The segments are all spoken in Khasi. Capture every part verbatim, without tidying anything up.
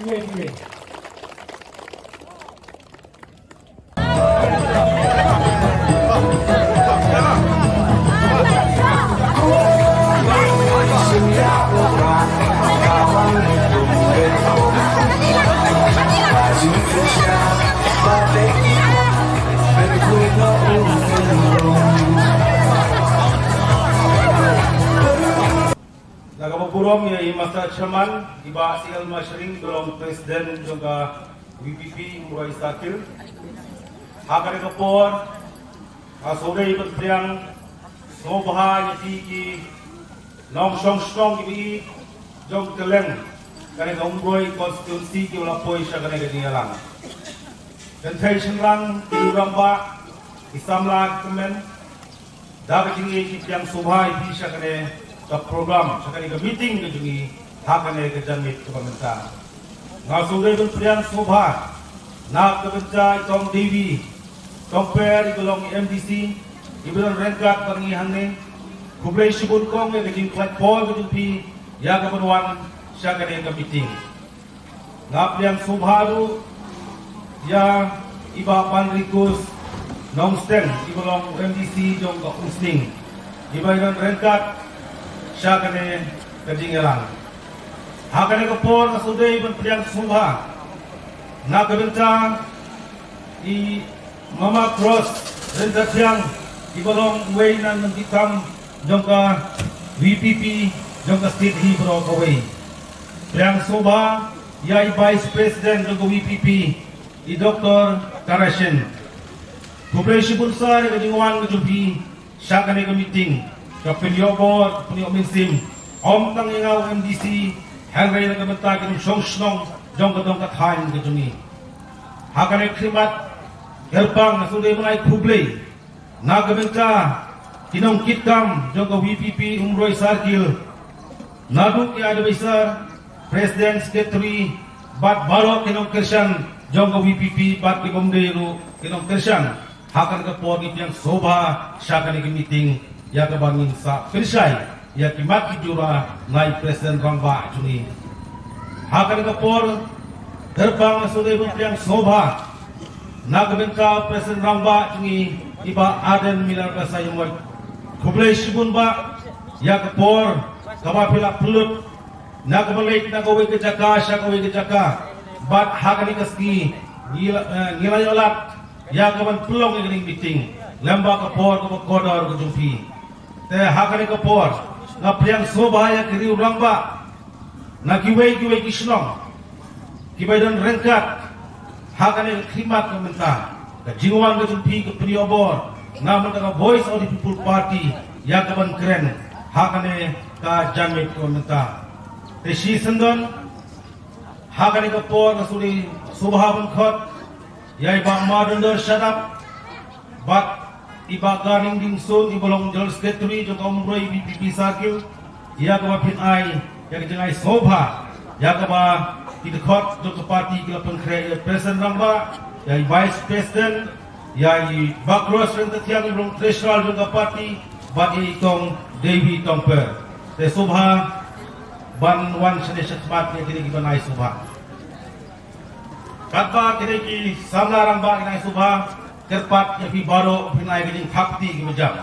Da kaba burom ïa i Master Chairman, i Bah C L Mashring, i ba long President jong ka V P P Umroi Circle. Ha kane ka por, nga sngewdei ban pdiang sngewbha ïa phi ki nongshong shnong kiba i jong kylleng kane ka Umroi constituency kiba la poi sha kane ka jingïalang. Kynthei shynrang, ki rangbah, ki samla, ki kmen, da ka jingïeit ki pdiang sngewbha ïa phi sha kane ka program, sha kane ka meeting ka jong ngi ha kane ka janmiet kaba mynta. Nga sngewdei ban pdiang sngewbha na ka bynta i Kong Devi Tongper, i ba long i M D C, i ba don ryngkat bad ngi hangne. Khublei shibun Kong ïa ka jingpynlait por ka jong phi ïa ka ban wan sha kane ka meeting. Nga pdiang sngewbha ruh ïa i Bah Banrikus Nongsteng, i ba long M D C jong ka Umsning, i ba i don ryngkat sha kane ka jingïalang. Ha kane ka por nga sngewdei ban pdiang sngewbha na ka bynta i Mama Cross Ryntathiang, i ba long uwei na ki nongkitkam jong ka V P P jong ka state hi baroh kawei. Pdiang sngewbha ïa i Vice President jong ka V P P, i Doctor Tarashin. Khublei shibun sir ïa ka jingwan ka jong phi sha kane ka meeting, ka pynïoh bor, ka pynïoh mynsiem, ym tang ïa nga u M D C, hynrei na ka bynta ki nongshong shnong jong ka dong ka thaiñ ka jong ngi. Ha kane ka khmat kyrpang nga sngewdei ban ai khublei na ka bynta ki nongkitkam jong ka V P P Umroi Circle, naduh ki advisor, president, secretary, bad baroh ki nongkyrshan jong ka V P P bad ki bym dei ruh ki nongkyrshan. Ha kane ka por ngi pdiang sngewbha sha kane ka meeting ïa kaba ngin sa pynshai ïa ki mat ki jura na i President Rangbah jong ngi. Ha kane ka por kyrpang nga sngewdei ban pdiang sngewbha na ka bynta President Rangbah jong ngi, i Bah Ardent Miller Basaiawmoit. Khublei shibun Bah ïa ka por kaba phi la pynlut na kaba leit na kawei ka jaka sha kawei ka jaka, bad ha kane ka sngi ngi la, eh, ngi la ïoh lad ïa ka ban pynlong ïa kane ka meeting lem bad ka por kaba kordor ka jong phi. Te ha kane ka por nga pdiang sngewbha ïa ki riew rangbah na kiwei kiwei ki shnong kiba don ryngkat ha kane ka khmat ka mynta, ka jingwan ka jong phi ka pynïoh bor na ka bynta ka Voice of the People Party ïa ka ban kren ha kane ka janmiet ka mynta. Te shisyndon ha kane ka por nga sngewdei sngewbha ban khot ïa i Bah Madondor Shadap bad i Bah Garing Dingsun, i ba long General Secretary jong ka Umroi V P P Circle, ïa kaba phin ai ïa ka jingai sngewbha ïa kaba ki dkhot jong ka party ki la pynkhreh, ïa i President Rangbah, ïa i Vice President, ïa i Bah Cross Ryntathiang, i ba long Treasurer jong ka party, bad ïa i Kong Devi Tongper. Te sngewbha ban wan shane shakhmat ïa kine kiban ai sngewbha. Katba kine ki samla rangbah kin ai sngewbha, kyrpad ïa phi baroh phin ai ka jingthap kti kaba jam.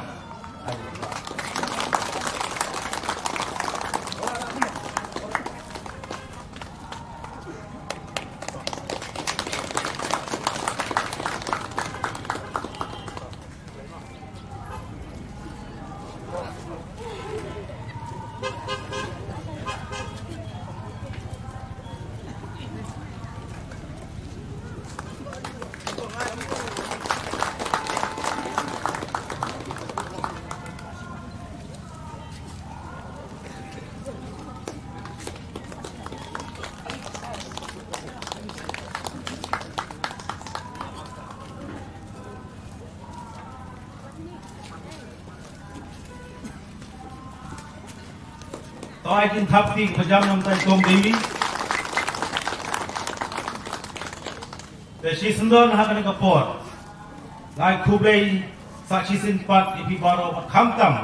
To ai ka jingthap kti kaba jam namar i Kong Devi. Te shisyndon ha kane ka por nga ai khublei sa shisien pat ïa phi baroh, bad khamtam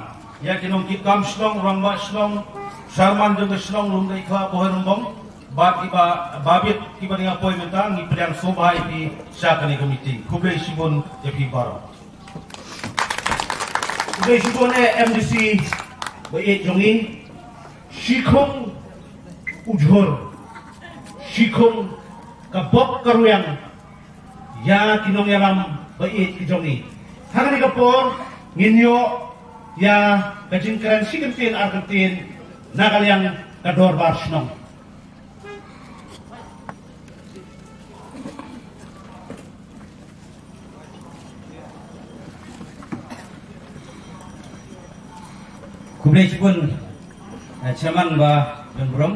ïa ki nongkitkam shnong, rangbah shnong, chairman jong ka shnong Lumdei Khlapoi Rymbong, Bad iba, ba bit iba dang ïa poi mynta, ngi pdiang sngewbha ïa phi sha kane ka meeting. Khublei shibun ïa phi baroh. Khublei shibun eh MDC ba ïeit jong ngi. Shikhong u jhur, shikhong ka bok ka rwiang ïa ki nongïalam ba ïeit ki jong ngi. Ha kane ka por ngin ïoh ïa ka jingkren shi kyntien ar kyntien na ka liang ka dorbar shnong. Khublei shibun, eh, Chairman ba don burom,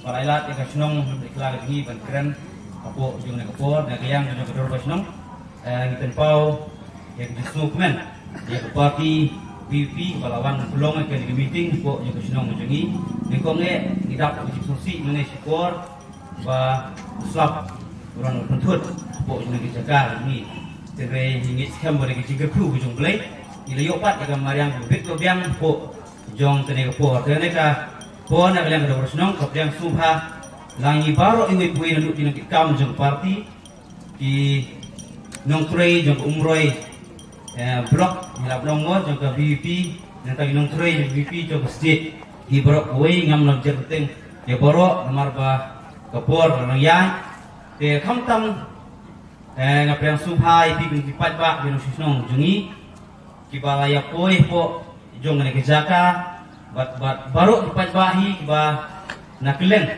ba la ai lad ïa ka shnong Lum Dei Kla ka jong ngi ban kren hapoh jong kane ka por, na ka liang jong ka dorbar shnong, eh, ngi pynpaw ïa ka jingsngewkmen ïa ka party VPP ba la wan pynlong ïa kane ka meeting hapoh jong ka shnong jong ngi. Nyngkong eh ngi dap ka jingsngewsih mynne shipor, ba slap u rang pynthut hapoh jong ka jaka ngi. Hynrei ngi ngeit skhem ba da ka jingkyrkhu ka jong U Blei ngi la ïoh pat ïa ka mariang ka bit ka biang hapoh jong kane ka por. Te kane ka por na ka liang ka dorbar shnong ka pdiang sngewbha lang ïa ngi baroh iwei pa iwei naduh ki nongkitkam jong ka party, ki nongtrei jong ka Umroi, eh, block, ngi la pynlong mo jong ka VPP, nangta ki nongtrei jong ka VPP jong ka state. Ki baroh kawei ngam nang jer kyrteng ïa baroh namar ba ka por ka nang ïaid. Te khamtam, eh, nga pdiang sngewbha ïa phi ki paidbah ki nongshong shnong jong ngi, kiba la ïa poi hapoh jong kane ka jaka, bad, bad baroh ki paidbah hi kiba na kylleng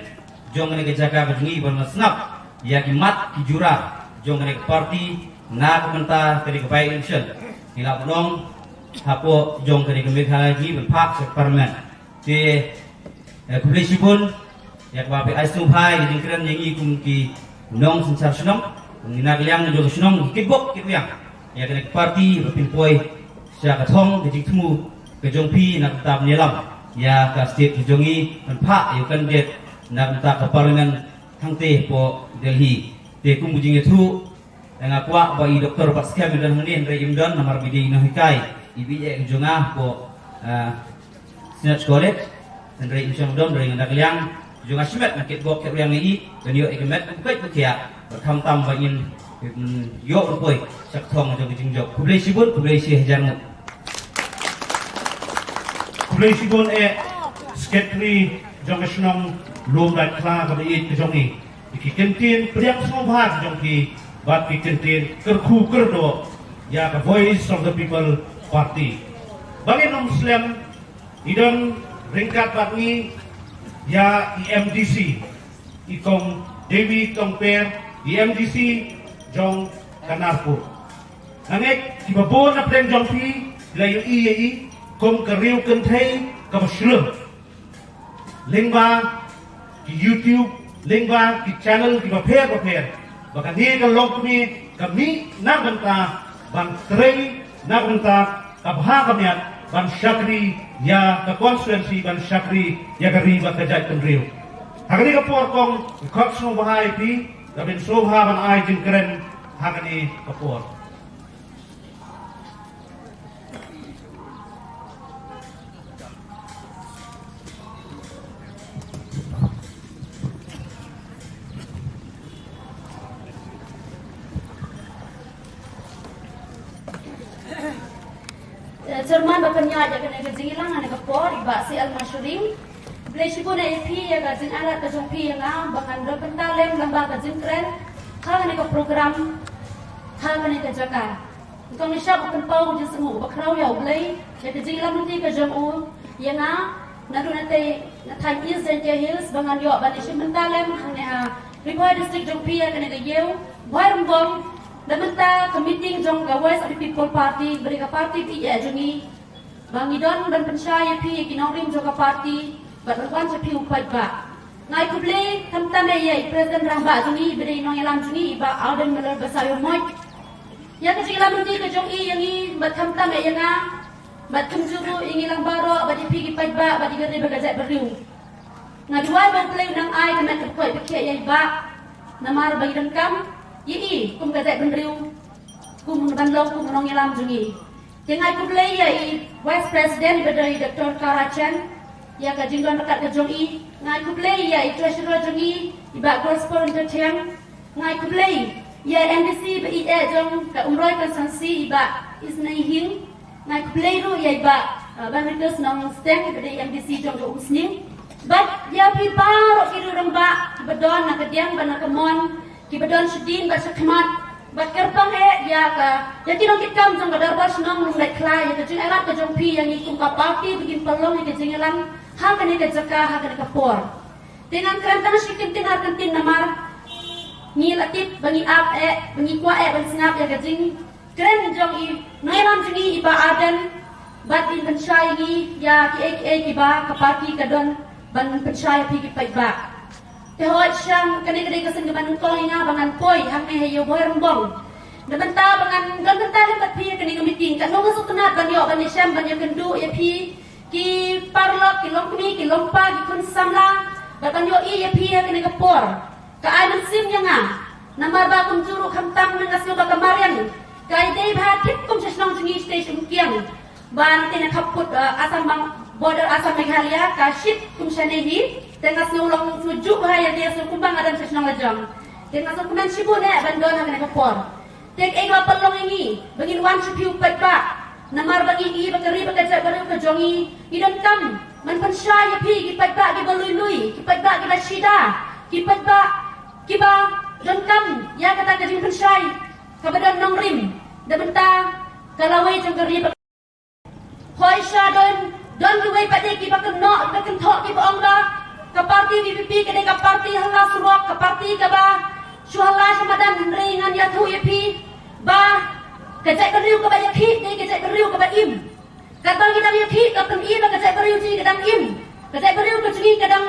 jong kane ka jaka ka jong ngi, ba la sngap ïa ki mat ki jura jong kane ka party na ka bynta kane ka by election. Ngi la pynlong hapoh jong kane ka Meghalaya jong ngi ban phah sha ka parliament. Te, eh, khublei shibun ïa kaba phi ai sngewbha ïa ka jingkren ïa ngi kum ki nongsynshar shnong, kum ki na ka liang jong ka shnong, ki kitbok kitrwiang ïa kane ka party, ba phin poi sha ka thong ka jingthmu ka jong phi na ka bynta ban ïalam ïa ka state ka jong ngi, ban phah ïa u candidate na ka bynta ka parliament hangtei hapoh Delhi. Te kum ka jingïathuh, nga kwah ba i Doktor Batskhem i don hangne, hynrei im don namar ba i dei i nonghikai, i B A ka jong nga hapoh, ah, Synod College, hynrei im shym don, hynrei nga da ka liang jong nga shimet nga kitbok kitrwiang ïa i, ban ïoh ïa ka met ka pyrkhat ka khiah, bad khamtam ba ngin, mm, ïoh ban poi sha ka thong jong ka jingjop. Khublei shibun, khublei shihajar nguh. Khublei shibun eh Secretary jong ka shnong Lum Dei Kla kaba ïeit ka jong ngi. Ki kyntien pdiang sngewbha ki jong ki, bad ki kyntien kyrkhu kyrdoh ïa ka Voice of the People Party. Ba ngin ym slem, i don ryngkat bad ngi ïa i MDC, i Kong David Tongper, i MDC jong ka Narpuh. Nga ngeit kiba bun na pdeng jong phi la ïohi ïa i kum ka riew kynthei kaba shlur. Lyngba ki YouTube, lyngba ki channel kiba pher ba pher, ba kane ka longkmie ka mih na ka bynta ban trei, na ka bynta ka bha ka miat, ban shakri ïa ka constituency, ban shakri ïa ka ri bad ka jaitbynriew. Ha kane ka por kong, nga khot sngewbha ïa phi, da phin sngewbha ban ai jingkren ha kane ka por. Eh, Chairman ba pynïaid ïa kane ka jingïalang ha kane ka por, i Bah C L Mashering. Khublei shibun ïa phi ïa ka jingailad ka jong phi ïa nga ba ngan don bynta lem lyngba ka jingkren ha kane ka program, ha kane ka jaka. Nyngkong ngi shah ban pynpaw ka jingsngewnguh bakhraw ïa U Blei ïa ka jingïalam lynti ka jong u ïa nga, naduh na tei na thaiñ East Jaintia Hills ba ngan ïoh ban ïashim bynta lem hangne ha Ri Bhoi District jong phi ïa kane ka ïew Bhoi Rymbong. Da mynta ka meeting jong ka Voice of the People Party, ba dei ka party phi ïa jong ngi, ba ngi don ban pynshai ïa phi ïa ki nongrim jong ka party bad ban wan sha phi u paidbah. Nga ai khublei khamtam eh ïa i President Rangbah jong ngi, ba dei nongïalam jong ngi, i Bah Ardent Miller Basaiawmoit, ïa ka jingïalam lynti ka jong i ïa ngi, bad khamtam eh ïa nga, bad kumjuh ruh ïa ngi lang baroh, bad ïa phi ki paidbah, bad ïa ka ri bad ka jaitbynriew. Nga duwai ba U Blei un nang ai ka met ka pyrkhat ïa i Bah, namar ba ngi donkam ïa i kum ka jaitbynriew, kum ban long kum u nongïalam jong ngi. Te nga ai khublei ïa i Vice President ba dei Doctor Kara Chen, ïa ka jingdon ryngkat ka jong i. Nga ai khublei ïa i treasurer jong i, i Bah Gospel Entertainment. Nga ai khublei ïa i MDC ba i eh jong ka Umroi constituency, i Bah Isnei Hing. Nga ai khublei ruh ïa i Bah, uh, Bamritus Nongsteng, ba dei MDC jong ka Umsning. Bad ïa phi baroh ki rangbah ba don na ka diang bad na ka mon, kiba don shadien bad shakhmat, bad kyrpang eh ïa ka, ïa ki nongkitkam jong ka Dorbar Shnong Lum Lait Khlai, ïa ka jingïarap ka jong phi ïa ngi kum ka party ba ngin pynlong ïa ka jingïalang ha kane ka jaka, ha kane ka por. Te ngan kren tang shi kyntien ar kyntien namar ngi la tip ba ngi ap eh, ba ngi kwah eh ban sngap ïa ka jingkren jong i nongïalam jong ngi, i Bah Ardent, bad in pynshai ïa ngi ïa kiei kiei kiba ka party ka don ban pynshai ïa phi ki paidbah. Te hooid, sha kane ka dei ka sien kaba nyngkong ïa nga ba ngan poi hangne ha Ïewbhoi Rangbong. Na bynta ba ngan don bynta lem bad phi ha kane ka meeting, katno nga sngewtynnat ban ïoh ban ïashem ban ïakynduh ïa phi ki paralok, ki longkmie, ki longpa, ki khun samla, bad ban ïohi ïa phi ha kane ka por ka ai mynsiem ïa nga. Namar ba kumjuh ruh khamtam, nga sngew ba ka mariang ka dei bha thik kum sha shnong jong ngi shatei sha Umkiang. Ba nangta na khappud, eh, Assam, bang border Assam Meghalaya ka shit kum shane hi. Te nga sngew long sngew juh bha ïa lade, sngew kumba nga don sha shnong lajong. Te nga sngewkmen shibun eh ban don ha kane ka por. Te kaei kaba pynlong ïa ngi ba ngin wan sha phi u paidbah? Namar ba ngi i ba ka ri bad ka jaitbynriew ka jong ngi, ngi donkam ban pynshai ïa phi ki paidbah kiba lui lui, ki paidbah kiba shida, ki paidbah kiba donkam ïa kata ka jingpynshai kaba don nongrim na bynta ka lawei jong ka ri bad Hooid, sha don, don kiwei pat de kiba kynnoh, kiba kynthoh, kiba ong ba ka party VPP ka dei ka party hala surok, ka party kaba shu hala sha madan. Hynrei ngan ïathuh ïa phi ba ka jaitbynriew kaba ïakhih dei ka jaitbynriew kaba im. Katba ngi dang ïakhih, ka pyni ba ka jaitbynriew jong ngi ka dang im, ka jaitbynriew ka jong ngi ka dang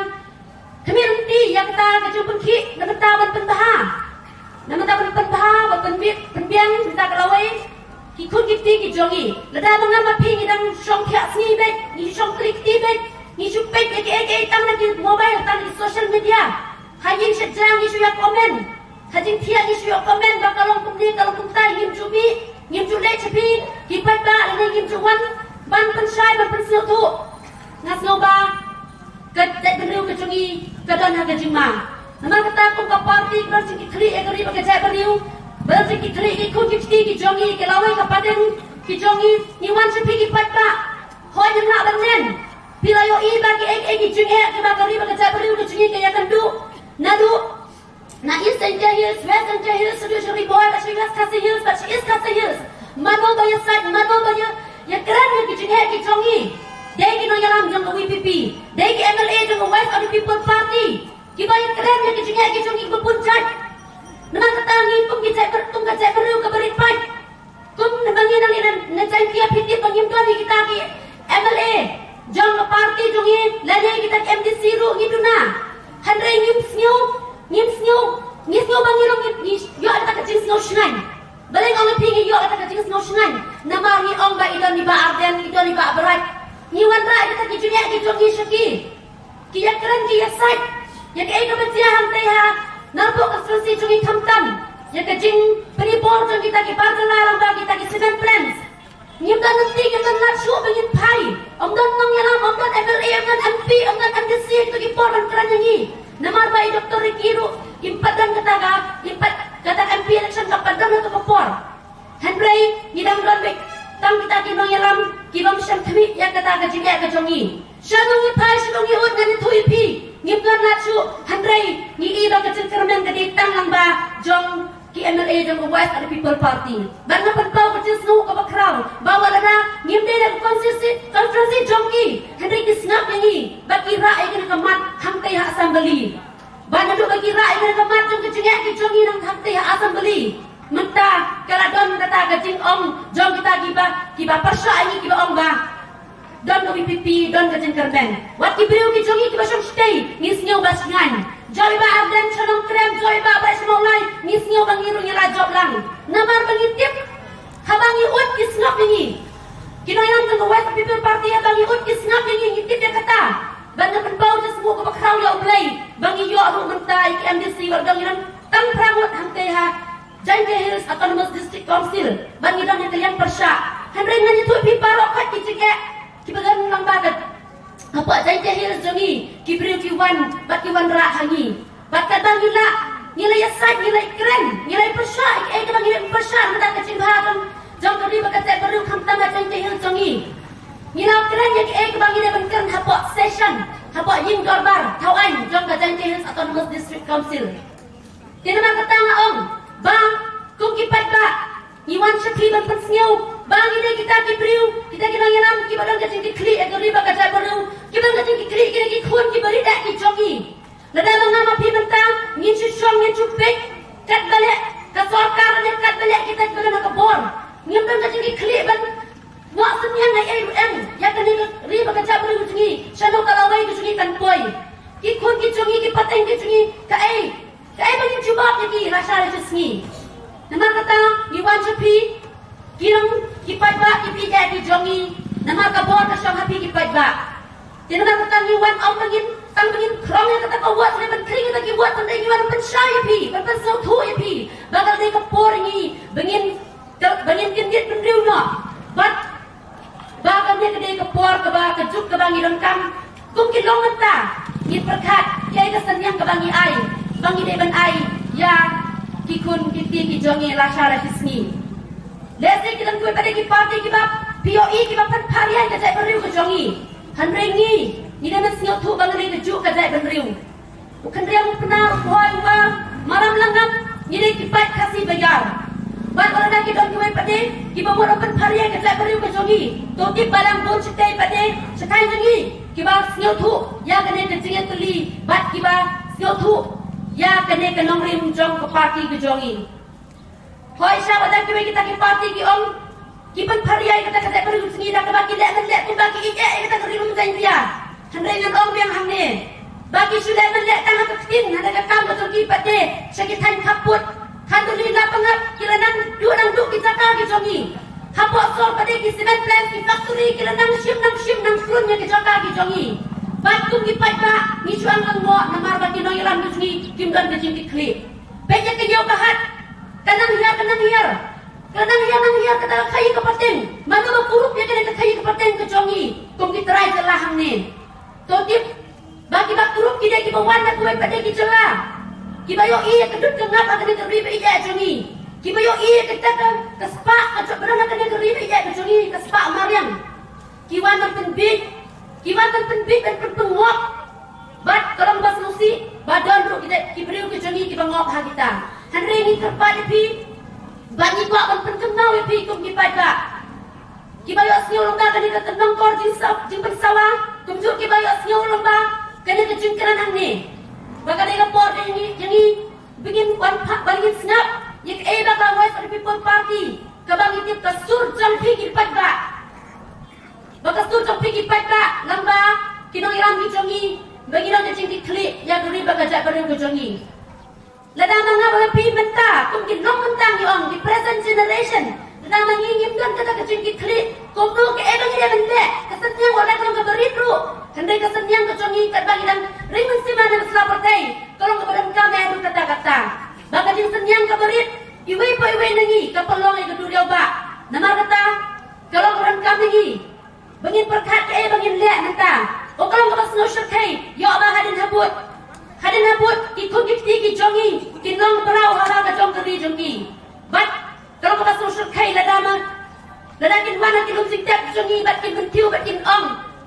khmih lynti ïa kata ka jingpynkhih na bynta ban pynbha, na bynta ban pynbha, ban pynbit pynbiang na bynta ka lawei, ki khun ki kti ki jong ngi. Lada ma nga ma phi ngi dang shong thiah sngi beit, ngi shong kli kti beit, ngi shu peit ïa kiei kiei tang na ki mobile, tang na ki social media, ha ïing shet ja ngi shu ïa comment, ha jingthiah ngi shu ïa comment ba ka long kumne, ka long kumtai, ngim ju mih, ngim ju leit sha phi ki paidbah lane ngim ju wan ban pynshai, ban pynsngewthuh. Nga sngew ba ka jaitbynriew ka jong ngi ka don ha ka jingma. Namar kata kum ka party ka don jingkitkhlieh ïa ka ri bad ka jaitbynriew, ka don jingkitkhlieh ïa ki khun ki kti ki jong ngi, ki lawei ka pateng ki jong ngi. Ngi wan sha phi ki paidbah, hooid, ngim lah ban nen. Phi la ïohi ba kiei kiei ki jingeh kiba ka ri bad ka jaitbynriew ka jong ngi ka ïakynduh naduh na East Jaintia Hills, West Jaintia Hills, shaduh sha Ri Bhoi, bad sha West Khasi Hills, bad sha East Khasi Hills. Mano ba ïasaid, mano ba ïa, ïakren ïa ki jingeh ki jong ngi? Dei ki nongïalam jong ka VPP, dei ki MLA jong ka Voice of the People Party kiba ïakren ïa ki jingeh ki jong ngi kiba bun jait. Namar kata ngi kum ki jait, kum ka jaitbynriew kaba rit paid, kum ba ngi na, na Jaintia, phi tip ba ngim don ïa kita ki MLA jong ka party jong ngi lane kita ki MDC ruh, ngi duna. Hynrei ngim sngew, ngim sngew, ngi sngew ba ngi long, ngi, ngi ïoh kata ka jingsngew shngaiñ. Balei nga ong ïa phi ngi ïoh kata ka jingsngew shngaiñ? Namar ngi ong ba i don i Bah Ardent, i don i Bah Bright, ngi wanrah ïa kita ki jingeh ki jong ngi sha ki. Ki ïakren, ki ïasaid ïa kaei kaba jia hangtei ha Narpuh constituency jong ngi khamtam ïa ka jingpynibor jong kita ki bar jylla lyngba kita ki cement plants. Ngim don lynti, ngim don lad shuh ba ngin phai. Ym don nongïalam, ym don MLA, ym don MP, ym don MDC ha kito ki por ban kren ïa ngi. Namar ba i Doctor Ricky ruh kim pat don kata ka, kim pat, kata ka MP election kam pat don ha kata ka por. Hynrei ngi dang don beit tang kita ki nongïalam ki bym shym khmih ïa kata ka jingeh ka jong ngi. Shano ngi phai, shano ngi ud, ngan ïathuh ïa phi. Ngim don lad shuh, hynrei ngi i ba ka jingkyrmen ka dei tang lyngba jong ki MLA jong ka Voice of the People Party. Bad nga pynpaw ka jingsngew kaba khraw ba wat lada ngim dei na ka constituency, constituency jong ki, hynrei ki sngap ïa ngi bad ki rah ïa kane ka mat hangtei ha Assembly. Ba naduh ba ki rah ïa kane ka mat jong ka jingeh ka jong ngi na hangtei ha Assembly, mynta ka la don kata ka jingong jong kita kiba, kiba pyrshah ïa ngi, kiba ong ba don ka VPP, don ka jingkyrmen. Wat ki briew ki jong ngi kiba shong shatei ngi sngew ba shngaiñ. Jop i Bah Ardent sha Nongkrem, jop i Bah Bright sha Mawlai, ngi sngew ba ngi ruh ngi la jop lang. Namar ba ngi tip haba ngi ud ki sngap ïa ngi. Ki nongïalam jong ka Voice of the People Party, haba ngi ud ki sngap ïa ngi, ngi tip ïa kata. Bad nga pynpaw ka jingsngew kaba khraw ïa U Blei ba ngi ïoh ruh mynta ïa ki MDC, wat ba ngi don tang phra ngut hangtei ha Jaintia Hills Autonomous District Council, bad ngi don ha ka liang pyrshah. Hynrei ngan ïathuh ïa phi baroh khoit ki jingeh kiba don lyngba ka Hapoh Jaintia Hills jong ngi, ki briew ki wan, bad ki wanrah ha ngi. Bad katba ngi la, ngi la ïasaid, ngi la kren, ngi la pyrshah, ïa kaei kaba ngi la pyrshah, mynta ka jingbha jong ka ri bad ka jaitbynriew khamtam ha Jaintia Hills jong ngi. Ngi la kren ïa kaei kaba ngi la ban kren hapoh session, hapoh ïing dorbar thaw aiñ jong ka Jaintia Hills Autonomous District Council. Te namar kata nga ong ba kum ki paidbah, ngi wan sha phi ban pynsngew ba ngi dei kita ki briew, kita ki nongïalam kiba don ka jingkitkhlieh ïa ka ri bad ka jaitbynriew, kiba don ka jingkitkhlieh ïa ki khun kiba rieh ki jong ngi. Lada ma nga ma phi mynta ngin shu shong, ngin shu peit katba leh ka sorkar ne katba leh kita kiba don ha ka bor. Ngim don ka jingkitkhlieh ban wad synñiang ei ei ruh em ïa kane ka ri bad ka jaitbynriew ka jong ngi. Shano ka lawei ka jong ngi kan poi? Ki khun ki jong ngi, ki pateng ki jong ngi, kaei kaei ba ngin jubab ïa ki lashai lashisngi? Namar kata ngi wan sha phi, ki long ki paidbah, ki phi ïa ki jong ngi. Namar ka bor ka shong ha phi ki paidbah. Te namar kata ngi wan, ym ba ngin, tang ba ngin khrong ïa kata ka wad, ne ban khring ïa kata ki wad, tang dei ngi wan ban pynshai ïa phi, ban pynsngewthuh ïa phi ba ka dei ka por ngi ba ngin, ba ngin kyndit bynriew noh. Bad ba kane ka dei ka por kaba, ka juk kaba ngi donkam. Kum ki long mynta, ngi pyrkhat ïa ka synñiang kaba ngi ai, ba ngi dei ban ai ïa ki khun ki kti ki jong ngi lashai lashisngi. Lehse ki don kiwei pat de ki party kiba phi ïohi kiba pynpharia ïa ka jaitbynriew ka jong ngi. Hynrei ngi, ngi dei ban sngewthuh ba ngi dei ka juk ka jaitbynriew. U khynriam u pnar, u bhoi u war, maram langam, ngi dei ki paid Khasi baïar. Bad lada ki don kiwei pat de kiba mut ban pynpharia ïa ka jaitbynriew ka jong ngi, to tip ba dang bun shatei pat de shakhaiñ jong ngi kiba sngewthuh ïa kane ka jingïatylli bad kiba sngewthuh ïa kane ka nongrim jong ka party ka jong ngi. Hooid, sha ba dang kiwei kita ki party ki ong ki pynpharia ïa kata ka jaitbynriew ka jong ngi da kaba ki leh ban leh kumba ki ïeit ïa kata ka ri lum Jaintia. Hynrei ngan ong biang hangne ba ki shu leh ban leh tang ha ka ktien, ha ka kam ka jong ki pat de sha ki thaiñ khappud. Khanduli, Lapangap, ki la nang duh, nang duh ki jaka ki jong ngi. Hapoh sor pat de ki cement plants, ki factory, ki la nang shim, nang shim, nang krun ïa ki jaka ki jong ngi. Bad kum ki paidbah ngi shu ong lang mo namar ba ki nongïalam ki jong ngi kim don ka jingkitkhlieh. Peit ïa ka ïew ka hat, ka nang hiar, ka nang hiar. Ka nang hiar, nang hiar kata ka khaïi ka pateng. Mano ba kurup ïa kane ka khaïi ka pateng ka jong ngi kum ki trai jylla hangne? To tip ba kiba kurup ki dei kiba wan na kiwei pat de ki jylla, kiba ïohi ïa ka dud ka ngap ha kane ka ri ba ïeit jong ngi, kiba ïohi ïa kata ka, ka spah ka jong, ba don ha kane ka ri ba ïeit jong ngi, ka spah mariang. Ki wan ban pynbiej, ki wan ban pynbiej, ban pynpyngngop. Bad ka long ba sngewsih ba don ruh ki dei ki briew ki jong ngi kiba ngop ha kita. Hynrei ngi kyrpad ïa phi bad ngi kwah ban pynkynmaw ïa phi kum ki paidbah, kiba ïohsngew lyngba kane ka kyndongkor jingsaw, jingpynsawa, kumjuh kiba ïohsngew lyngba kane ka jingkren hangne, ba ka dei ka por ïa ngi, ïa ngi ba ngin wan phah, ba ngin sngap ïa kaei ba ka Voice of the People Party, kaba ngi tip ka sur jong phi ki paidbah. Ba ka sur jong phi ki paidbah, lyngba ki nongïalam ki jong ngi, ba ngi don ka jingkitkhlieh ïa ka ri bad ka jaitbynriew ka jong ngi. Lada ma nga bad phi mynta, kum ki long mynta ngi ong, ki present generation, lada ma ngi ngim don kata ka jingkitkhlieh, kumno kaei ba ngi dei ban leh? Ka synñiang wat la ka long kaba rit ruh, hynrei ka synñiang ka jong ngi katba ngi dang ring mynsiem ha kane ka sla pyrthei, ka long kaba donkam ïa ruh katta katta. Ba ka jingsynñiang kaba rit, iwei pa iwei na ngi ka pynlong ïa ka duriaw bah. Namar kata ka long kaba donkam ïa ngi ba ngin pyrkhat kaei ba ngin leh mynta. O, ka long kaba sngewshyrkhei, ïoh ba hadien habud, hadien habud ki khun ki kti ki jong ngi kin long mraw ha la ka jong ka ri jong ngi. Bad ka long kaba sngewshyrkhei lada ma, lada kin wan ha ki lum jingtep jong ngi bad kin kyntiew bad kin ong,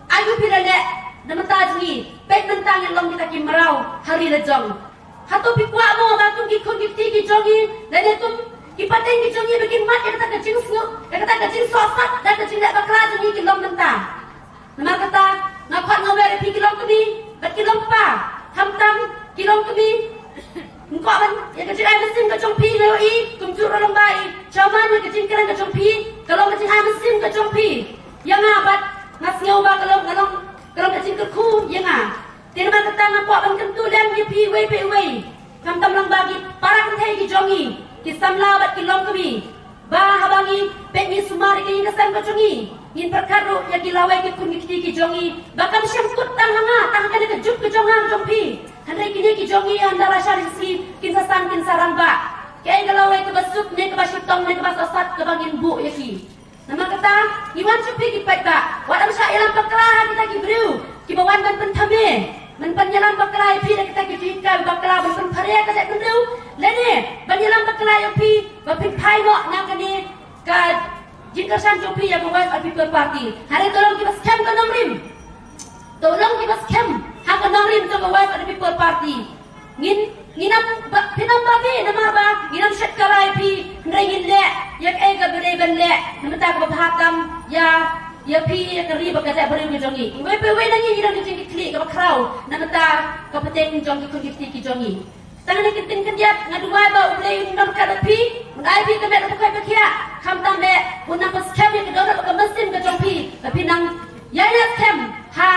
aïu phi la leh na bynta jong ngi? Peit mynta ngin long kita ki mraw ha ri la jong. Hato phi kwah mo ba kum ki khun ki kti ki jong ngi lane kum ki pateng ki jong ngi ba kin mad ïa kata ka jingsngew, ïa kata ka jingsohsat da ka jingleh bakla jong ngi ki long mynta? Namar kata nga khot nga wer ïa phi ki longkmie bad ki longkpa, khamtam ki longkmie. Nga kwah ban ïa ka jingai mynsiem ka jong phi, nga ïohi kumjuh ruh long ba i chairman, ïa ka jingkren ka jong phi ka long ka jingai mynsiem ka jong phi ïa nga bad nga sngew ba ka long, ka long, ka long ka jingkyrkhu ïa nga. Te namar kata nga kwah ban kyntu lem ïa phi iwei pa iwei, khamtam lyngba ki para kynthei ki jong ngi, ki samla bad ki longkmie, ba haba ngi peit, ngi sumar ïa ka ïing ka sem ka jong ngi, ngin pyrkhat ruh ïa ki lawei ki khun ki kti ki jong ngi ba kam shym kut tang ha nga, tang ha kane ka juk ka jong nga jong phi. Hynrei kine ki jong ngi ynda la shah sngi kin sa san, kin sa rangbah. Kaei ka lawei kaba suk ne kaba shitom ne kaba sohsat kaba ngin buh ïa ki? Namar kata ngi wan sha phi ki paidbah, wat ym shah ïalam bakla ha kita ki briew. Kiba wan ban pynthame, ban pynïalam bakla ïa phi da kita ki jinghikai bakla, ban pynpharia ka jaitbynriew, lane ban ïalam bakla ïa phi ba phin phai noh na kane ka jingkyrshan jong phi ïa ka Voice of the People Party. Hynrei to long kiba skhem ka nongrim. To long kiba skhem ha ka nongrim jong ka Voice of the People Party. Ngin, ngin ym ba, phin ym babe namar ba ngin ym shet kala ïa phi, hynrei ngin leh ïa kaei kaba dei ban leh na bynta kaba bha tam ïa, ïa phi, ïa ka ri bad ka jaitbynriew ka jong ngi. Iwei pa iwei na ngi ngi don ka jingkitkhlieh kaba khraw na bynta ka pateng jong ki khun ki kti ki jong ngi. Tang kane ka ktien khyndiat nga duwai ba U Blei un don ryngkat bad phi, un ai phi ka met kaba koit ba khiah, khamtam eh un nang pynskhem ïa ka dohnud bad ka mynsiem ka jong phi, ba phin nang ïaineh skhem ha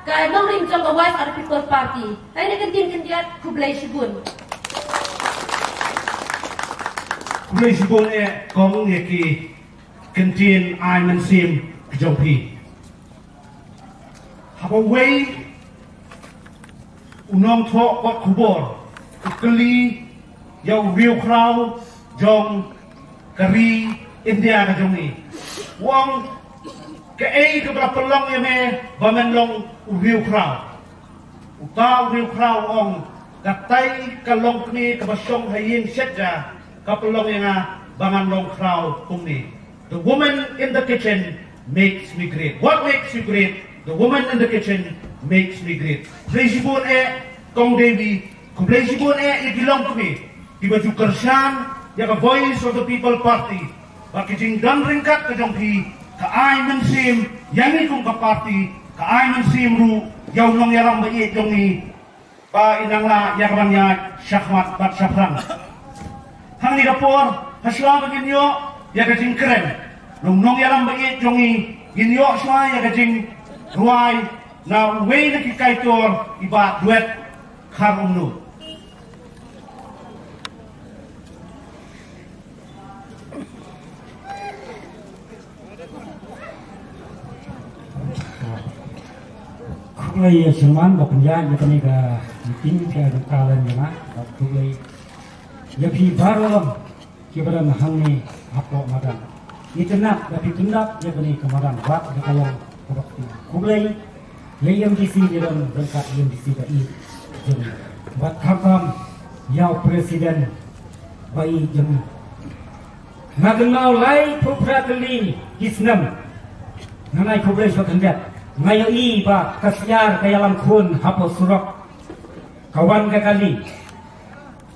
ka nongrim jong ka Voice of the People Party. Tang kane ka ktien khyndiat, khublei shibun. Khublei shibun eh kong ïa ki ktien ai mynsiem ki jong phi. Haba uwei u nongthoh kot khubor u kylli ïa u riewkhraw jong ka ri India ka jong ngi, u ong, kaei kaba la pynlong ïa me ba men long u riewkhraw? Uta u riewkhraw u ong, katai ka longkmie kaba shong ha ïing shet ja ka pynlong ïa nga ba ngan long khraw kumne. The woman in the kitchen makes me great. What makes you great? The woman in the kitchen makes me great. Khublei shibun eh kong Devi, khublei shibun eh ïa ki longkmie kiba ju kyrshan ïa ka Voice of the People Party. Bad ki jingdon ryngkat ka jong phi ka ai mynsiem ïa ngi kum ka party, ka ai mynsiem ruh ïa u nongïalam ba ïeit jong ngi ba i nang lah ïa ka ban ïaid shakhmat bad shaphrang. Hangne ka por, hashwa ba ngin ïoh ïa ka jingkren na u nongïalam ba ïeit jong ngi, ngin ïoh shwa ïa ka jingrwai na uwei na ki kaitor, i Bah Duet Kharumnu. Khublei ïa u Chairman ba pynïaid ïa kane ka meeting ka dang ka lem ïa nga. Bad khublei ïa phi baroh kiba don hangne hapoh madan. Itynnad ba phi pyndap ïa kane ka madan bad ïa ka long kaba kti. Khublei ïa i M D C, ïa don ryngkat i M D C ba ïeit jong ngi. Bad khamtam ïa u President ba ïeit jong ngi. Nga kynmaw laiphew phra tylli ki snem, nga nai khublei sha khyndiat, nga ïohi ba ka syiar ka ïalam khun hapoh surok. Ka wan ka kali,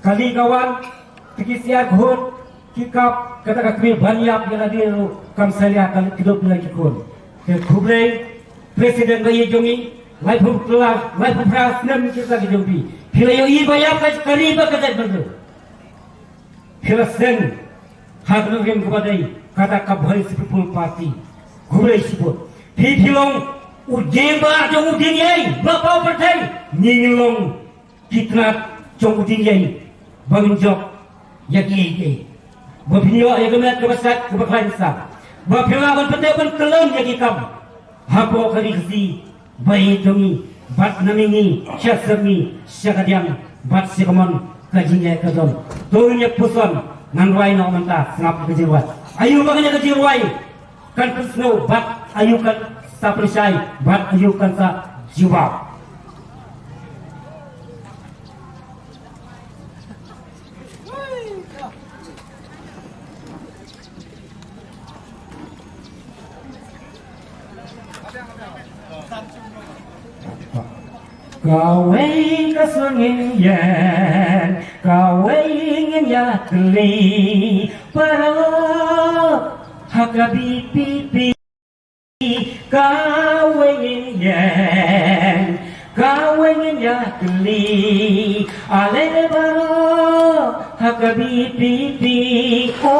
kali ka wan, te ki syiar khun ki kap, kata ka kmie ban ïap ïa lade ruh kam salia, ka kdup ïa ki khun. Te khublei President ba ïeit jong ngi, laiphew phra, laiphew phra snem ki sa ki jong phi, phi la ïohi ba ïap ka ri bad ka jaitbynriew. Phi la seng ha ka nongrim kaba dei kata ka Voice of the People Party. Khublei shibun. Phi phi long u dieng ba jong u dieng ïai ba paw pyrthei. Ngi ngi long ki tnat jong u dieng ïai ba ngin jop ïa ki ïai. Ba phin ïoh ïa ka met kaba sat kaba khlaiñ sa. Ba phin lah ban pynteh ban kyllon ïa ki kam hapoh ka ri Khasi ba ïeit jong ngi, bad na mihngi sha sepngi sha kadiang bad sha kamon ka jingeh ka don. To ngin ïa puson, ngan rwai noh mynta, sngap ka jingrwai. Aïu ba kane ka jingrwai kan pynsngew bad aïu kan sa pynshai bad aïu kan sa jubab. Kawei ka sngewthuh, kawei ngin ïa kylli, para ha ka B P P. Kawei ngin ïeng, kawei ngin ïa kylli, ale baroh ha ka B P P, o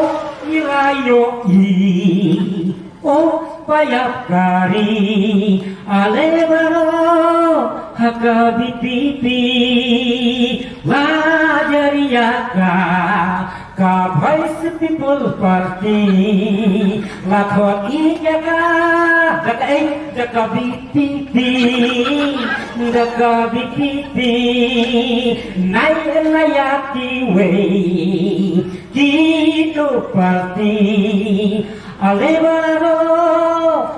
i la ïohi, o pa ïap ka ri, ale baroh ha ka B P P, la jari ïa ka Ka Voice People Party, la khot ïa ka, da ka ei, da ka B P P, da ka B P P, nai nai ïa kiwei, kitu party, ale baroh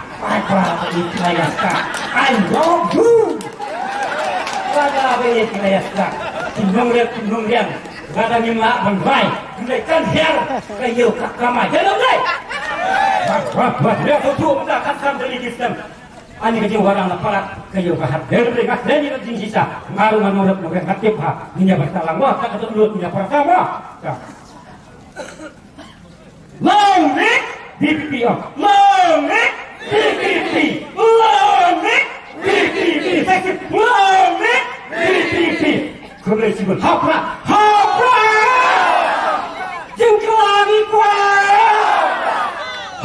Bye bye, Ikhlas Yaska. I love you. Bye bye, Ikhlas Yaska. Ki nongriang, ki nongriang. Lada ngim lah ban rai. Kan hiar ka ïew ka kamai. Jangan dai. Wah, wah, wah. Ya, tu, tu, kita kan kan dari system. Ani ka jingwarang na palat ka ïew ka hat. Jangan dai, kan dari ka jingshisha. Ngaru nganu rep nore ngatip ha. Ninya bertalang wah, tak ketuk lut ninya pertama. Long live D P P, oh. Long live D P P. Long live D P P. Long live D P P. Khublei shibun. Hapra, hapra. Jingkhlaiñ ïa ka.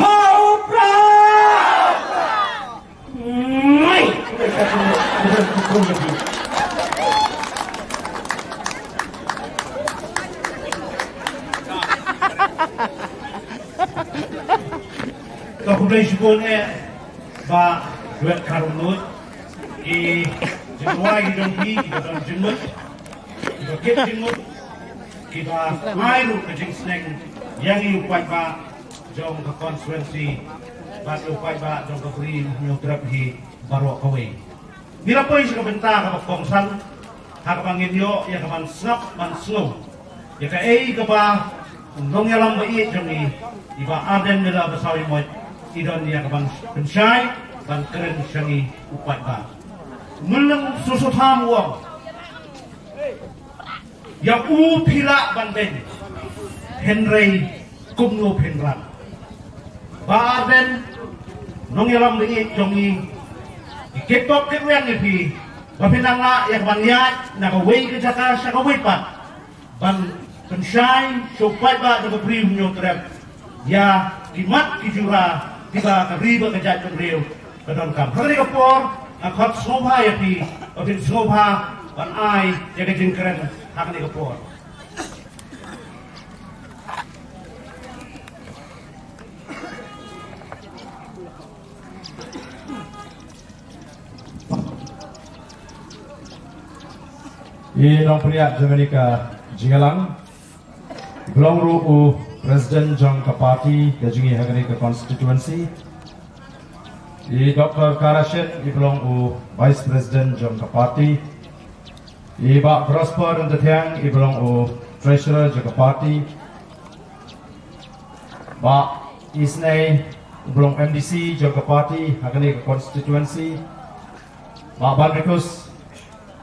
Hapra. Mai. Ka khublei shibun eh, Bah Duet Kharngut. Ki jingduwai ki jong phi, ki ba don jingmut, ki ba kit jingmut, ki ba ai ruh ka jingsneng ïa ngi u paidbah jong ka constituency bad u paidbah jong ka Ri Hynñiewtrep hi baroh kawei. Ngi la poi sha ka bynta kaba kongsan ha kaba ngin ïoh ïa ka ban sngap ban sngew ïa kaei kaba u nongïalam ba ïeit jong ngi, i Bah Ardent Miller Basaiawmoit, i don ïa ka ban pynshai ban kren sha ngi u paidbah. Myllung Soso Tham u ong, ïa u phi lah ban beiñ, hynrei kumno phin rat. Bah Ardent, nongïalam ba ïeit jong ngi, ngi kit bok kit rwiang ïa phi ba phin nang lah ïa ka ban ïaid na kawei ka jaka sha kawei pat ban pynshai sha u paidbah jong ka Ri Hynñiewtrep ïa ki mat ki jura kiba ka ri bad ka jaitbynriew ka donkam. Ha kane ka por nga khot sngewbha ïa phi ba phin sngewbha ban ai ïa ka jingkren ha kane ka por. I nongpynïaid jong kane ka jingïalang, i ba long ruh u President jong ka party ka jong ngi ha kane ka constituency. I Doctor Karashen, i ba long u Vice President jong ka party. I Bah Prosper Ryntathiang, i ba long u Treasurer jong ka party. Bah Isnei, u ba long M D C jong ka party ha kane ka constituency. Bah Banrikus,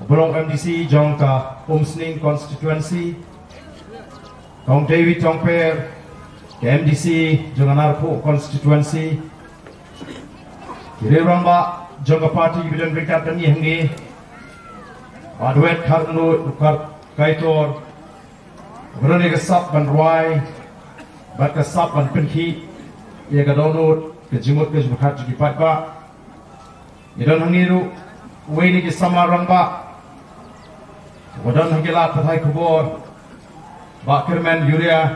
u ba long M D C jong ka Umsning constituency. Kong David Tongper, ka M D C jong ka Narpuh constituency. Ki riew rangbah jong ka party kiba don ryngkat bad ngi hangne. Bah Duet Kharngut, u Kaitor, uba don ïa ka sap ban rwai bad ka sap ban pynkhih ïa ka dohnud, ka jingmut ka jingpyrkhat jong ki paidbah. Ngi don hangne ruh uwei na ki samla rangbah uba don ha ki lad pathai khubor, Bah Kyrmen Uriah,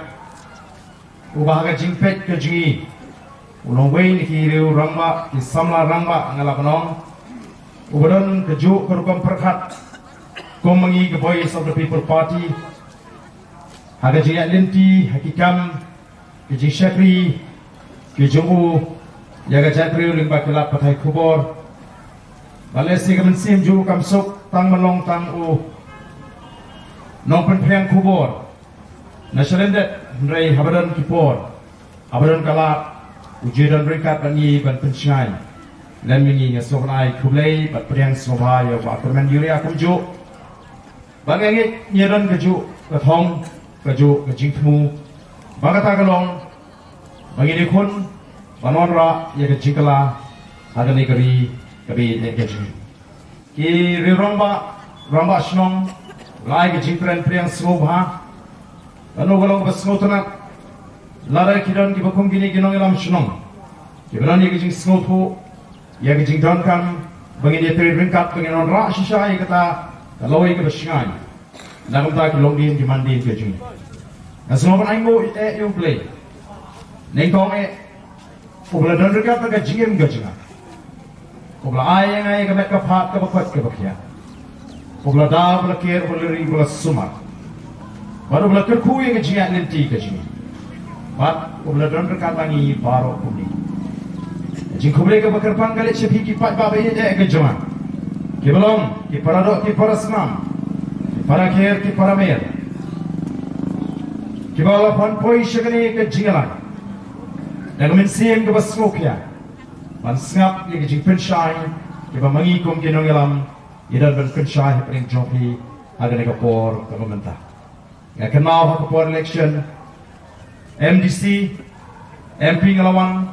uba ha ka jingpeit ka jong ngi u long uwei na ki riew rangbah, ki samla rangbah nga la ban ong, uba don kajuh ka rukom pyrkhat kum ma ngi ka Voice of the People Party ha ka jingïaid lynti ha ki kam, ki jingshakri ki jong u ïa ka jaitbynriew lyngba ki lad pathai khubor. Bad lehse ka mynsiem jong u kam suk tang ban long tang u nongpynphriang khubor na shalyndet, hynrei haba don ki por, haba don ka lad, u ju don ryngkat bad ngi ban pynshngaiñ. Lem ïa ngi nga sngewbha ban ai khublei bad pdiang sngewbha ïa u Bah Kyrmen Uriah kumjuh. Ba nga ngeit ngi don kajuh ka thong, kajuh ka jingthmu. Ba kata ka long ba ngin ïakhun ban wanrah ïa ka jingkylla ha kane ka ri kaba ïeit ka jong ngi. Ki riew rangbah, rangbah shnong, la ai ka jingkren pdiang sngewbha. Kano ka long kaba sngewtynnat lada ki don kiba kum kine ki nongïalam shnong kiba don ïa ka jingsngewthuh ïa ka jingdonkam ba ngin ïatrei ryngkat, ba ngin wanrah shisha ïa kata ka lawei kaba shngaiñ na ka bynta ki longdien ki mandien ki jong ngi. Nga sngewbha ban ainguh eh ïa U Blei, nyngkong eh, uba la don ryngkat bad ka jingim ka jong nga, uba la ai ïa nga ïa ka met ka phad kaba koit kaba khiah, uba la da, uba la ker, uba la ri, uba la sumar, bad uba la kyrkhu ïa ka jingïaid lynti ka jong ngi, bad uba la don ryngkat bad ngi baroh kumne. Ka jingkhublei kaba kyrpang ka leit sha phi ki paidbah ba ïeit eh ka jong nga, kiba long ki para doh ki para snam, ki para kher ki para mer, Kiba la pynpoi sha kane ka jingïalang da ka mynsiem kaba sngewkhia ban sngap ïa ka jingpynshai kaba ma ngi kum ki nongïalam ngi don ban pynshai hapdeng jong phi ha kane ka por kaba mynta. Nga kynmaw ha ka por election M D C, M P nga la wan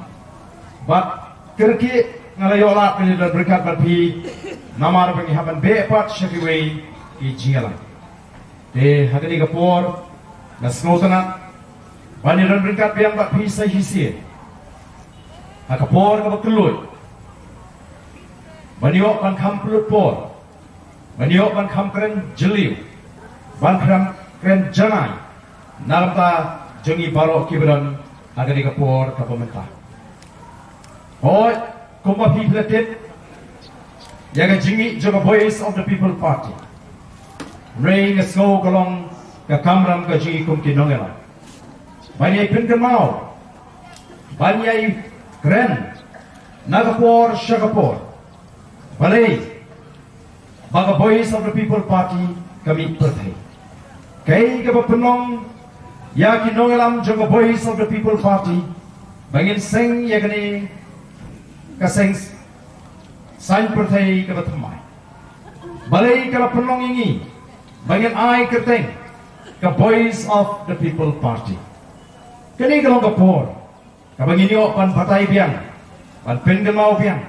bad kyrkieh nga la ïoh lad ban ïadon ryngkat bad phi namar ba ngi hap ban beh pat sha kiwei ki jingïalang. Te ha kane ka por nga sngewtynnat ban ïadon ryngkat biang bad phi sa shisien ha ka por kaba kylluid ban ïoh ban kham pynlut por, ban ïoh ban kham kren jylliew, ban kham kren janai na ka bynta jong ngi baroh kiba don ha kane ka por kaba mynta. Hooid, kumba phi la tip ïa ka jingmih jong ka Voice of the People Party, hynrei nga sngew ka long ka kamram ka jong ngi kum ki nongïalam ban ïai pynkynmaw, ban ïai kren na ka por sha ka por. Balei ba ka Voice of the People Party ka mih pyrthei? Kaei kaba pynlong ïa ki nongïalam jong ka Voice of the People Party ba ngin seng ïa kane ka seng saiñ pyrthei kaba thymmai? Balei ka la pynlong ïa ngi ba ngin ai kyrteng ka Voice of the People Party? Kane ka long ka por kaba ngin ïoh ban batai biang, ban pynkynmaw biang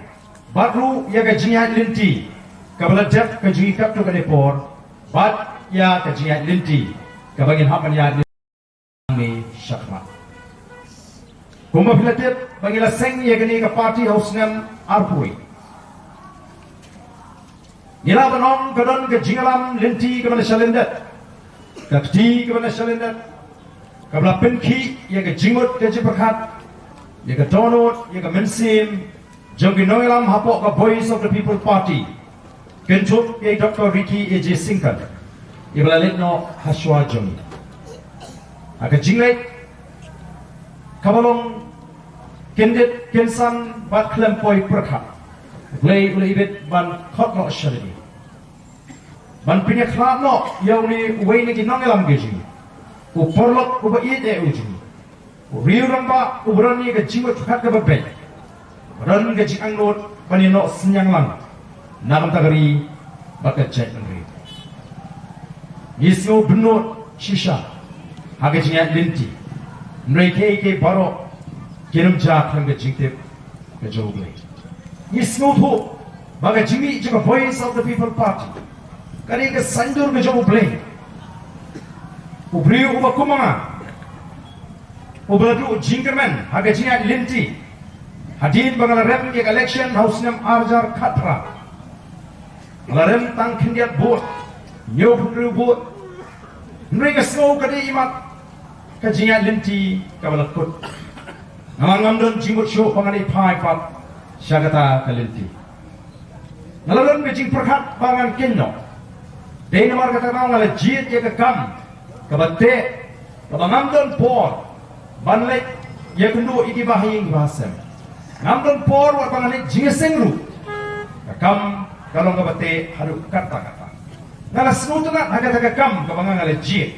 bad ruh ïa ka jingïaid lynti kaba la dep ka jingïakynduh kane por bad ïa ka jingïaid lynti kaba ngin hap ban ïaid lynti shakhmat. Kumba phi la tip ba ngi la seng ïa kane ka party ha u snem arphew. Ngi la ban ong ka don ka jingïalam lynti kaba na shalyndet, ka kti kaba na shalyndet kaba la pynkhih ïa ka jingmut ka jingpyrkhat, ïa ka dohnud, ïa ka mynsiem jong ki nongïalam hapoh ka Voice of the People Party, kynthup ïa i Doctor Ricky A J Syngkon iba la leit noh ha shuwa jong ngi. Ha ka jingleit kaba long kyndit kynsan bad khlem poi pyrkhat, U Blei u la ibit ban khot noh sha lade ban pynïakhlad noh ïa une uwei na ki nongïalam ka jong ngi, u paralok uba ïeit eh u jong ngi, u riew rangbah uba don ïa ka jingmut jingpyrkhat kaba beit, uba don ka jingangnud ban ïanoh synñiang lang na ka bynta ka ri bad ka jaitbynriew. Ngi sngew bynnud shisha ha ka jingïaid lynti, hynrei kiei kiei baroh kin ym jia khlem ka jingtip ka jong U Blei. Ngi sngewthuh ba ka jingmih jong ka Voice of the People Party ka dei ka saiñdur ka jong U Blei. U briew uba kum ma nga uba la duh jingkyrmen ha ka jingïaid lynti. Hadien ba nga la rem ïa ka election ha u snem ar hajar khatphra, nga la rem tang khyndiat vote, hynñiewphew hynriew vote. Hynrei nga sngew ka dei imat ka jingïaid lynti kaba la kut. Namar ngam don jingmut shuh ba ngan ïai phai pat sha kata ka lynti. Nga la don ka jingpyrkhat ba ngan kynnoh. Dei namar kata ka daw nga la jied ïa ka kam kaba teh, kaba ngam don por ban leit ïakynduh ïa kiba ha ïing ba ha sem. Ngam don por wat ba ngan leit jingïaseng ruh. Ka kam ka long kaba teh haduh katta katta. Nga la sngewtynnat ha kata ka kam kaba nga nga la jied.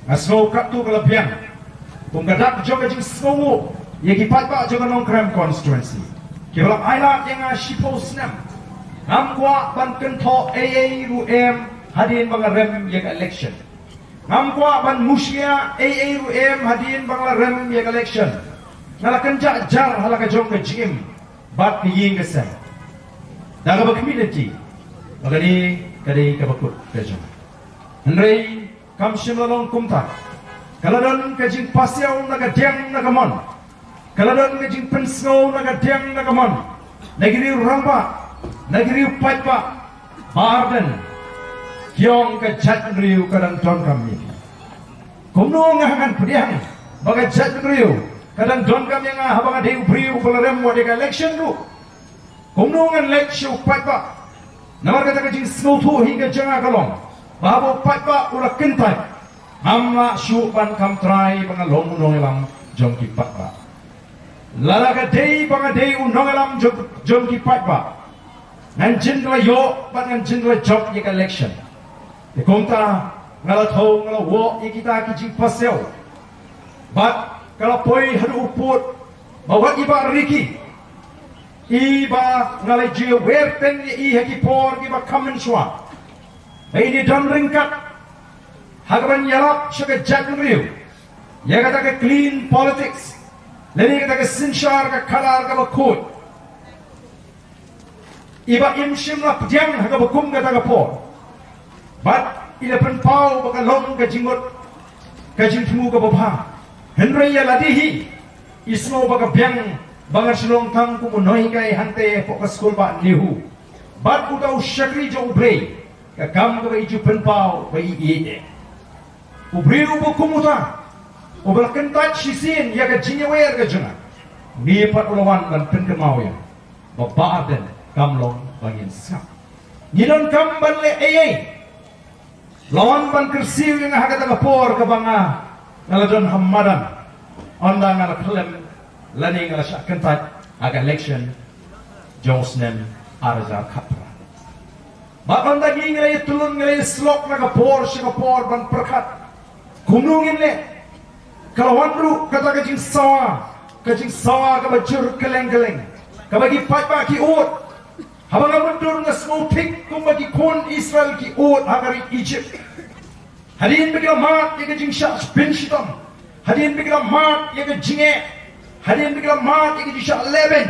Nga sngew katto ka la biang kum ka dak jong ka jingsngewnguh ïa ki paidbah jong ka Nongkrem constituency kiba la ailad ïa nga shiphew snem. Ngam kwah ban kynthoh ei ei ruh em hadien ba nga rem ïa ka election. Ngam kwah ban mushlia ei ei ruh em hadien ba nga la rem ïa ka election. Nga la kynjah jar ha la ka jong ka jingim bad ka ïing ka sem da kaba khmih lynti ba kane ka dei kaba kut ka jong nga. Hynrei kam shym la long kumta. Ka la don ka jingpasiaw na ka diang na ka mon. Ka la don ka jingpynsngew na ka diang na ka mon na ki riew rangbah, na ki riew paidbah ba ar dien. Ki ong ka jaitbynriew ka dang donkam ïa ngi. Kumno nga ngan pdiang ba ka jaitbynriew ka dang donkam ïa nga haba nga dei u briew uba la rem wat ïa ka election ruh? Kumno ngan leit sha u paidbah? Namar kata ka jingsngewthuh hi ka jong nga ka long ba haba u paidbah u la kyntait, ngam lah shuh ban kham trai ba nga long u nongïalam jong ki paidbah. Lada ka dei ba nga dei u nongïalam jong, jong ki paidbah, ngan jin la ïoh bad ngan jin la jop ïa ka election. Te kumta nga la thew, nga la wad ïa kita ki jingpasiaw Bad ka la poi haduh u pud ba wat i Bah Ricky, i ba nga la ju wer teng ïa i ha ki por kiba kham mynshuwa, ba i dei don ryngkat ha kaban ïalap sha ka jaitbynriew ïa kata ka clean politics lane kata ka synshar ka khadar kaba khuid. I Bah im shym la pdiang ha kaba kum kata ka por. Bad i la pynpaw ba ka long ka jingmut, ka jingthmu kaba bha. Hynrei ïa lade hi i sngew ba ka biang ba ngan shu long tang kum u nonghikai hangtei hapoh ka skul bah NEHU. Bad uta u shakri jong U Blei, ka kam kaba i ju pynpaw ba i ïeit eh. U briew uba kum uta, uba la kyntait shisien ïa ka jingïawer ka jong nga, une pat u la wan ban pynkynmaw ïa nga ba Bah Ardent kam long ba ngin sngap. Ngi donkam ban leh ei ei. La wan ban kyrsiew ïa nga ha kata ka por kaba nga, nga la don ha madan. Ynda nga la khlem lane nga la shah kyntait ha ka election jong u snem ar hajar khatphra. Bad ynda ngi, ngi la ïatylli, ngi la ïasyllok na ka por sha ka por ban pyrkhat kumno ngin leh, ka la wan ruh kata ka jingsawa, ka jingsawa kaba jur kylleng kylleng, kaba ki paidbah ki ud. Haba nga mutdur nga sngew thik kumba ki khun Israel ki ud ha ka ri Egypt. Hadien ba ki la mad ïa ka jingshah pynshitom, hadien ba ki la mad ïa ka jingeh, hadien ba ki la mad ïa ka jingshah lehbeiñ,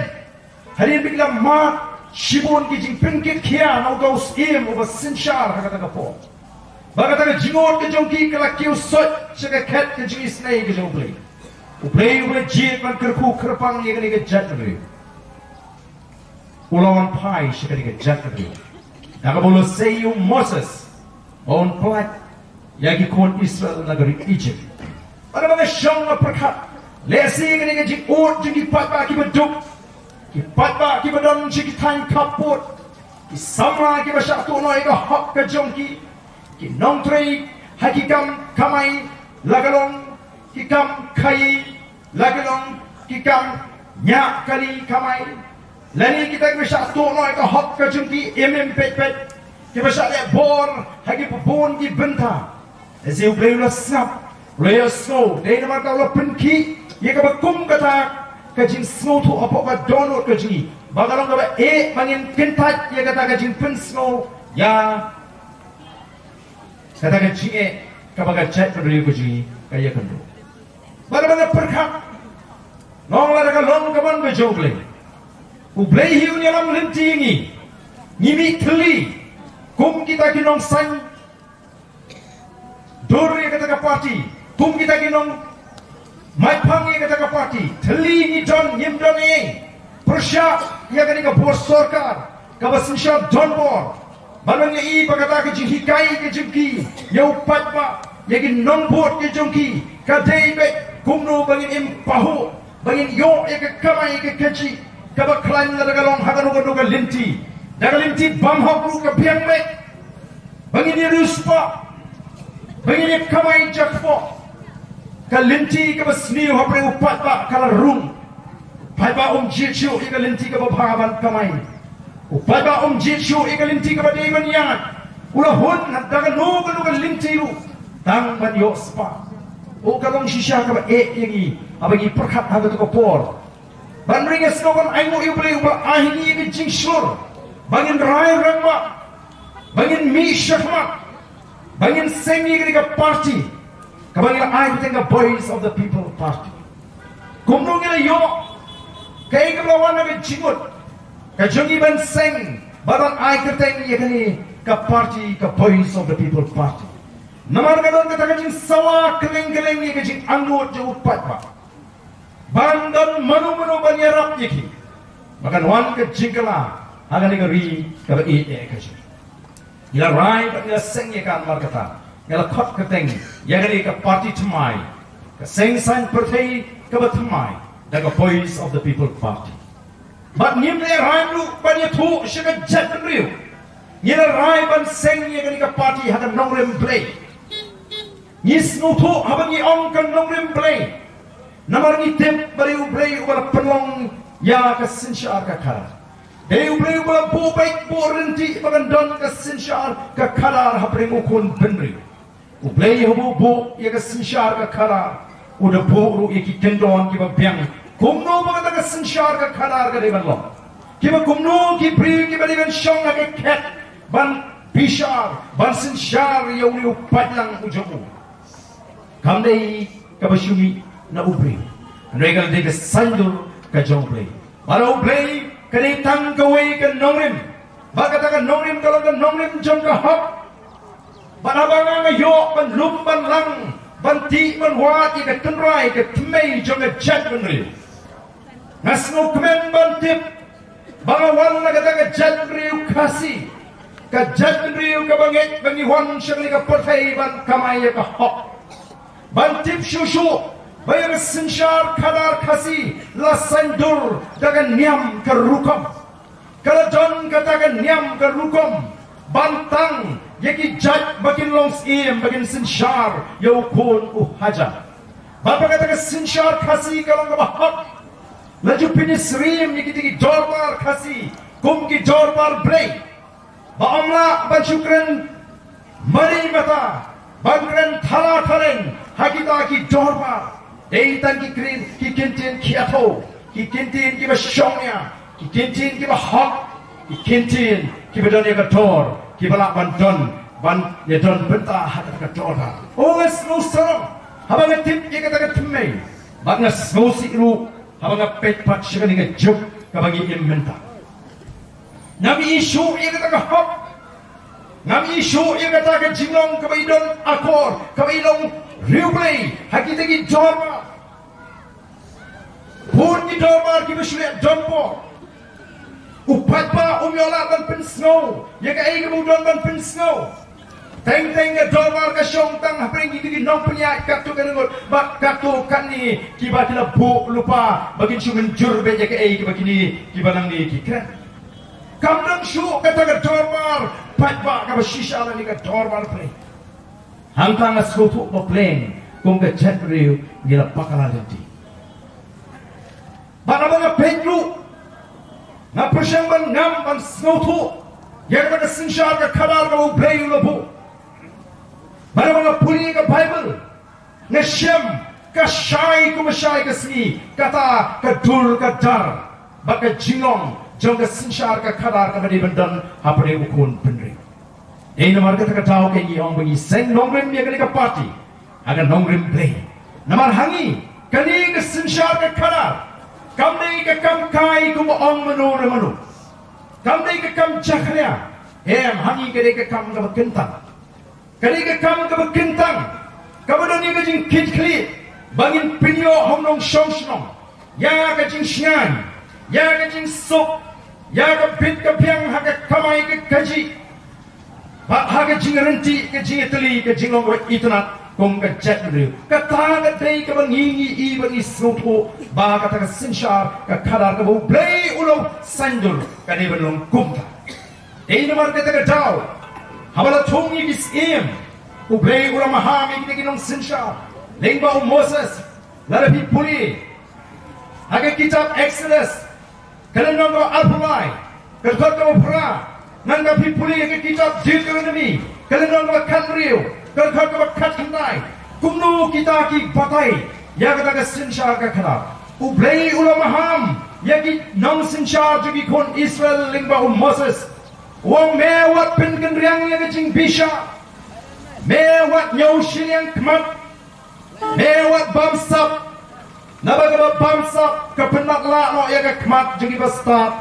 hadien ba ki la mad shibun ki jingpynkit khia na uta u syiem uba synshar ha kata ka por, ba kata ka jingud ka jong ki ka la kiew soit sha ka khet ka jingisynei ka jong U Blei. U Blei uba la jied ban kyrkhu kyrpang ïa kane ka jaitbynriew, u la wan phai sha kane ka jaitbynriew da kaba u la sei ïa u Moses ba un pyllait ïa ki khun Israel na ka ri Egypt. Bad haba nga shong nga pyrkhat, lehse kane ka jingud jong ki paidbah kiba duk, ki paidbah kiba don sha ki thaiñ khappud, ki samla kiba shah tuh noh ïa ka hok ka jong ki, ki nongtrei ha ki kam kamai, la ka long ki kam khaïi, la ka long ki kam ñiah kali kamai, lane kita kiba shah tuh noh ïa ka hok ka jong ki im im peit peit, kiba shah leh bor ha kiba bun ki bynta. Lehse U Blei u la sngap, u la ïohsngew, dei namar kata u la pynkhih ïa kaba kum kata ka jingsngewthuh hapoh ka dohnud ka jong ngi, ba ka long kaba eh ba ngin kyntait ïa kata ka jingpynsngew ïa kata ka jingeh kaba ka jaitbynriew ka jong ngi ka ïakynduh. Bad haba nga pyrkhat, nga ong lada ka long ka mon ka jong U Blei, U Blei hi un ïalam lynti ïa ngi. Ngi mih thylli kum kita ki nongsaiñ dur ïa kata ka party, kum kita ki nongmaiphang ïa kata ka party. Thylli ngi don, ngim don ei ei. Pyrshah ïa kane ka bor sorkar kaba synshar donbor, ban wan ïa i ba kata ka jinghikai ka jong ki ïa u paidbah, ïa ki nongbud ka jong ki, ka dei beit kumno ba ngin im pahuh, ba ngin ïoh ïa ka kamai ka kajih kaba khlaiñ lada ka long ha kano kano ka lynti. Da ka lynti bymhok ruh ka biang beit, ba ngin ïa riewspah, ba ngin ïa kamai jakpoh. Ka lynti kaba sniew hapdeng u paidbah ka la rung. Paidbah um jied shuh ïa ka lynti kaba bha ban kamai. U paidbah um jied shuh ïa ka lynti kaba dei ban ïaid. U la hun da kano kano ka lynti ruh tang ban ïoh spah. Oh, ka long shisha kaba eh ïa ngi haba ngi pyrkhat ha kata ka por. Ban ring ïa sngewbha ban ainguh ïa U Blei uba la ai ha ngi ïa ka jingshlur ba ngin rai rangbah, ba ngin mih shakhmat, ba ngin seng ïa kane ka party kaba ngi la ai kyrteng ka Voice of the People Party. Kumno ngi la ïoh, kaei kaba la wan na ka jingmut ka jong ngi ban seng bad ban ai kyrteng ïa kane ka party ka Voice of the People Party? Namar ka don kata ka jingsawa kylleng kylleng ïa ka jingangnud jong u paidbah. Ban don mano mano ban ïarap ïa ki ba kan wan ka jingkylla ha kane ka ri kaba ïeit eh ka jong ngi. Ngi la rai bad ngi la seng ïa ka, namar kata ngi la khot kyrteng ïa kane ka party thymmai, ka seng saiñ pyrthei kaba thymmai, da ka Voice of the People Party. Bad ngim la rai ruh ban ïathuh sha ka jaitbynriew. Ngi la rai ban seng ïa kane ka party ha ka nongrim Blei. Ngi sngewthuh haba ngi ong ka nongrim Blei, namar ngi tip ba dei U Blei uba la pynlong ïa ka synshar ka khadar. Dei U Blei uba la buh beit buh ryntih ba kan don ka synshar ka khadar hapdeng u khun bynriew. U Blei haba u buh ïa ka synshar ka khadar, U da buh ruh ïa ki kyndon kiba biang kumno ba kata ka synshar ka khadar ka dei ban long. Kiba kumno ki briew kiba dei ban shong ha ka khet ban bishar, ban synshar ïa une u paidlang u jong u. Kam dei kaba shu mih na u briew. Hynrei ka dei ka saiñdur ka jong u Blei. Bad u Blei ka dei tang kawei ka nongrim. Bad kata ka nongrim ka long ka nongrim jong ka hok. Bad haba nga nga ïoh ban lum ban lang, ban tih ban wad ïa ka tynrai ka thymmei jong ka jaitbynriew, nga sngewkmen ban tip ba nga wan na kata ka jaitbynriew Khasi, ka jaitbynriew kaba ngeit ba ngi wan sha kane ka pyrthei ban kamai ïa ka hok. Ban tip shuh shuh ba ïa ka synshar khadar Khasi la saiñdur da ka niam ka rukom. Ka la don kata ka niam ka rukom ban tang ïa ki jait ba kin long syiem, ba kin synshar ïa u khun u hajan. Bad ba kata ka synshar Khasi ka long kaba hok. La ju pynsyriem ïa kita ki dorbar Khasi kum ki dorbar Blei. Ba ym lah ban shu kren mari mata, ban kren thala thaleng ha kita ki dorbar. Dei tang ki kren, ki kyntien ki ato, ki kyntien kiba shongnia, ki kyntien kiba hok, ki kyntien kiba don ïa ka dor, kiba lah ban don, ban ïa don bynta ha kata ka dorbar. O nga sngewsarong haba nga tip ïa kata ka thymmei, bad nga sngewsih ruh haba nga peit pat sha kane ka juk kaba ngi im mynta. Ngam ïohi shuh ïa kata ka hok. Ngam ïohi shuh ïa kata ka jinglong kaba i don akor, kaba i long riewblei ha kita ki dorbar. Bun ki dorbar kiba shu leh don por. U paidbah um ïoh lah ban pynsngew ïa kaei kaba u don ban pynsngew. Teng teng ka dorbar ka shong tang hapdeng kita ki nongpynïaid, katto katne ngut bad katto katne kiba ki la buh lypa ba kin shu mynjur beit ïa kaei kaba kine kiba nangne ki kren. Kam don shuh kata ka dorbar paidbah kaba shisha lane ka dorbar Blei. Hangta nga sngewthuh ba pleng kum ka jaitbynriew ngi la bakla lynti. Bad haba nga peit ruh, nga pyrshang ban ngam ban sngewthuh ïa kata ka synshar ka khadar kaba U Blei u la buh. Bad haba nga pule ka Baibl, nga shem ka shai kumba shai ka sngi kata ka dur ka dar bad ka jinglong jong ka synshar ka khadar kaba dei ban don hapdeng u khun bynriew. Dei namar kata ka daw ka ngi ong ba ngi seng nongrim ïa kane ka party ha ka nongrim Blei. Namar ha ngi kane ka synshar ka khadar kam dei ka kam kai kumba ong mano re mano. Kam dei ka kam jakhlia. Em, ha ngi ka dei ka kam kaba kyntang. Ka dei ka kam kaba kyntang kaba don ïa ka jingkitkhlieh ba ngin pynïoh ha u nongshong shnong ïa ka jingshngaiñ, ïa ka jingsuk, ïa ka bit ka biang ha ka kamai ka kajih, bad ha ka jingryntih, ka jingïatylli, ka jinglong bad itynnad kum ka jaitbynriew. Kata ka dei kaba ngi ngi i bad ngi sngewthuh ba kata ka synshar ka khadar kaba U Blei u la saiñdur ka dei ban long kumta. Dei namar kata ka daw haba la thung ïa ki syiem, U Blei u la maham ïa kita ki nongsynshar. Lyngba u Moses, lada phi pule ha ka kitab Exodus, ka lynnong kaba arphew lai, ka dkhot kaba phra, nangta phi pule ha ka kitab Deuteronomy, ka lynnong kaba khathynriew, ka dkhot kaba khatkhyndai, kumno kita ki batai ïa kata ka synshar ka khadar. U Blei u la maham ïa ki nongsynshar jong ki khun Israel lyngba u Moses. U ong, me wat pynkynriang ïa ka jingbishar. Me wat ñiew shiliang khmat. Me wat bamsap. Naba kaba bamsap ka pynmatlah noh ïa ka khmat jong kiba stad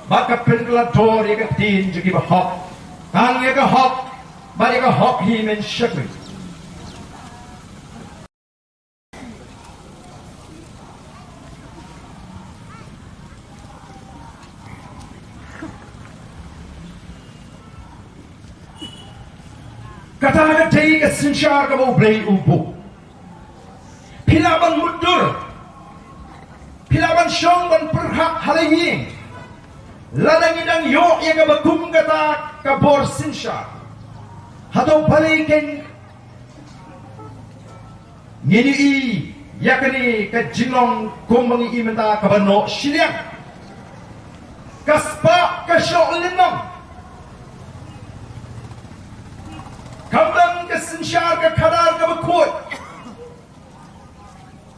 bad ka pynkylla dor ïa ka ktien jong kiba hok. Tang ïa ka hok bad ïa ka hok hi men shakri. Kata ka dei ka synshar kaba U Blei u buh. Phi lah ban mutdur, phi lah ban shong ban pyrkhat ha la ïing lada ngi dang ïoh ïa kaba kum kata ka bor synshar. Hato balei kein ngin ïohi ïa kane ka jinglong kumba ngi i mynta kaba noh shiliang? Ka spah ka shoh lynnong. Kam don ka synshar ka khadar kaba khuid.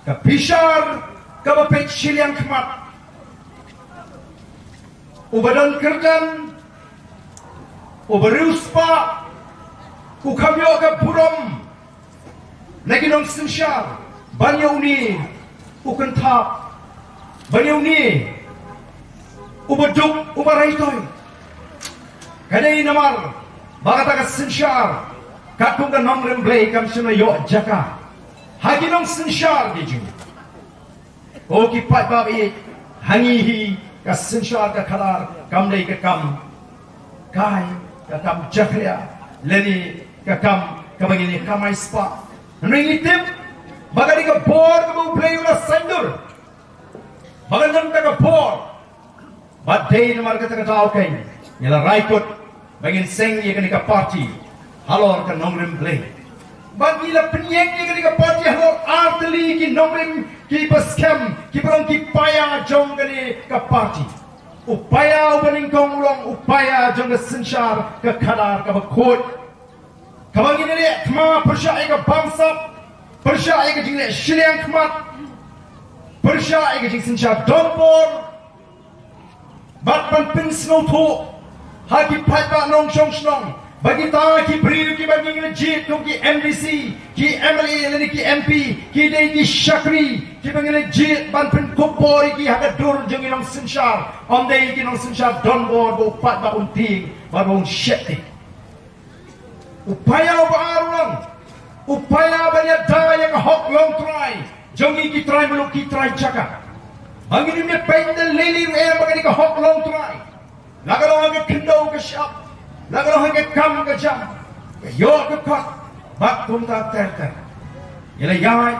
Ka bishar kaba peit shiliang khmat, uba don kyrdan, uba riewspah, u kham ïoh ka burom na ki nongsynshar ban ïa une u kynthap, ban ïa une uba duk, uba raitoi. Ka dei namar ba kata ka synshar, katkum ka nongrim Blei, kam shym la ïoh jaka ha ki nongsynshar ki jong ngi. Ko ki paidbah, i ha ngi hi ka synshar ka khadar kam dei ka kam kai, ka kam jakhlia, lane ka kam kaba ngin ïa kamai spah. Hynrei ngi tip ba ka dei ka bor kaba U Blei u la saiñdur, ba kan don kata ka bor. Bad dei namar kata ka daw kein ngi la rai kut ba ngin seng ïa kane ka party halor ka nongrim Blei. Bad ngi la pynïeng ïa kane ka party halor ar tylli ki nongrim kiba skhem, kiba long ki paia jong kane ka party. U paia uba nyngkong u long u paia jong ka synshar ka khadar kaba khuid, kaba ngin ïaleh thma pyrshah ïa ka bamsap, pyrshah ïa ka jingleh shiliang khmat, pyrshah ïa ka jingsynshar donbor, bad ban pynsngewthuh ha ki paidbah nongshong shnong ba kita ki briew kiba ngi la jied kum ki M D C, ki M L A lane ki M P, ki dei ki shakri kiba ngi la jied ban pynkup bor ïa ki ha ka dur jong ki nongsynshar, ym dei ki nongsynshar donbor ba u paidbah un tieng bad ba un sheptieng. U paia uba ar u long u paia ban ïada ïa ka hok longtrai jong ngi ki trai muluk, ki trai jaka. Ba ngin ym ïa peit da lei lei ruh em ba kane ka hok longtrai, la ka long ha ka khyndew ka shyiap, la ka long ha ka kam ka jam, ka ïoh ka kot, bad kumta ter ter. Ngi la ïaid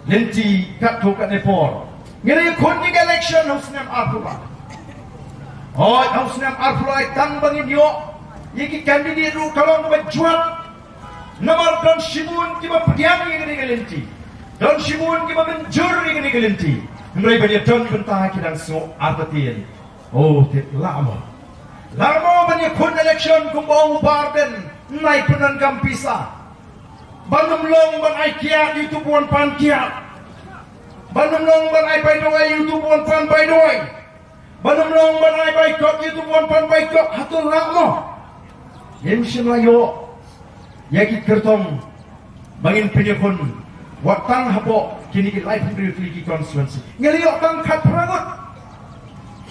lynti katto katne por. Ngi la ïakhun ïa ka election ha u snem arphew lai. Hooid, ha u snem arphew lai tang ba ngin ïoh ïa ki candidate ruh ka long kaba jwat. Namar don shibun kiba pdiang ïa kane ka lynti, don shibun kiba mynjur ïa kane ka lynti. Hynrei ban ïa don bynta ki dang sngew artatien. O, te lah mo, lah mo ban ïakhun election kumba ong u Bah Ardent, nai pyndonkam pisa. Ban ym long ban ai kiad ïa uto uba wan pan kiad. Ban ym long ban ai bai dawai ïa uto uba wan pan bai dawai. Ban ym long ban ai bai kot ïa uto uba wan pan bai kot. Hato lah mo? Ngim shym la ïoh ïa ki kyrtong ba ngin pynïakhun wat tang hapoh kine ki laiphew hynriew tylli ki constituency. Ngi la ïoh tang khatphra ngut.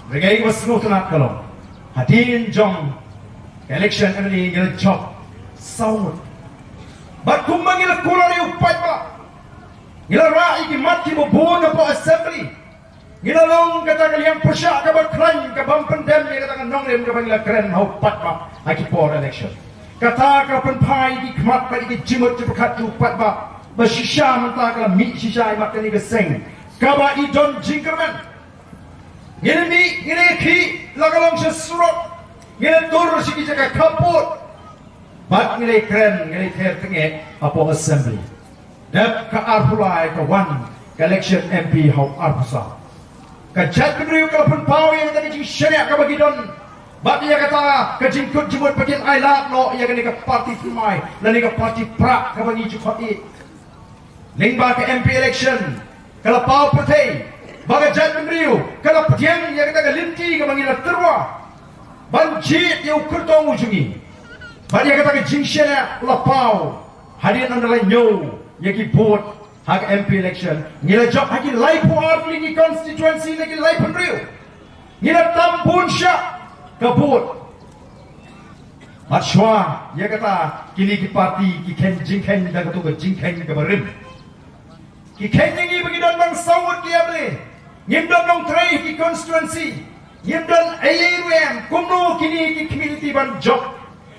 Hynrei kaei kaba sngewtynnat ka long, hadien jong ka election M L A ngi la jop saw ngut. Bad kumba ngi la kular ïa u paidbah, ngi la rah ïa ki mat kiba bun hapoh assembly. Ngi la long kata ka liang pyrshah kaba khlaiñ, kabym pyndem ïa kata ka nongrim kaba ngi la kren ha u paidbah ha ki por election. Kata ka pynphai ïa ki khmat bad ïa ki jingmut jingpyrkhat jong u paidbah, ba shisha mynta ka la mih shisha ïa mat kane ka seng kaba i don jingkyrmen. Ngi la mih, ngi la khih, la ka long sha surok, ngi la tur sha ki jaka khappud, bad ngi la kren, ngi la ther tyngeh hapoh assembly. Dep ka arphew lai ka wan ka election M P ha u arphew saw. Ka jaitbynriew ka la pynpaw ïa kata ka jingshaniah kaba ki don, bad ïa kata ka jingkut jingmut ba kin ailad noh ïa kane ka party thymmai lane ka party prah kaba ngi ju khot ïa. Lyngba ka M P election ka la paw pyrthei ba ka jaitbynriew ka la pdiang ïa kata ka lynti kaba ngi la tyrwa ban jied ïa u kyrtong u jong ngi. Bad ïa kata ka jingshaniah la paw hadien ynda la ñiew ïa ki vote ha ka M P election. Ngi la jop ha ki laiphew ar tylli ki constituency na ki laiphew hynriew. Ngi la tam bun shah ka vote. Bad shuwa ïa kata kine ki party ki kheiñ jingkheiñ da kato ka jingkheiñ kaba rim. Ki kheiñ ïa ngi ba ngi don tang saw ngut ki M L A. Ngim don nongtrei ha ki constituency. Ngim don ei ei ruh em. Kumno kine ki khmih lynti ban jop?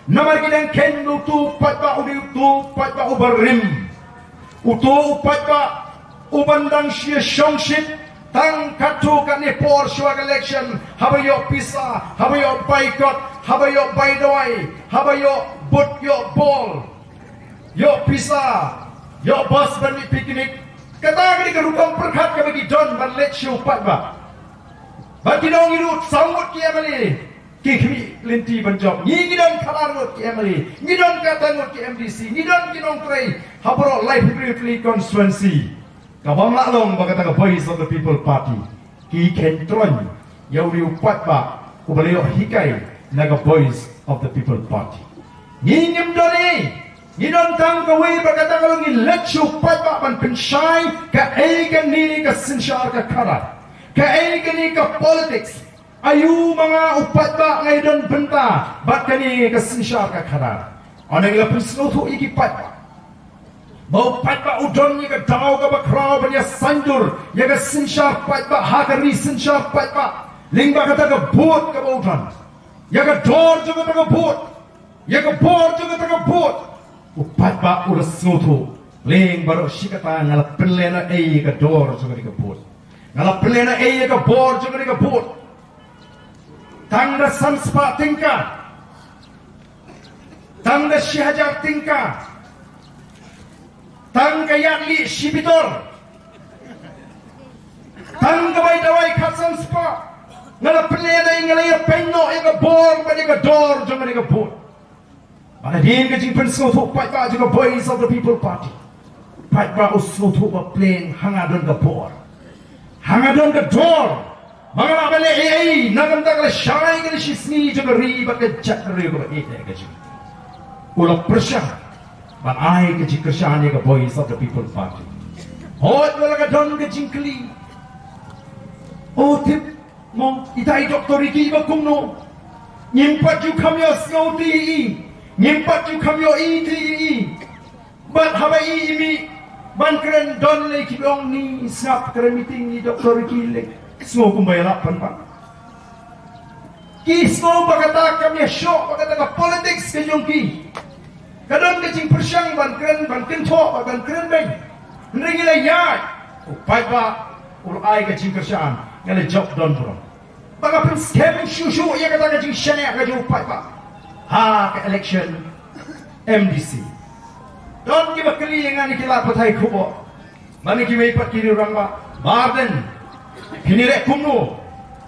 Namar ki dang kheiñ ba uto u paidbah u dei uto u paidbah uba rim, uto u paidbah uban dang shu ïa shongshit tang katto katne por shuwa ka election, haba ïoh pisa, haba ïoh bai kot, haba ïoh bai dawai, haba ïoh but ïoh bol, ïoh pisa, ïoh bus ban mih picnic. Kata ka dei ka rukom pyrkhat kaba ki don ban leit sha u paidbah. Bad ki ong ngi ruh saw ngut ki M L A ki khmih lynti ban jop. Ngi ngi don khatar ngut ki M L A, ngi don khatar ngut ki M D C, ngi don ki nongtrei ha baroh laiphew hynriew tylli constituency. Ka bym lah long ba kata ka Voice of the People Party ki khein troiñ ïa u paidbah uba la ïoh hikai na ka Voice of the People Party. Ngi ngim don ei, ngi don tang kawei ba kata ka long ngi leit sha u paidbah ban pynshai kaei kane ka synshar ka khadar, kaei kane ka politics. Aïu ma nga u paidbah nga ïadon bynta bad kane ka synshar ka khadar. Ynda ngi la pynsngewthuh ïa ki paidbah ba u paidbah u don ïa ka daw kaba khraw ban ïa saiñdur ïa ka synshar paidbah ha ka ri synshar paidbah lyngba kata ka vote kaba u don, ïa ka dor jong kata ka vote, ïa ka bor jong kata ka vote. U paidbah u la sngewthuh. Lyngba ruh shi katta nga la pynlehnohei ïa ka dor jong kata ka vote, nga la pynlehnohei ïa ka bor jong kata ka vote. Tang da san spah tyngka, tang da shi hajar tyngka, tang ka ïaid lieh shi bitor, tang ka bai dawai khatsan spah, nga la pynlehnohei, nga la ïa pynnoh ïa ka bor bad ïa ka dor jong kata ka vote. Ba hadien ka jingpynsngewthuh paidbah jong ka Voice of the People Party, paidbah u sngewthuh ba pleng ha nga don ka bor, ha nga don ka dor ba nga lah ban leh ei ei na ka bynta ka lashai ka lashisngi jong ka ri bad ka jaitbynriew kaba ïeit ka jong u. La pyrshang ban ai ka jingkyrshan ïa ka Voice of the People Party. Hooid, wat la ka don ka jingkylli, o tip, mo, ita i Doctor Ricky ba kumno? Ngim pat ju kham ïohsngew ti i, ngim pat ju kham ïohi ti i. Bad haba i mih ban kren, don lei ki ba ong ni sngap kren meeting ni Doctor Ricky lei. Sngew kumba ïalap pynban. Ki sngew ba kata kam ïashoh ba kata ka politics ka jong ki. Ka don ka jingpyrshang ban kren, ban kynthoh, ban kren beiñ. Hynrei ngi la ïaid, u paidbah u la ai ka jingkyrshan, nga la jop don burom ba ka pynskhem shuh shuh ïa kata ka jingshaniah ka jong u paidbah ha ka election M D C. Don kiba kylli ïa nga na ki lad pathai khubor, ba na kiwei pat ki rangbah, ba ardent phin ïaleh kumno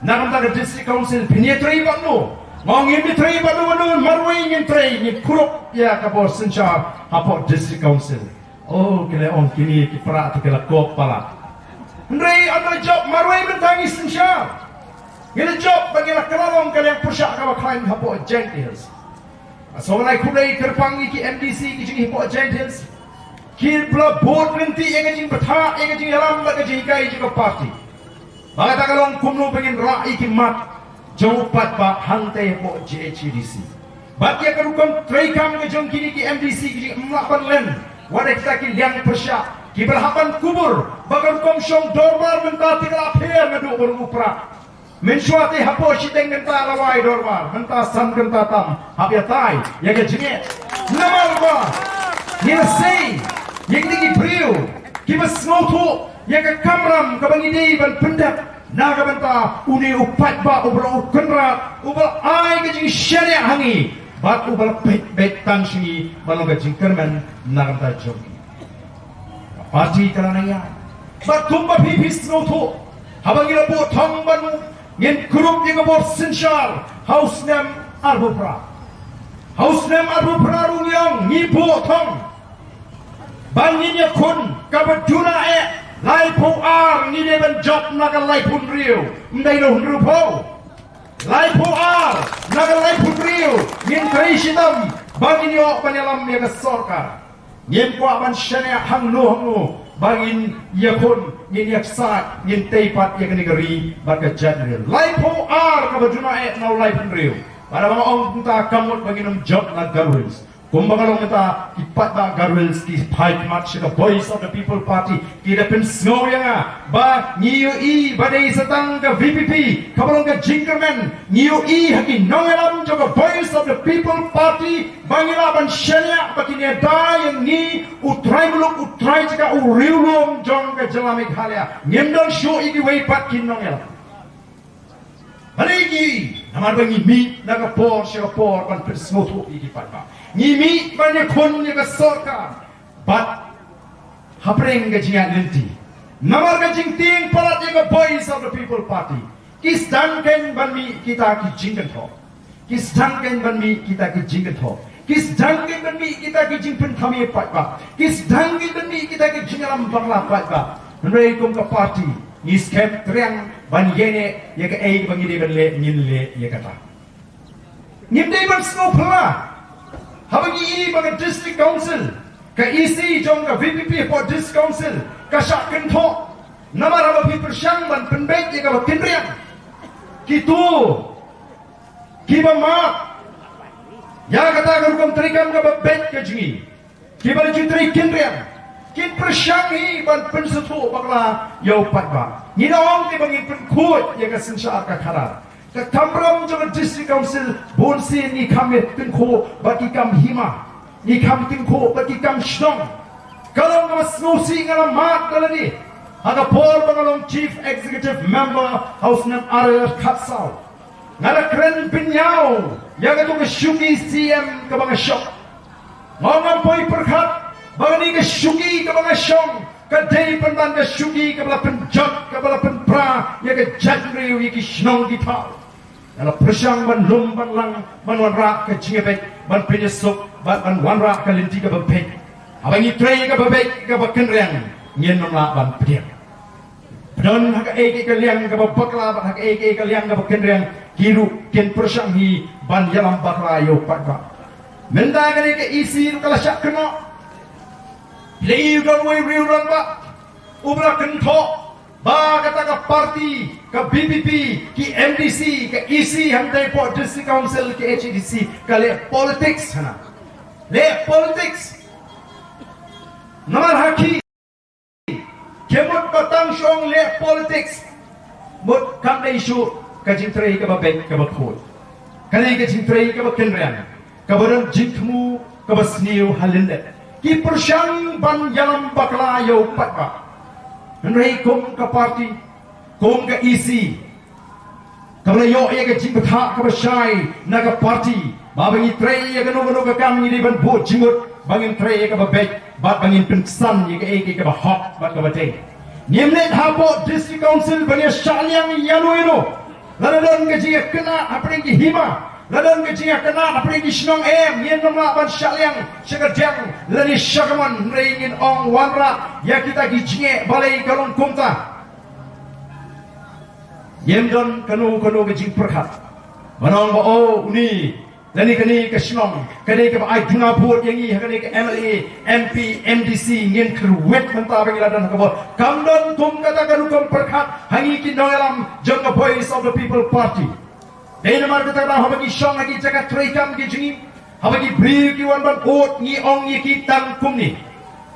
na ka bynta ka District Council, phin ïatrei bad no? Nga ong ngim ïatrei bad no bad no, marwei ngin trei, ngin kurup ïa ka bor synshar hapoh District Council. O, ki la ong kine ki para te ki la kop palat. Hynrei ynda la jop marwei mynta ngi synshar. Ngi la jop ba ngi la kylla long ka liang pyrshah kaba khlaiñ hapoh Jaintia Hills. Nga sngewbha ban ai khublei kyrpang ïa ki M D C ki jong ngi hapoh Jaintia Hills, kiba la bud lynti ïa ka jingbthah, ïa ka jingïalam bad ka jinghikai jong ka party. Ba kata ka long kumno ba ngin rah ïa ki mat jong u paidbah hangtei hapoh J H A D C. Bad ïa ka rukom treikam ka jong kine ki M D C ki jong ngi ym lah ban len wat ïa kita ki liang pyrshah kiba la hap ban kubur. Ba ka rukom shong dorbar mynta te ka la pher naduh ba rung u prah. Mynshuwa te hapoh shiteng kynta la wai dorbar, mynta san kynta tam hap ïatai ïa ka jingeh. Namar ba ngi la sei ïa kine ki briew kiba sngewthuh ïa ka kamram kaba ngi dei ban pyndep na ka bynta une u paidbah uba la u kynrad, uba la ai ka jingshaniah ha ngi bad uba la peit beit tang sha ngi ban long ka jingkyrmen na ka bynta jong ngi. Ka party ka la nang ïaid. Bad kumba phi phi sngewthuh, haba ngi la buh thong ban ngin kurup ïa ka bor synshar ha u snem arphew phra, ha u snem arphew phra ruh ngi ong ngi buh thong ba ngin ïakhun kaba duna eh, laiphew ar ngi dei ban jop na ka laiphew hynriew, ym dei na hynriewphew. Laiphew ar na ka laiphew hynriew ngin trei shitom ba ngin ïoh ban ïalam ïa ka sorkar. Ngim kwah ban shaniah hangno hangno ba ngin ïakhun, ngin ïaksaid, ngin tei pat ïa kane ka ri bad ka jaitbynriew. Laiphew ar kaba duna eh na u laiphew hynriew. Bad haba nga ong kumta kam mut ba ngin ym jop na Garo Hills. Kumba nga la ong mynta, ki paidbah Garo Hills ki phai khmat sha ka Voice of the People Party, ki da pynsngew ïa nga ba ngi ïohi ba dei sa tang ka V P P kaba long ka jingkyrmen. Ngi ïohi ha ki nongïalam jong ka Voice of the People Party ba ngi lah ban shaniah ba kin ïada ïa ngi, u trai muluk, u trai jaka, u riewlum jong ka jylla Meghalaya. Ngim don shuh ïa kiwei pat ki nongïalam. Balei ngi? Namar ba ngi mih na ka por sha ka por ban pynsngewthuh ïa ki paidbah. Ngi mih ban ïakhun ïa ka sorkar. Bad hapdeng ka jingïaid lynti, namar ka jingtieng palat ïa ka Voice of the People Party, ki sdang kein ban mih kita ki jingkynthoh. Ki sdang kein ban mih kita ki jingkynthoh. Ki sdang kein ban mih kita ki jingpynthame paidbah. Ki sdang kein ban mih kita ki jingïalam bakla paidbah. Hynrei kum ka party ngi skhem triang ban ïaineh ïa kaei ba ngi dei ban leh, ngin leh ïa kata. Ngim dei ban sngewphylla haba ngi i ba ka District Council, ka E C jong ka V P P hapoh District Council ka shah kynthoh. Namar haba phi pyrshang ban pynbeit ïa kaba kynriang, kito kiba mad ïa kata ka rukom treikam kaba beit ka jong ngi, kiba la ju trei kynriang, kin pyrshang hi ban pynsngewthuh bakla ïa u paidbah. Ngi ong kiba ngin pynkhuid ïa ka synshar ka khadar. Ka kamram jong ka District Council bun sien ngi kham ïa tyngkhuh bad ki kam hima, ngi kham tyngkhuh bad ki kam shnong. Ka long kaba sngewsih nga la mad da lade ha ka por ba nga long Chief Executive Member ha u snem ar hajar khatsaw. Nga la kren bynñiaw ïa kato ka shuki C M kaba nga shong. Nga ong ngam poi pyrkhat ba kane ka shuki kaba nga shong ka dei pynban ka shuki kaba la pynjot, kaba la pynpra ïa ka jaitbynriew, ïa ki shnong ki thaw. Nga la pyrshang ban lum ban lang, ban wanrah ka jingïabeit, ban pynïasuk bad ban wanrah ka lynti kaba beit. Haba ngi trei kaba beit kaba kynriang, ngin ym lah ban pdiang. Pdon ha kaei kaei ka liang kaba bakla bad ha kaei kaei ka liang kaba kynriang, ki ruh kin pyrshang hi ban ïalam bakla ïa u paidbah. Mynta kane ka E C ruh ka la shah kynnoh. Phi la ïohi u don uwei u rangbah uba la kynthoh ba kata ka party, ka V P P, ki M D C, ka E C hangtai hapoh District Council, ka H A D C ka leh politics hana. Leh politics. Namar ha ki Ki mut ba tang shong leh politics, mut kam dei shuh ka jingtrei kaba beit kaba khuid. Ka dei ka jingtrei kaba kynriang, kaba don jingthmu kaba sniew ha lyndet. Ki pyrshang ban ïalam bakla ïa u paidbah. Hynrei kum ka party, kum ka E C, kaba la ïoh ïa ka jingbthah kaba shai na ka party ba, ba ngi trei ïa kano kano ka kam ngi dei ban buh jingmut ba ngin trei ïa kaba beit bad ba ngin pynsan ïa kaei kaei kaba hok bad kaba dei. Ngim leit hapoh District Council ban ïa shah liang ïano ïano. Lada don ka jingïakynad hapdeng ki hima, lada don ka jingïakynad hapdeng ki shnong, em, ngin ym lah ban shah liang sha kadiang lane sha kamon, hynrei ngin ong wanrah ïa kita ki jingeh balei ka long kumta. Ngim don kano kano ka jingpyrkhat ban ong ba, oh, une lane kane ka shnong ka dei kaba ai jingïa vote ïa ngi ha kane ka M L A, M P, M D C. Ngin kyrwit mynta ba ngi la don ha kaba kam don kum kata ka rukom pyrkhat ha ngi ki nongïalam jong ka Voice of the People Party. Dei namar kata ka daw haba ngi shong ha ki jaka treikam ki jong ngi, haba ki briew ki wan ban ud, ngi ong ïa ki tang kumne: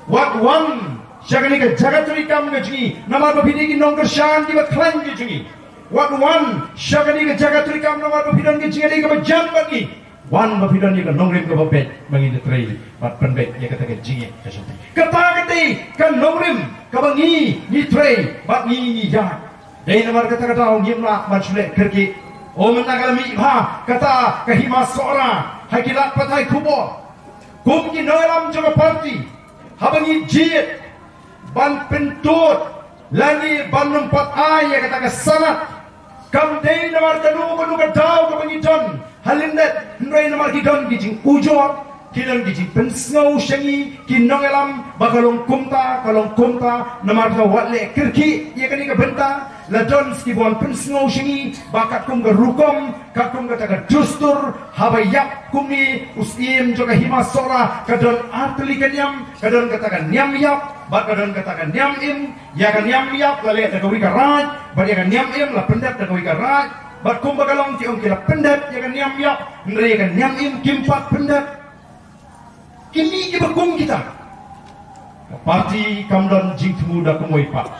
Wat wan sha kane ka jaka treikam ka jong ngi namar ba phi dei ki nongkyrshan kiba khlaiñ ki jong ngi. Wat wan sha kane ka jaka treikam namar ba phi don ka jingïadei kaba jan bad ngi. Wan ba phi don ïa ka nongrim kaba beit ba ngin ïatrei bad pynbeit ïa kata ka jingeh ka shongthait. Kata ka dei ka nongrim kaba ngi ngi trei bad ngi ngi ïaid. Dei namar kata ka daw ngim lah ban shu leh kyrkieh. Oh, mynta ka la mih bha kata ka Hima Sohra ha ki lad pathai khubor. Kum ki nongïalam jong ka party, haba ngi jied ban pyntud lane ban ym pat ai ïa kata ka sanad, kam dei namar kano kano ka daw kaba ngi don ha lyndet, hynrei namar ki don ki jingujor, ki don ki jingpynsngew sha ngi ki nongïalam ba ka long kumta, ka long kumta. Namar kata wat leh kyrkieh ïa kane ka bynta. La don kiba wan pynsngew sha ngi ba katkum ka rukom, katkum kata ka dustur, haba ïap kumne u syiem jong ka Hima Sohra, ka don artylli ka niam, ka don kata ka niam ïap bad ka don kata ka niam im. Ïa ka niam ïap la leh da kawei ka raid bad ïa ka niam im la pyndep da kawei ka raid. Bad kumba ka long, ki ong ki la pyndep ïa ka niam ïap, hynrei ïa ka niam im kim pat pyndep. Kine kiba kum kita, ka party kam don jingthmu da kumwei pat.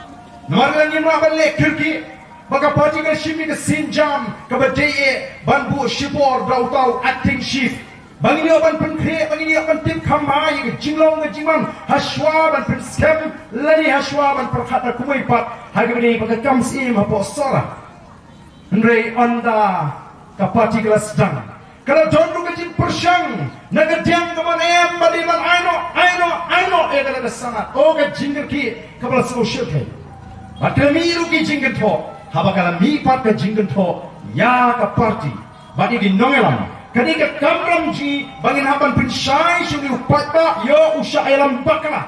Namar kata ngim lah ban leh kyrkieh ba ka party ka shim ïa ka sienjam kaba dei eh ban buh shipor da uta u acting chief. Ba ngin ïoh ban pynkhreh, ba ngin ïoh ban tip kham bha ïa ka jinglong ka jingman hashwa ban pynskhem lane hashwa ban pyrkhat da kumwei pat ha kaba dei ba ka kam syiem hapoh Sohra. Hynrei ynda ka party ka la sdang, ka la don ruh ka jingpyrshang na ka diang ka mon, em, ba dei ban ai noh, ai noh, ai noh ïa kata ka sanad. Oh, ka jingkyrkieh kaba la sngewsih. Bad ka la mih ruh ki jingkynthoh. Haba ka la mih pat ka jingkynthoh ïa ka party bad ïa ki nongïalam, ka dei ka kamram jong ngi ba ngin hap ban pynshai sha u paidbah, ïoh u shah ïalam bakla.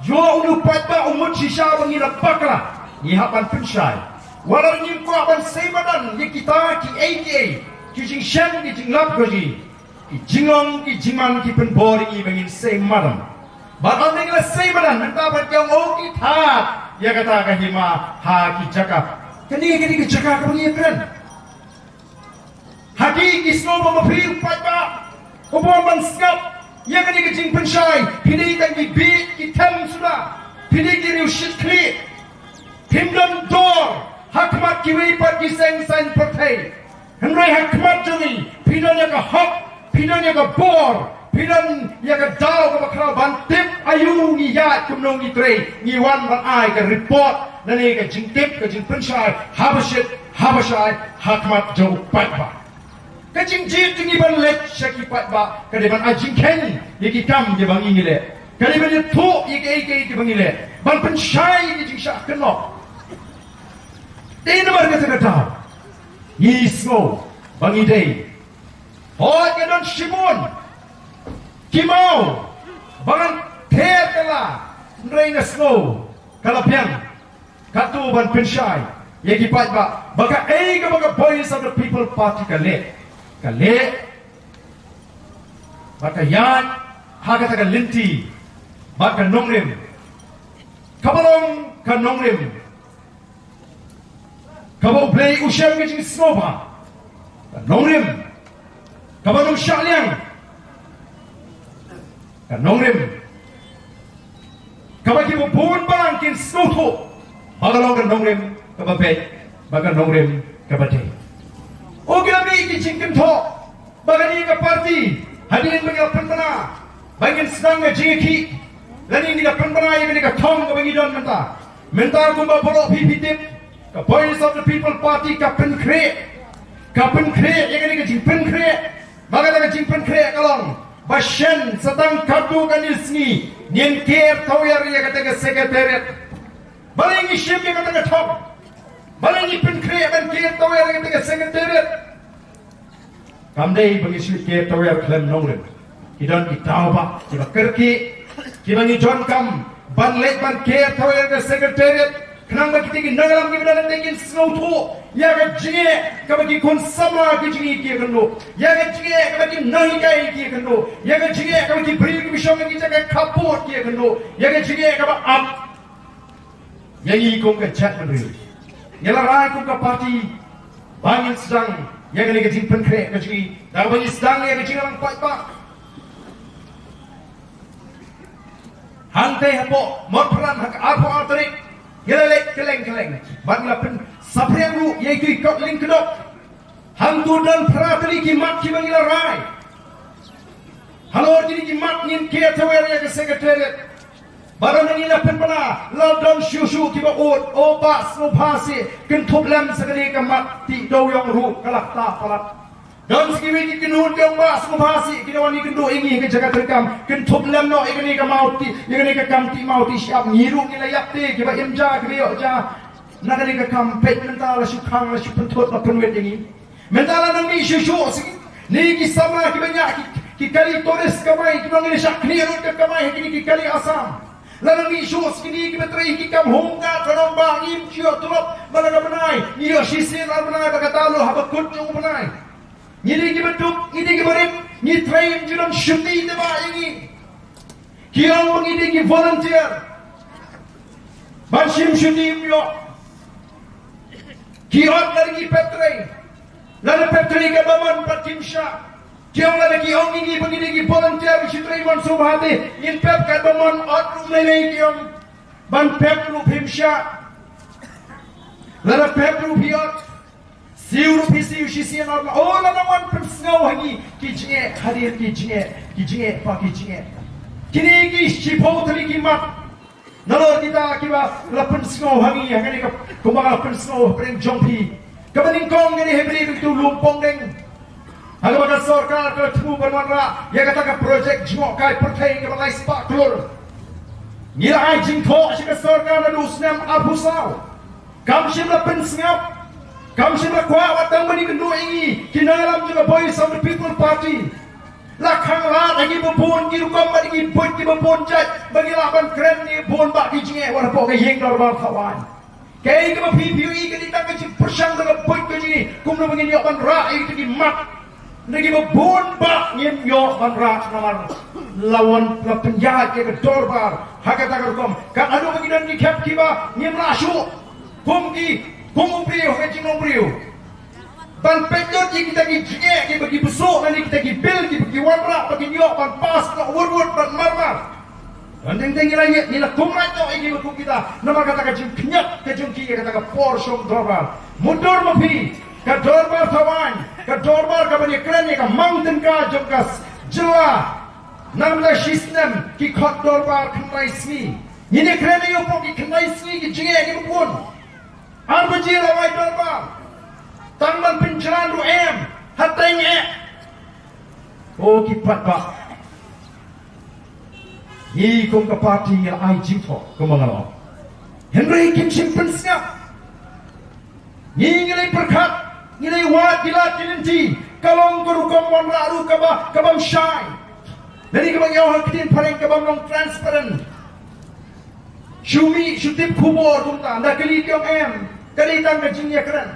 Jong u paidbah u mut shisha ba ngi la bakla, ngi hap ban pynshai. Wat la ngim kwah ban sei madan ïa kita kiei kiei ki jingshem ki jinglap ka jong ngi, ki jinglong ki jingman ki pynbor ïa ngi ba ngin sei madan. Bad ynda ngi la sei madan, mynta pat ki ong, oh, ki thad ïa kata ka hima ha ki jaka. Kane ka dei ka jaka kaba ngi ïakren. Ha ki, ki sngewbha ma phi u paidbah, u bym ban sngap ïa kane ka jingpynshai. Phi dei tang ki bieit ki them suda, phi dei ki riewshitkhlieh. Phim don dor ha khmat kiwei pat ki seng saiñ pyrthei. Hynrei ha khmat jong ngi phi don ïa ka hok, phi don ïa ka bor, phi don ïa ka daw kaba khraw ban tip aïu ngi ïaid, kumno ngi trei. Ngi wan ban ai ka report lane ka jingtip, ka jingpynshai haba shit haba shai ha khmat jong u paidbah. Ka jingjied jong ngi ban leit sha ki paidbah ka dei ban ai jingkheiñ ïa ki kam kiba ngi ngi leh. Ka dei ban ïathuh ïa kiei kiei kiba ngi leh, ban pynshai ïa ki jingshah kynnoh. Dei namar kata ka daw ngi sngew ba ngi dei. Hooid, ka don shibun ki maw ba ngan ther kylla, hynrei nga sngew ka la biang katto ban pynshai ïa ki paidbah ba kaei kaba ka Voice of the People Party ka leh, ka leh bad ka ïaid ha kata ka lynti bad ka nongrim kaba long ka nongrim kaba U Blei u shem ka jingsngewbha, ka nongrim kaba nongshah liang, ka nongrim kaba kiba bun balang kin sngewthuh ba ka long ka nongrim kaba beit, ba ka nongrim kaba dei. O, ki la mih ki jingkynthoh ba kane ka party, hadien ba ngi la pynbna ba ngin sdang ka jingïakhih, lane ngi la pynbna ïa kane ka thong kaba ngi don mynta. Mynta kumba baroh phi phi tip, ka Voice of the People Party ka pynkhreh, ka pynkhreh ïa kane ka jingpynkhreh. Ba kata ka jingpynkhreh ka long ba shen sa tang katto katne sngi ngin ker tawiar ïa kata ka secretariat. Balei ngi shim ïa kata ka thong? Balei ngi pynkhreh ban ker tawiar ïa kata ka secretariat? Kam dei ba ngi shu ker tawiar khlem nongrim. Ki don ki daw ba kiba kyrkieh kiba ngi donkam ban leit ban ker tawiar ïa ka secretariat, khnang ba kita ki nongïalam kiba don hangtei kin sngewthuh ïa ka jingeh kaba ki khun samla ki jong ngi ki ïakynduh, ïa ka jingeh kaba ki nonghikai ki ïakynduh, ïa ka jingeh kaba ki briew kiba shong ha ki jaka khappud ki ïakynduh, ïa ka jingeh kaba ap ïa ngi kum ka jaitbynriew. Ngi la rai kum ka party ba ngin sdang ïa kane ka jingpynkhreh ka jong ngi da kaba ngin sdang ïa ka jingïalang paidbah. Hangtei hapoh Mawphran ha ka arphew ar tarik ngi la leit kylleng kylleng bad ngi la pynsaphriang ruh ïa ki kot lyngkdop. Hangto don phra tylli ki mat kiba ngi la rai. Halor kine ki mat ngin ker tawiar ïa ka secretariat. Bad ynda ngi la pynbna la don shuh shuh kiba ud, o Bah sngewbha seh, kynthup lem sa kane ka mat tih dewiong ruh ka la ktah palat. Don sa kiwei ki kynhun ki ong Bah sngewbha seh, ki da wan ïakynduh ïa ngi ha ka jaka treikam, kynthup lem noh ïa kane ka mawtih, ïa kane ka kam tih mawtih shyiap. Ngi ruh ngi la ïap te, kiba im ja kiba ïoh ja na kane ka kam. Peit mynta la shu khang, la shu pynthut, la pynwit ïa ngi. Mynta la nang mih shuh shuh seh kine ki samla kiba ñiah ki, ki kali tourist kamai, kiba ngi la shah khniah lut ka kamai ha kine ki kali Assam. La nang mih shuh seh kine kiba trei ki kam home guard, ka nong ba ngim ju ïoh tulop man la ka bnai, ngi ïoh shisien ar bnai, ba kata ruh haba kut jong u bnai. Ngi dei kiba duk, ngi dei kiba rit, ngi trei, ym ju don shuti te ba ïa ngi. Ki ong ba ngi dei ki volunteer ban shim shuti, ym ïoh. Ki ot lada ngi pep trei, lada pep trei katba mon pat kim shah. Ki ong lada ki ong ïa ngi ba ngi dei ki volunteer, ngi shu trei mon sngewbha te, ngin pep katba mon, ot ruh mei mei ki ong. Ban pep ruh phim shah. Lada pep ruh phi ot. Siew ruh phi siew shisien ar bnai. O, la nang wan pynsngew ha ngi ki jingeh, hadien ki jingeh, ki jingeh pa ki jingeh. Kine ki shiphew tylli ki mat nalor kita kiba la pynsngew ha ngi, ha kane ka, kumba la pynsngew hapdeng jong phi. Kaba nyngkong kane, ha kane ka tu lum pongdeng, ha kaba ka sorkar ka la thmu ban wanrah ïa kata ka projek jngohkai pyrthei kaba lai spah klur. Ngi la ai jingthoh sha ka sorkar naduh u snem arphew saw. Kam shym la pynsngap, kam shym la kwah wat tang ban ïakynduh ïa ngi ki nongïalam jong ka Voice of the People Party. La khang lad ha ngi ba bun ki rukom bad ngi Buit kiba bun jait ba ngi lah ban kren ïa bun bah ki jingeh wat hapoh ka ïing dorbar thawaiñ. Kaei kaba phi phi ïohi ka dei tang ka jingpyrshang da ka buit ka jong ngi kumno ba ngin ïoh ban rah ïa kita ki mat. Na kiba bun bah ngim ïoh ban rah namar la wan la pynïaid ïa ka dorbar ha kata ka rukom. Kat haduh ba ngi don ki khep kiba ngim lah shuh kum ki, kum u briew ha ka jinglong briew. Ban pynjot ïa kita ki jingeh kiba ki bsut lane kita ki bill kiba ki wanrah ba kin ïoh ban pass noh wut wut ban marmar. Ban teng teng ngi la ïa ngi la kum lait noh ïa kiba kum kita namar kata ka jingkhñiot ka jong ki ïa kata ka por shong dorbar. Mutdur ma phi ka dorbar thawaiñ, ka dorbar kaba ïa kren ïa ka mang tyngka jong ka jylla. Nang la shisnem ki khot dorbar khyndai sngi. Ngin ïa kren ïa u pok ki khyndai sngi ki jingeh kiba bun. Ar baje la wai dorbar. Tang ban pynjlan ruh em. Hateng eh. O ki paidbah. Ngi kum ka party ngi la ai jingthoh kumba nga la ong. Hynrei kim shym pynsngap. Ngi ngi lei pyrkhat, ngi lei wad ki lad ki lynti. Ka long ka rukom wanrah ruh kaba, kabym shai. Lane kaba ngi ong ha ktien phareng kabym long transparent. Shu mih shu tip khubor kumta, nda kylli ki ong em, ka dei tang ka jingïakren.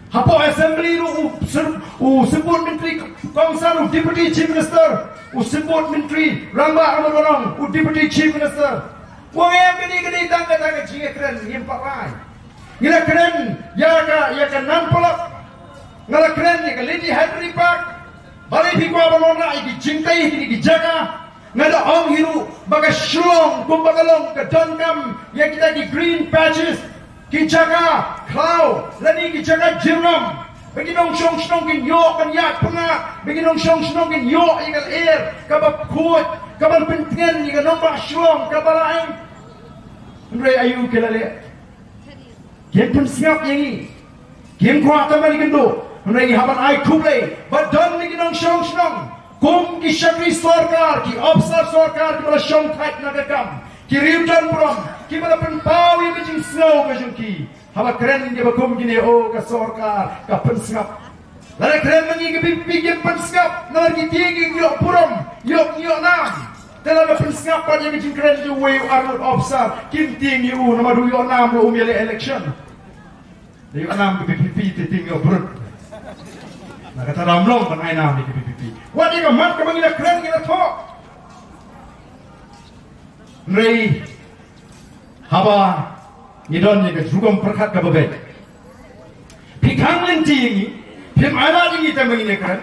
Hapoh assembly ruh u sym, u symbud myntri kongsan u deputy chief minister, u symbud myntri rangbah rangbah u deputy chief minister. U ong em ka dei, ka dei tang ka, tang ka jingïakren, ngim pat rai. Ngi la kren ïa ka, ïa ka Nan Polop. Nga la kren ïa ka Lady Highbury Park. Balei phi kwah ban wanrah ïa ki jingtei ha kine ki jaka? Nga da ong hi ruh ba ka Shillong kumba ka long ka donkam ïa kita ki green patches, ki jaka khlaw lane ki jaka jyrngam. Ba ki nongshong shnong kin ïoh ban ïaid pyngngad, ba ki nongshong shnong kin ïoh ïa ka lyer kaba khuid, kaban pyntngen ïa ka nongbah Shillong kaba la eng. Hynrei aïu ki la leh? Kim pynsngap ïa ngi. Kim kwah tang ban ïakynduh. Hynrei ngi hap ban ai khublei ba don ki nongshong shnong kum ki shakri sorkar, ki ophisar sorkar kiba la shongthait na ka kam, ki riew don burom kiba la pynpaw ïa ka jingsngew ka jong ki. Haba kren ïa kiba kum kine, o ka sorkar ka pynsngap. Lada kren ma ngi ka V P P kim pynsngap namar ki tieng ïoh burom, ïoh, ïoh nam. Te lada pynsngap pat ïa ka jingkren jong uwei u arngut ophisar, kim tieng ïa u namar u ïoh nam ruh um ïaleh election. Da ïoh nam ka V P P te tieng ïoh burom. Na kata ram long ban ai nam ïa ka V P P. Wat ïa ka mat kaba ngi la kren ngi la thoh. Hynrei haba ngi don ïa ka rukom pyrkhat kaba beit. Phi khang lynti ïa ngi, phim ailad ïa ngi tang ba ngin ïakren,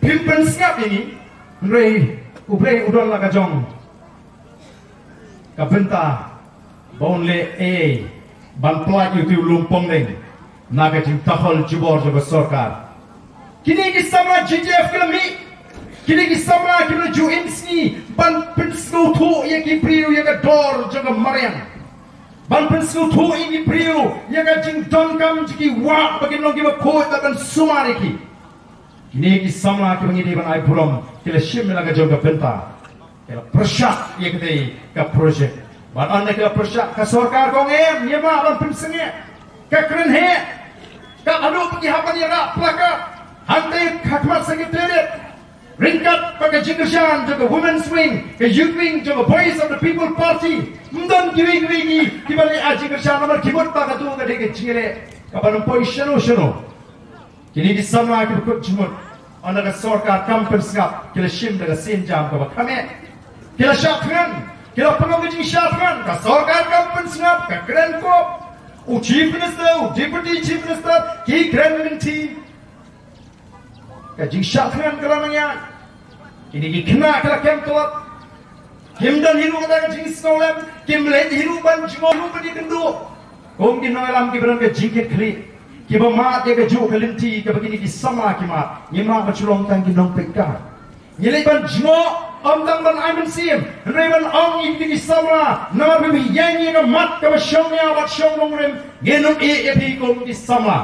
phim pynsngap ïa ngi, hynrei U Blei u don la ka jong ka bynta ba un leh ei ban pyllait ïa uto u lum pongdeng na ka jingtahol jubor jong ka sorkar. Kine ki samla G T F ki la mih. Kine ki samla ki la ju im sngi ban pynsngewthuh ïa ki briew ïa ka dor jong ka mariang. Ban pynsngewthuh ïa ki briew ïa ka jingdonkam jong ki wah ba kin long kiba khuid bad ban sumar ïa ki. Kine ki samla kiba ngi dei ban ai burom ki la shim ïa la ka jong ka bynta. Ki la pyrshah ïa katei ka project. Bad ynda ki la pyrshah ka sorkar ka ong em, ïa ma ban pynsngewthuh. Ka kren heh. Ka haduh ba ki hap ban ïarap placard hangtei ha khmat Secretariat. Ryngkat bad ka jingkyrshan jong ka Women's Wing, ka Youth Wing jong ka Voice of the People Party. Ym don kiwei kiwei ki kiba leh ai jingkyrshan namar ki mut ba kato ka dei ka jingïaleh kaba nym poi shano shano. Kine ki samla kiba kut jingmut, ynda ka sorkar kam pynsngap, ki la shim da ka sienjam kaba kham eh. Ki la shah thngan, ki la pynlong ka jingshah thngan, ka sorkar kam pynsngap, ka kren kop. U Chief Minister, u Deputy Chief Minister, ki kren lynti. Ka jingshah thngan ka la nang ïaid. Kine ki khynnah ki la kem tlot. Kim don hi ruh kata ka jingsngewlem, kim leit hi ruh ban jngoh ruh ban ïakynduh. Kum ki nongïalam kiba don ka jingkitkhlieh, kiba mad ïa kajuh ka lynti kaba kine ki samla ki mad. Ngim lah ban shu long tang ki nongpeitkai. Ngi leit ban jngoh, ym tang ban ai mynsiem, hynrei ban ong ïa kine ki samla, namar ba phi ïeng ïa ka mat kaba shong nia bad shong nongrim, ngin ym ïeh ïa phi kum ki samla.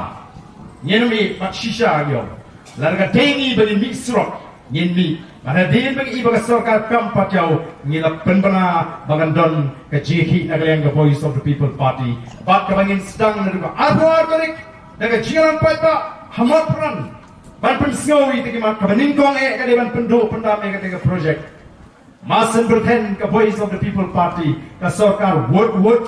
Ngin ym ïeh bad shisha ngi ong. Lada ka dei ngi ba ngin mih surok, ngin mih. Bad hadien ba ngi i ba ka sorkar kam pat ïaw, ngi la pynbna ba kan don ka jingïakhih na ka liang ka Voice of the People Party. Bad kaba ngin sdang naduh ka arphew ar tarik da ka jingïalang paidbah ha Mawpran ban pynsngew ïa kita ki mat, kaba nyngkong eh ka dei ban pynduh pyndam ïa kata ka project. Masen byrthen ka Voice of the People Party, ka sorkar wut wut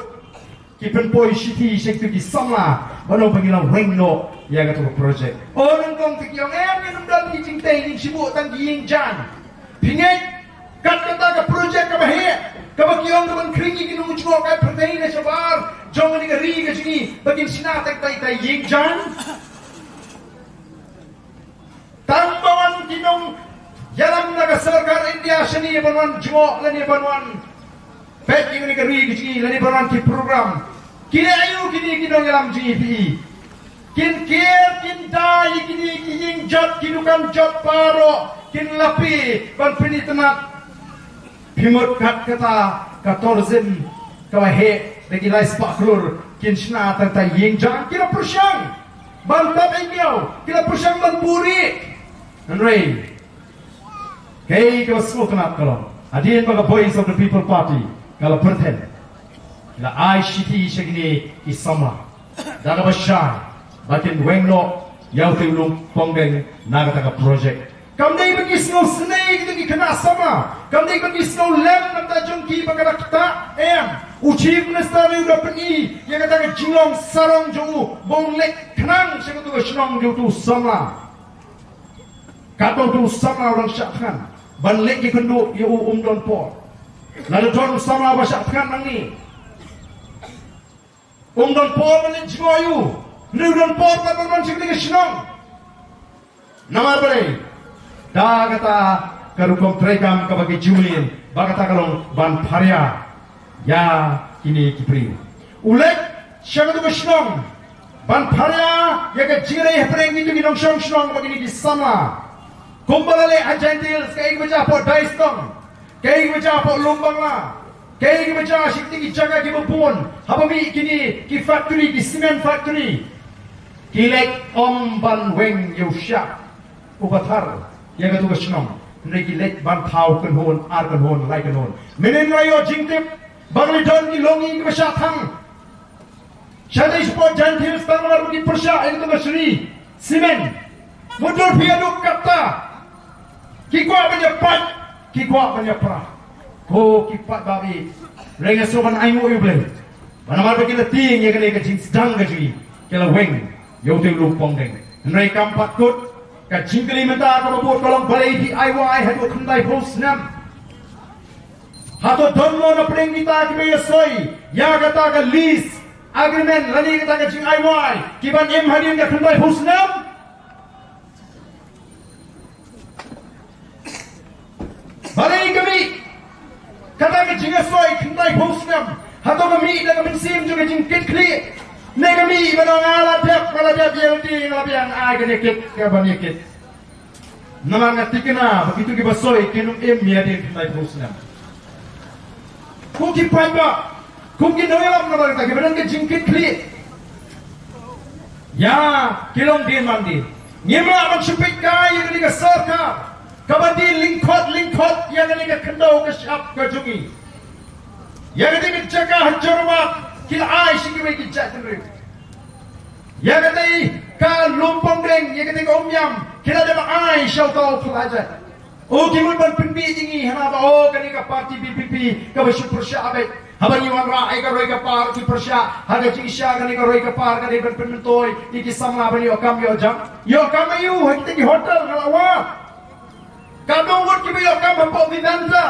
ki pynpoi shithi sha kitu ki samla ban ong ba ngi la weng noh ïa katu ka project. O nyngkong te ki ong em, ngin ym don ki jingtei, ngin shu buh tang ki ïing jan. Phi ngeit kat kata ka project kaba heh, kaba ki ong ka ban khring ïa ki nongjngohkai pyrthei na shabar jong kane ka ri ka jong ngi, ba kin shna tang tai tai ïing jan. Tang ba wan ki nongïalam na ka sorkar India shane ban wan jngoh lane ban wan peit ïa kane ka ri ka jong ngi lane ban wan ki program. Kine aïu kine ki nongïalam jong ngi phi? Kin ker kin da ïa kine ki ïing jot, ki dukan jot baroh, kin lapi ban pynitynnad. Phi mut kat kata ka tourism kaba heh da ki lai spah klur, kin shna tang tai ïing jan, ki la pyrshang ban tap ïa ngi, ki la pyrshang ban buhrieh. Hynrei kaei kaba sngewtynnat ka long, hadien ba ka Voice of the People Party ka la pyrthen, la ai shithi sha kine ki samla da kaba shai ba kin weng noh ïa utei u lum pongdeng na kata ka project. Kam dei ba ki sngewsynei kito ki khynnah samla, kam dei ba ki sngewlem na ka bynta jong ki ba ka da ktah, em. U Chief Minister u da pyni ïa kata ka jinglong sarong jong u ba un leit khnang sha katu ka shnong jong utu u samla. Katba utu u samla u dang shah thngan ban leit ïakynduh ïa u, um don por. Lada don u samla ba shah thngan nangne, um don por ban leit jngoh ïa u. Hynrei u don por pat ban wan sha kane ka shnong. Namar balei? Da kata ka rukom treikam kaba ki ju mih, ba kata ka long ban pharia ïa kine ki briew. U leit sha katu ka shnong ban pharia ïa ka jingrei hapdeng kito ki nongshong shnong bad kine ki samla. Kumba la leh ha Jaintia Hills, kaei kaba jia hapoh Daistong, kaei kaba jia hapoh Lumbangla, kaei kaba jia sha kito ki jaka kiba bun, haba mih kine ki factory, ki cement factory. Ki leit ym ban weng ïa u shyiap uba thar ïa katu ka shnong, hynrei ki leit ban thaw kynhun, ar kynhun, lai kynhun. Mynnin la ïoh jingtip ba ngi don ki longïing kiba shah thang. Shatei shapoh Jaintia Hills tang namar ba ki pyrshah ïa katu ka sri cement. Mutdur phi ïa duk katta. Ki kwah ban ïa pait, ki kwah ban ïa pra. Ko ki paidbah, hynrei nga sngewbha ban ai nguh ïa U Blei ba namar ba ki la tieng ïa kane ka jingsdang ka jong ngi, ki la weng ïa utei u lum pongdeng. Hynrei kam pat kut, ka jingkylli mynta kaba bud ka long balei phi ai wai haduh khyndaiphew snem. Hato don mo na pdeng kita kiba ïasoi ïa kata ka lease agreement lane kata ka jingai wai kiban im hadien ka khyndaiphew snem? Balei ka mih kata ka jingïasoi khyndaiphew snem? Hato ka mih da ka mynsiem jong ka jingkitkhlieh, ne ka mih ban ong nga la dep, nga la dep ïa lade, nga la biang, ai kane kit kaban ïa kit? Namar nga thikna ba kito kiba soi kin ym im ïa hadien khyndaiphew snem. Ko ki paidbah, ko ki nongïalam namar kata kiba don ka jingkitkhlieh. Ïa ki longdien mandien, ngim lah ban shu peit kai ïa kane ka sorkar kaba die lyngkhot lyngkhot ïa kane ka khyndew ka shyiap ka jong ngi. Ïa kane ka jaka ha Jorabat ki la ai sha kiwei ki jaitbynriew. Ïa kata ka lum pongdeng, ïa kata ka umïam, ki la dep ai sha uta u phlajat. O, ki mut ban pynbiej ïa ngi hana ba, o, kane ka party V P P kaba shu pyrshah beit. Haba ngi wanrah ïa ka roi ka par ki pyrshah ha ka jingshisha, kane ka roi ka par ka dei ban pynmyntoi ïa ki samla ban ïoh kam ïoh jam. Ïoh kam aïu ha kita ki hotel, nga la wad. Katno ngut kiba ïoh kam hapoh Vivanta?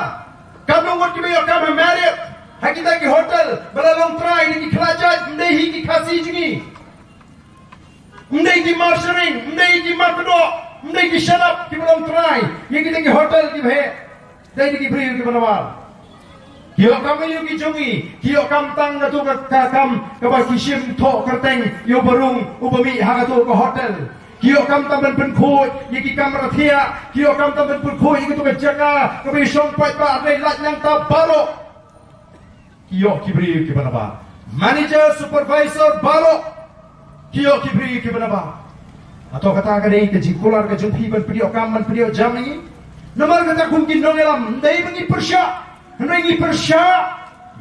Katno ngut kiba ïoh kam ha Marriott, ha kita ki hotel ba la long trai da ki khlajait, ym dei hi ki Khasi jong ngi? Ym dei ki Marsharing, ym dei ki Markdoh, ym dei ki Shalap kiba long trai ïa kita ki hotel kiba heh? Dei da ki briew kiba nabar. Ki ïoh kam aïu ki jong ngi? Ki ïoh kam tang katu ka, ka kam kaba ki shim thoh kyrteng ïa u barung uba mih ha katu ka hotel. Ki ïoh kam tang ban pynkhuid ïa ki kamra thiah, ki ïoh kam tang ban pynkhuid ïa katu ka jaka kaba ïashong paidbah, hynrei lait nangta baroh ki ïoh ki briew kiba nabar. Manager, supervisor baroh ki ïoh ki briew kiba nabar. Hato kata ka dei ka jingkular ka jong phi ban pynïoh kam, ban pynïoh jam ïa ngi? Namar kata kum ki nongïalam, ym dei ba ngi pyrshah, hynrei ngi pyrshah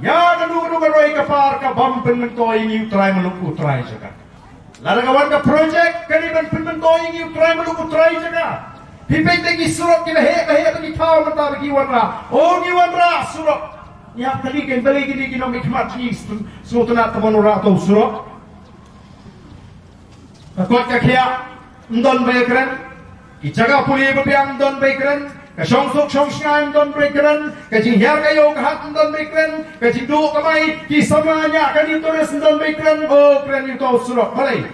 ïa kano kano ka roi ka par ka bym pynmyntoi ïa ngi u trai muluk u trai jaka. Lada ka wan ka project ka dei ban pynmyntoi ïa ngi u trai muluk u trai jaka, Phi peit te ki surok kiba heh ba heh ba ki thaw mynta ba ki wanrah. O ngi wanrah surok. Ngi hap kylli kein balei kine ki nongmihkhmat jong ngi sngewtynnat ban wanrah uto u surok. Ka kot ka khiah ym don ba ïakren. Ki jaka pule ba biang ym don ba ïakren. Ka shongsuk shongshngaiñ ym don ba ïakren. Ka jinghiar ka ïew ka hat ym don ba ïakren. Ka jingduh kamai ki samla ñiah kane tourist ym don ba ïakren. O kren ïa uto u surok. Balei?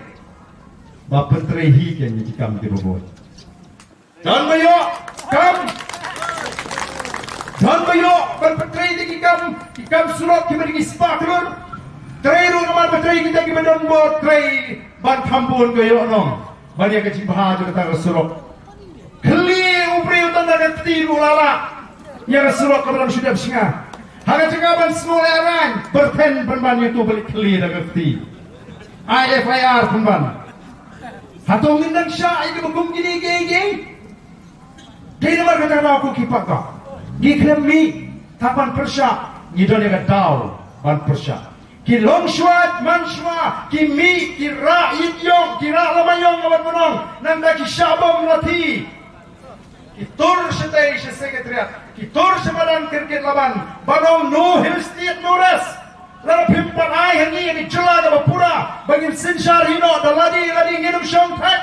Ba pyntrei hi kein ïa ki kam kiba bun. Don ba ïoh kam. Don ba ïoh ban pyntrei ïa ki kam, ki kam surok kiba dei ki spah klur. Trei ruh namar ba trei kita kiba don bor, trei ban kham bun ka ïoh nong. Ban ïa ka jingbha jong kata ka surok. Khlieh u briew tang da ka kti ruh la lah. Ïa ka surok kaba dang shu dep shnga. Ha ka jaka ban sngewlehraiñ, pyrthen pynban ïa uto ba leit khlieh da ka kti. Ai F I R pynban. Hato ngin nang shah ïa kiba kum kine kiei kiei? Dei namar kata ka daw ko ki paidbah. Ngi khlem mih tang ban pyrshah, ngi don ïa ka daw ban pyrshah. Ki long shuwa man shuwa, ki mih, ki rah ïit ïong, ki rah lama ïong, ka ban ban ong, nangta ki shah bom lathi. Ki tur shatei sha Secretariat, ki tur sha madan Kirkit Laban, ban ong no Hill State, no rest. Lada phim pat ai ha ngi ïa ka jylla kaba pura ba ngin synshar ïa noh da lade lade, ngin ym shong thait.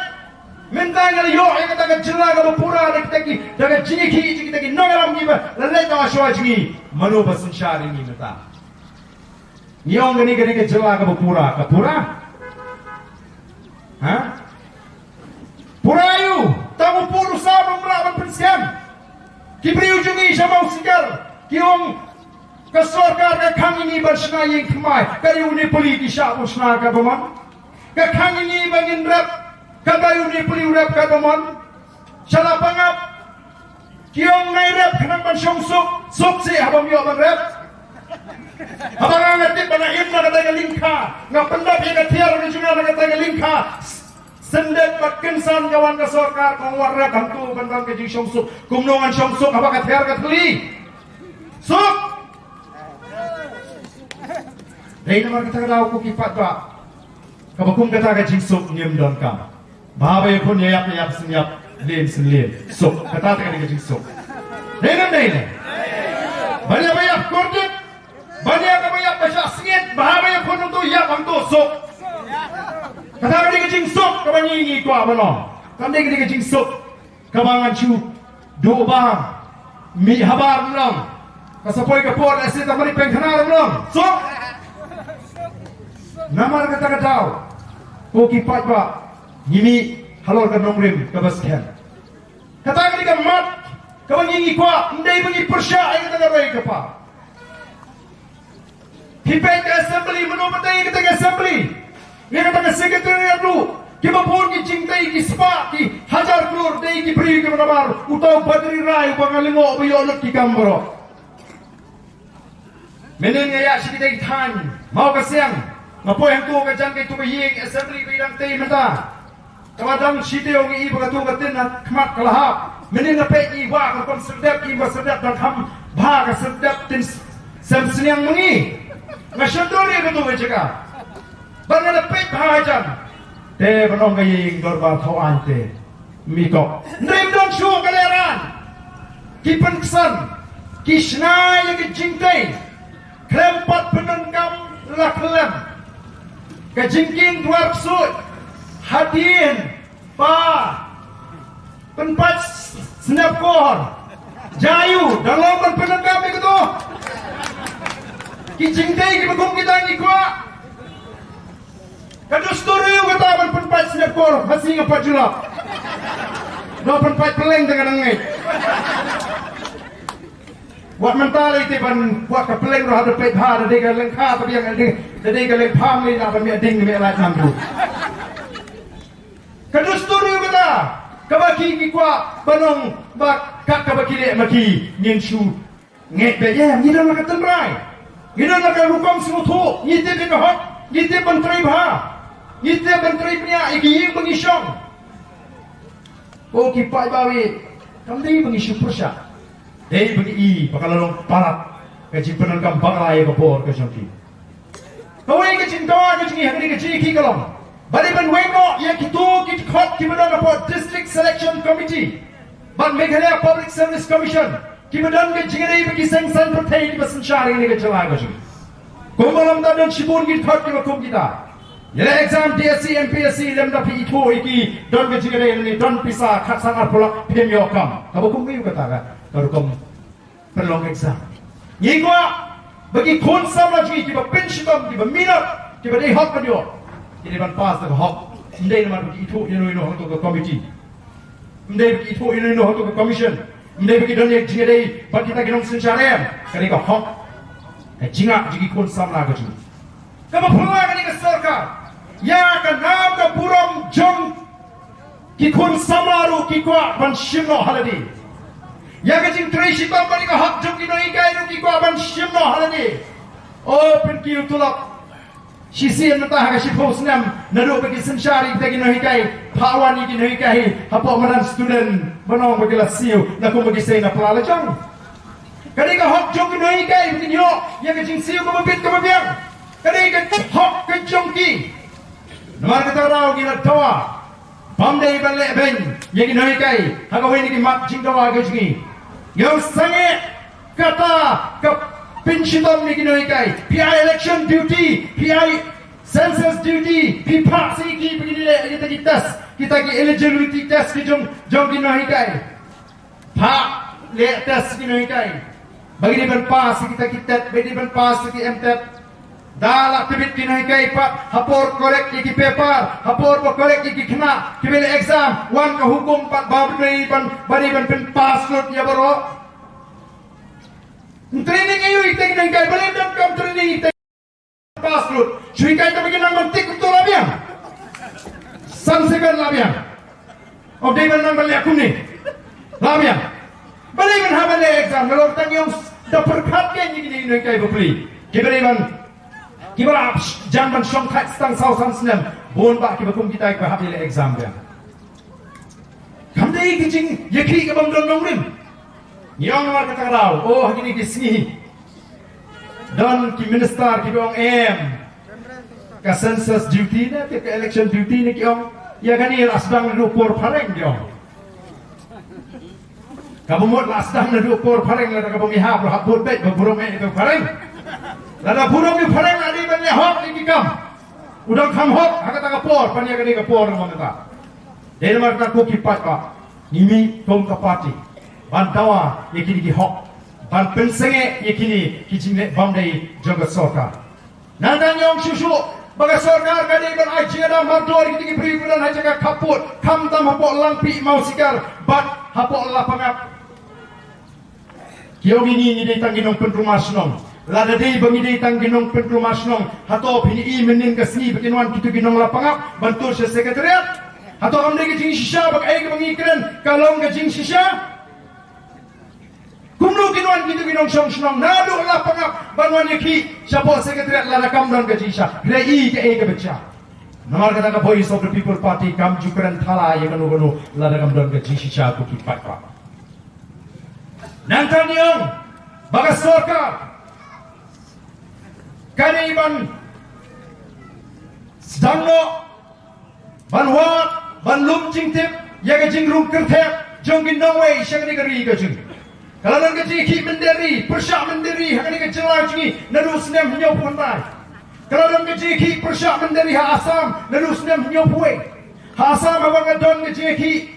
Mynta ngi la ïoh ïa kata ka jylla kaba pura da kita ki, da ka jingïakhih jong kita ki nongïalam kiba la leit noh shuwa jong ngi. Mano ba synshar ïa ngi mynta? Ngi ong kane ka dei ka jylla kaba pura, ka pura? Ha? Pura aïu? Tang u pud u saw ruh ym lah ban pynskhem. Ki briew jong ngi sha Mawsikar ki ong ka sorkar ka khang ïa ngi ban shna ïing thymmai. Ka dei u Nepali ki shah ban shna katba mon. Ka khang ïa ngi ba ngin rep. Ka dei u Nepali u rep katba mon. Sha la pangap. Ki ong ngai rep khnang ban shong suk. Suk seh haba ym ïoh ban rep. Haba nga, nga tip ba nga im na kata ka lyngkha, nga pyndap ïa ka thiar ka jong nga na kata ka lyngkha. Syndet bad kynsan ka wan ka sorkar, kong wat rep hangto ban don ka jingshong suk. Kumno ngan shong suk haba ka thiar ka thylli? Suk! Dei namar kata ka daw ko ki paidbah, kaba kum kata ka jingsuk ngim donkam. Bha ba ïakhun ïa ïap, ïa ïap shen ïap, lin shen lin. Suk, kata te ka dei ka jingsuk. Dei ne ym dei ne? Ban ïa ba ïap kordit, ban ïa kaba ïap ba shah sngit, bha ba ïakhun hangto, ïap hangto, suk. Kata ka dei ka jingsuk kaba ngi ngi kwah ban long. Kam dei ka dei ka jingsuk kaba ngan shu duh ba mih habar, ym long. Ka sa poi ka por lehse tang ban ïa pynkhana, ym long. Suk. Namar kata ka daw ko ki paidbah, ngi mih halor ka nongrim kaba skhem. Kata ka dei ka mat kaba ngi ngi kwah, ym dei ba ngi pyrshah ïa kata ka roi ka par. Phi peit ka assembly, mano ba tei ïa kata ka assembly? Ïa kata ka secretariat ruh, kiba bun ki jingtei, ki spah, ki hajar klur, dei ki briew kiba nabar uta u Badri Rai uba nga lyngngoh ba ïoh lut ki kam baroh. Mynnin nga ïaid sha kitei ki thaiñ Mawkasiang, nga poi hangto ka jan kaito ka ïing assembly ba dang tei mynta. Kaba dang shi taïew ngi i ba kato ka tin ha khmat ka la hap. Mynnin nga peit ngi wah ka rukom serdep, i ba serdep dang kham bha ka serdep tin sem sniang ma ngi. Nga shon dur ïa kato ka jaka. Bad nga la peit bha hajan. Te ban ong ka ïing dorbar thaw aiñ te. Mih kok. Hynrei ym don shuh ka lehrain. Ki pynksan. Ki shna ïa ka jingtei. Khlem pat pyndonkam la khlem. Ka jingkieng dwar ksuid. Hadien ba pynpait snep kor. Jaiu, dang long ban pyndonkam ïa kato. Ki jingtei kiba kum kita ngi kwah. Ka dustur aïu kata ban pynpait snep kor ha sngi nga pat julap. Nang pynpait pylleng te ka nang ngeit. Wat mynta lei te ban wat ka pylleng ruh ha da peit ha da dei ka leng kha ta biang da dei ka leng pham lei na ban mih ding mih lait nang ruh. Ka dustur aïu kata kaba ki ki kwah ban ong ba kat kaba ki leh ma ki ngin shu ngeit beit ïa, ngi don la ka tynrai. Ngi don la ka rukom sngewthuh, ngi tip ïa ka hok, ngi tip ban trei bha. Ngi tip ban trei bniah ïa ki ïing ba ngi shong. Ko ki paidbah, kam dei ba ngi shu pyrshah. Dei ba ngi i ba ka la long palat ka jingpyndonkam bakla ïa ka bor ka jong ki. Kawei ka jingdawa ka jong ngi ha kane ka jingïakhih ka long ba dei ban weng noh ïa kito ki dkhot kiba don hapoh District Selection Committee. Bad Meghalaya Public Service Commission, kiba don ka jingïadei bad ki seng saiñ pyrthei kiba synshar ïa kane ka jylla ka jong ngi. Kumba lymda don shibun ki dkhot kiba kum kita. Ïaleh exam D S C, M P S C, lymda phi ithuh ïa ki, don ka jingïadei lane don pisa khatsan arphew lak, phim ïoh kam. Kaba kum aïu kata ka, ka rukom pynlong exam. Ngi kwah ba ki khun samla jong ngi kiba pynshitom, kiba minot, kiba dei hok ban ïoh, ki dei ban pass da ka hok. Ym dei namar ba ki ithuh ïano ïano ha kato ka committee. Ym dei ba ki ithuh ïano ïano ha kato ka commission. Ym dei ba ki don ïa ka jingïadei bad kita ki nongsynshar, em. Ka dei ka hok, ka jingngeit jong ki khun samla ka jong ngi. Kaba phylla kane ka sorkar ïa ka nam ka burom jong ki khun samla ruh ki kwah ban shim noh ha lade. Ïa ka jingtrei shitom bad ïa ka hok jong ki nonghikai ruh ki kwah ban shim noh ha lade. O, pynkiew tulop shisien mynta ha ka shiphew snem, naduh ba ki synshar ïa kita ki nonghikai, phah wan ïa ki nonghikai hapoh madan student, ban ong ba ki la siew, na kum ba ki sei na pla la jong. Ka dei ka hok jong ki nonghikai ba kin ïoh ïa ka jingsiew kaba bit kaba biang. Ka dei ka hok ka jong ki. Namar kata ka daw ngi la dawa bym dei ban leh beiñ ïa ki nonghikai ha kawei na ki mat jingdawa ka jong ngi. Ngi ong sangeh kata ka pynshitom ïa ki nonghikai. Phi ai election duty, phi ai census duty, phi phah sa ïa ki ba kin leh kita ki test, kita ki eligibility test ki jong, jong ki nonghikai. Phah leh test ki nonghikai. Ba ki dei ban pass ïa kita ki TET, ba ki dei ban pass ïa ki MTET. Da la tbit ki nonghikai pat, ha por correct ïa ki paper, ha por ba correct ïa ki khynnah kiba leh exam, wan ka hukum pat ba dei ban, ba dei ban pynpass lut ïa baroh. Training aïu ïa kita ki nonghikai, balei donkam training ïa kita? Pass lut. Shu hikai tang ba kin nang ban tick kumto la biang. San second la biang. Ym dei ban nang ban leh kumne. La biang. Balei ban hap ban leh exam, nalor tang ïong da pyrkhat kein ïa kine ki nonghikai bapli. Kiba dei ban, kiba la jan ban shongthait tang saw san snem. Bun bah kiba kum kita kiba hap ïaleh exam biang. Kam dei ka jingïakhih kaba ym don nongrim. Ngi ong namar kata ka daw, o, ha kine ki sngi don ki minister kiba ong em, ka census duty ne, ka election duty ne, ki ong ïa kane la sdang naduh por phareng, ki ong. Kaba mut la sdang naduh por phareng, lada kaba ngi hap ruh hap bud beit ba burom eh ïa ka phareng. Lada burom ïa ka phareng la dei ban leh hok ïa ki kam. U dang kham hok ha kata ka por, pan ïa kane ka por namar kata. Dei namar kata ko ki paidbah, ngi mih kum ka party ban dawa ïa kine ki hok, ban pynsangeh ïa kine ki jingleh bym dei jong ka sorkar. Nangta ngi ong shuh shuh ba ka sorkar ka dei ban ai jingïada mardor ïa kine ki briew kiba don ha jaka khappud, khamtam hapoh Langpih Mawsikar bad hapoh Lapangap. Ki ong ïa ngi, ngi dei tang ki nongpynrumah shnong. Lada dei ba ngi dei tang ki nongpynrumah shnong, hato phin ïohi mynnin ka sngi ba kin wan kito ki nong Lapangap ban tur sha secretariat? Hato kam dei ka jingshisha ba kaei kaba ngi kren ka long ka jingshisha? Kumno kin wan kito ki nongshong shnong naduh Lapangap ban wan ïakhih shapoh secretariat lada kam don ka jingshisha? Phi la ïohi kaei kaba jia? Namar kata ka Voice of the People Party kam ju kren thala ïa kano kano lada kam don ka jingshisha, ko ki paidbah. Nangta ngi ong ba ka sorkar ka dei ban sdang noh ban wad, ban lum jingtip ïa ka jingrung kyrthep jong ki nongwei sha kane ka ri ka jong ngi. Ka la don ka jingïakhih mynder ri, pyrshah mynder ri ha kane ka jylla jong ngi naduh u snem hynñiewphew khyndai. Ka la don ka jingïakhih pyrshah mynder ri ha Assam naduh u snem hynñiewphew wei. Ha Assam haba nga don ka jingïakhih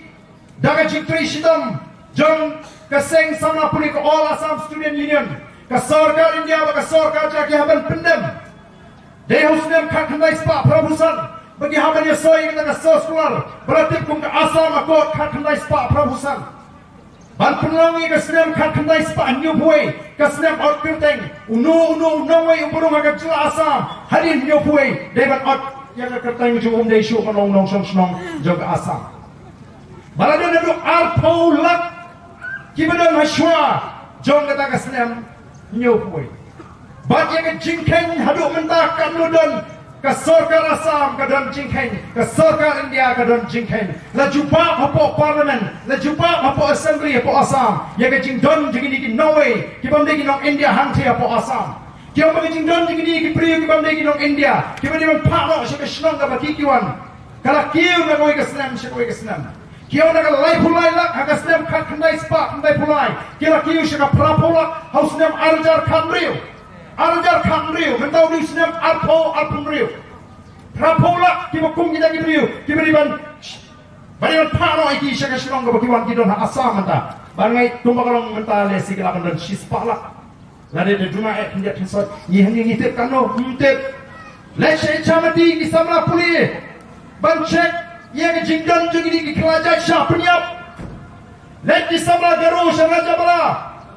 da ka jingtrei shitom jong ka seng samla pule ka All Assam Student Union, ka sorkar India bad ka sorkar jylla ki hap ban pyndem. Dei ha u snem khatkhyndai spah phraphew san ba ki hap ban ïasoi ïa kata ka soskular ba la tip kum ka Assam Accord khatkhyndai spah phraphew san, ban pynlong ïa ka snem khatkhyndai spah hynñiewphew wei ka snem ot kyrteng. Uno uno u nongwei uba rung ha ka jylla Assam hadien hynñiewphew wei dei ban ot ïa ka kyrteng jong u, ym dei shuh ban long nongshong shnong jong ka Assam. Ba la don haduh arphew lak kiba don ha shuwa jong kata ka snem hynñiewphew wei. Bad ïa ka jingkheiñ haduh mynta katno don, ka sorkar Assam ka don jingkheiñ, ka sorkar India ka don jingkheiñ. La jubab hapoh Parliament, la jubab hapoh Assembly hapoh Assam ïa ka jingdon jong kine ki nongwei kibym dei ki nong India hangtei hapoh Assam. Ki ong ba ka jingdon jong kine ki briew kibym dei ki nong India kiba dei ban phah noh sha ka shnong kaba ki, ki wan, ka la kiew na kawei ka snem sha kawei ka snem. Ki ong na ka laiphew lai lak ha ka snem khatkhyndai spah khyndaiphew lai, ki la kiew sha ka phraphew lak ha u snem arhajar khathynriew. Arhajar khathynriew, mynta u dei u snem arphew arphew hynriew. Phraphew lak kiba kum kita ki briew kiba dei ban, ba dei ban phah noh ïa ki sha ka shnong kaba ki wan ki don ha Assam mynta. Ba ngai kumba ka long mynta lehse ki la ban don shispah lak. Lada da duna eh khyndiat khynsoit, ngi hangne ngi tip katno, ym tip. Leit sha Ichamati ki samla pule ban check ïa ka jingdon jong kine ki khlajait shah pynïap. Leit ki samla Garo sha Rajabala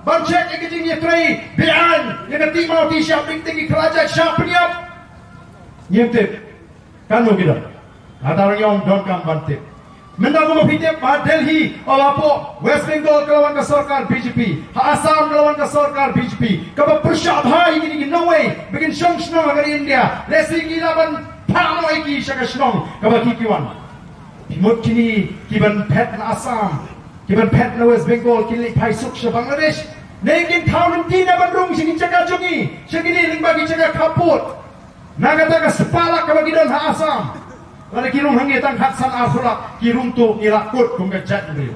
ban check ïa ka jingïatrei beaiñ ïa ka tih mawtieh shah pynïap, ki khlajait shah pynïap. Ngim tip. Katno ki don? Lada ngi ong donkam ban tip. Mynta kumba phi tip ba Delhi, o hapoh West Bengal ka la wan ka sorkar B J P, ha Assam ka la wan ka sorkar B J P, kaba pyrshah bha ïa kine ki nongwei ba kin shong shnong ha ka ri India, lehse ki la ban phah noh ïa ki sha ka shnong kaba ki ki wan. Phi mut kine ki ban phet na Assam, ki ban phet na West Bengal, ki leit phai suk sha Bangladesh? Ne kin thaw lynti na ban rung sha ki jaka jong ngi, sha kine lyngba ki jaka khappud? Na kata ka spah lak kaba ki don ha Assam, lada ki rung hangne tang khatsan arphew lak, ki rung tuh, ngi lah kut kum ka jaitbynriew.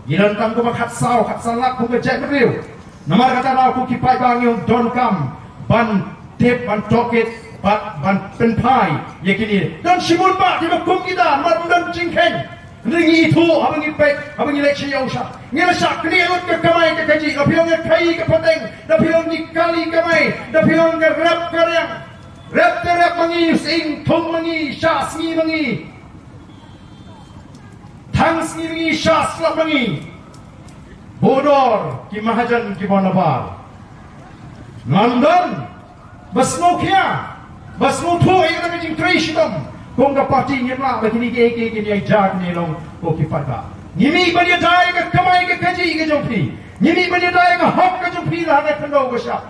Ngi don tang kumba khatsaw khatsan lak kum ka jaitbynriew. Namar kata daw ko ki paidbah ngi ong donkam ban tip, ban tohkit, ban, ban pynphai ïa kine. Don shibun bah kiba kum kita, namar ym don jingkheiñ. Hynrei ngi ithuh haba ngi peit, haba ngi leit sha ïew sha, ngi la shah knieh lut ka kamai ka kajih. Da phi ong ka khaii ka pateng, da phi ong ki kali kamai, da phi ong ka rep ka riang. Rep te rep ma ngi, sying thung ma ngi, shah sngi ma ngi, thang sngi ma ngi, shah slap ma ngi. Buh dor ki mahajan kiba nabar. Ngam don ba sngewkhia, ba sngewthuh ïa kata ka jingtrei shitom. Kum ka party ngim lah ba kine kiei kiei kin ïa jia kin ïa long, ko ki paidbah. Ngi mih ban ïada ïa ka kamai ka kajih ka jong phi. Ngi mih ban ïada ïa ka hok ka jong phi la ha ka khyndew ka shyiap.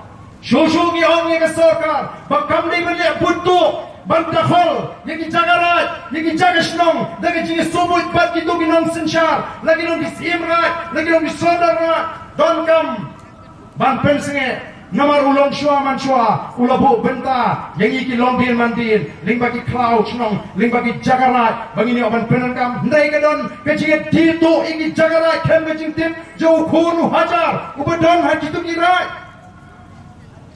Shuh shuh ngi ong ïa ka sorkar ba kam dei ban leh bun tuh ban dakhol ïa ki jaka raid, ïa ki jaka shnong da ka jingïasngewbha bad kito ki nongsynshar, la ki long ki syiem raid, la ki long ki sordar raid. Donkam ban pynsngewbha, namar u longshuwa manshuwa u la buh bynta ïa ngi ki longdien mandien lyngba ki khlaw shnong, lyngba ki jaka raid, ba ngin ïoh ban pyndonkam. Hynrei ka don ka jingïadie tuh ïa ki jaka raid khlem ka jingtip jong u khun u hajar uba don ha kito ki raid.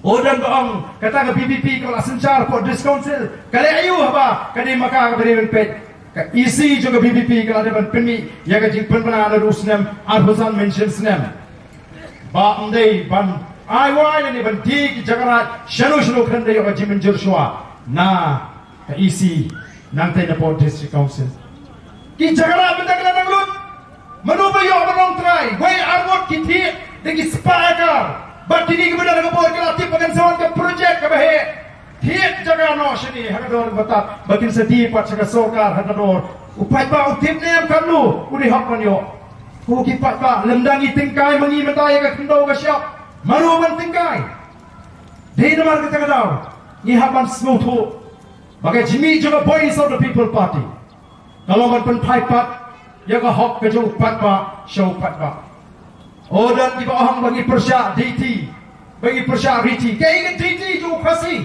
O don ba ong kata ka VPP ka la synshar hapoh District Council, ka leh aïu haba ka dei ma ka kaba dei ban peit? Ka EC jong ka VPP ka la dei ban pynmih ïa ka jingpynbna naduh u snem arphew san mynshem snem. Ba ym dei ban ai wai lane ban die ki jaka raid shano shano, khlem da ïoh ka jingmynjur shuwa na ka EC, nangta napoh District Council. Ki jaka raid mynta ki la nang lut. Mano ba ïoh ban long trai? Wei ar ngut ki thied da ki spah akar. Bad kine kiba don ha ka bor ki la tip ba kan sa wan ka project kaba heh. Thied jaka noh shane ha ka dor kaba tad ba kin sa die pat sha ka sorkar ha ka dor. U paidbah u tip ne em katno u dei hok ban ïoh? Ko ki paidbah, lymda ngi tyngkai ma ngi mynta ïa ka khyndew ka shyiap, mano ban tyngkai? Dei namar kata ka daw ngi hap ban sngewthuh ba ka jingmih jong ka Voice of the People Party ka long ban pynphai pat ïa ka hok ka jong u paidbah sha u paidbah. O don kiba ong ba ngi pyrshah deiti, ba ngi pyrshah riti. Kaei ka deiti jong u Khasi?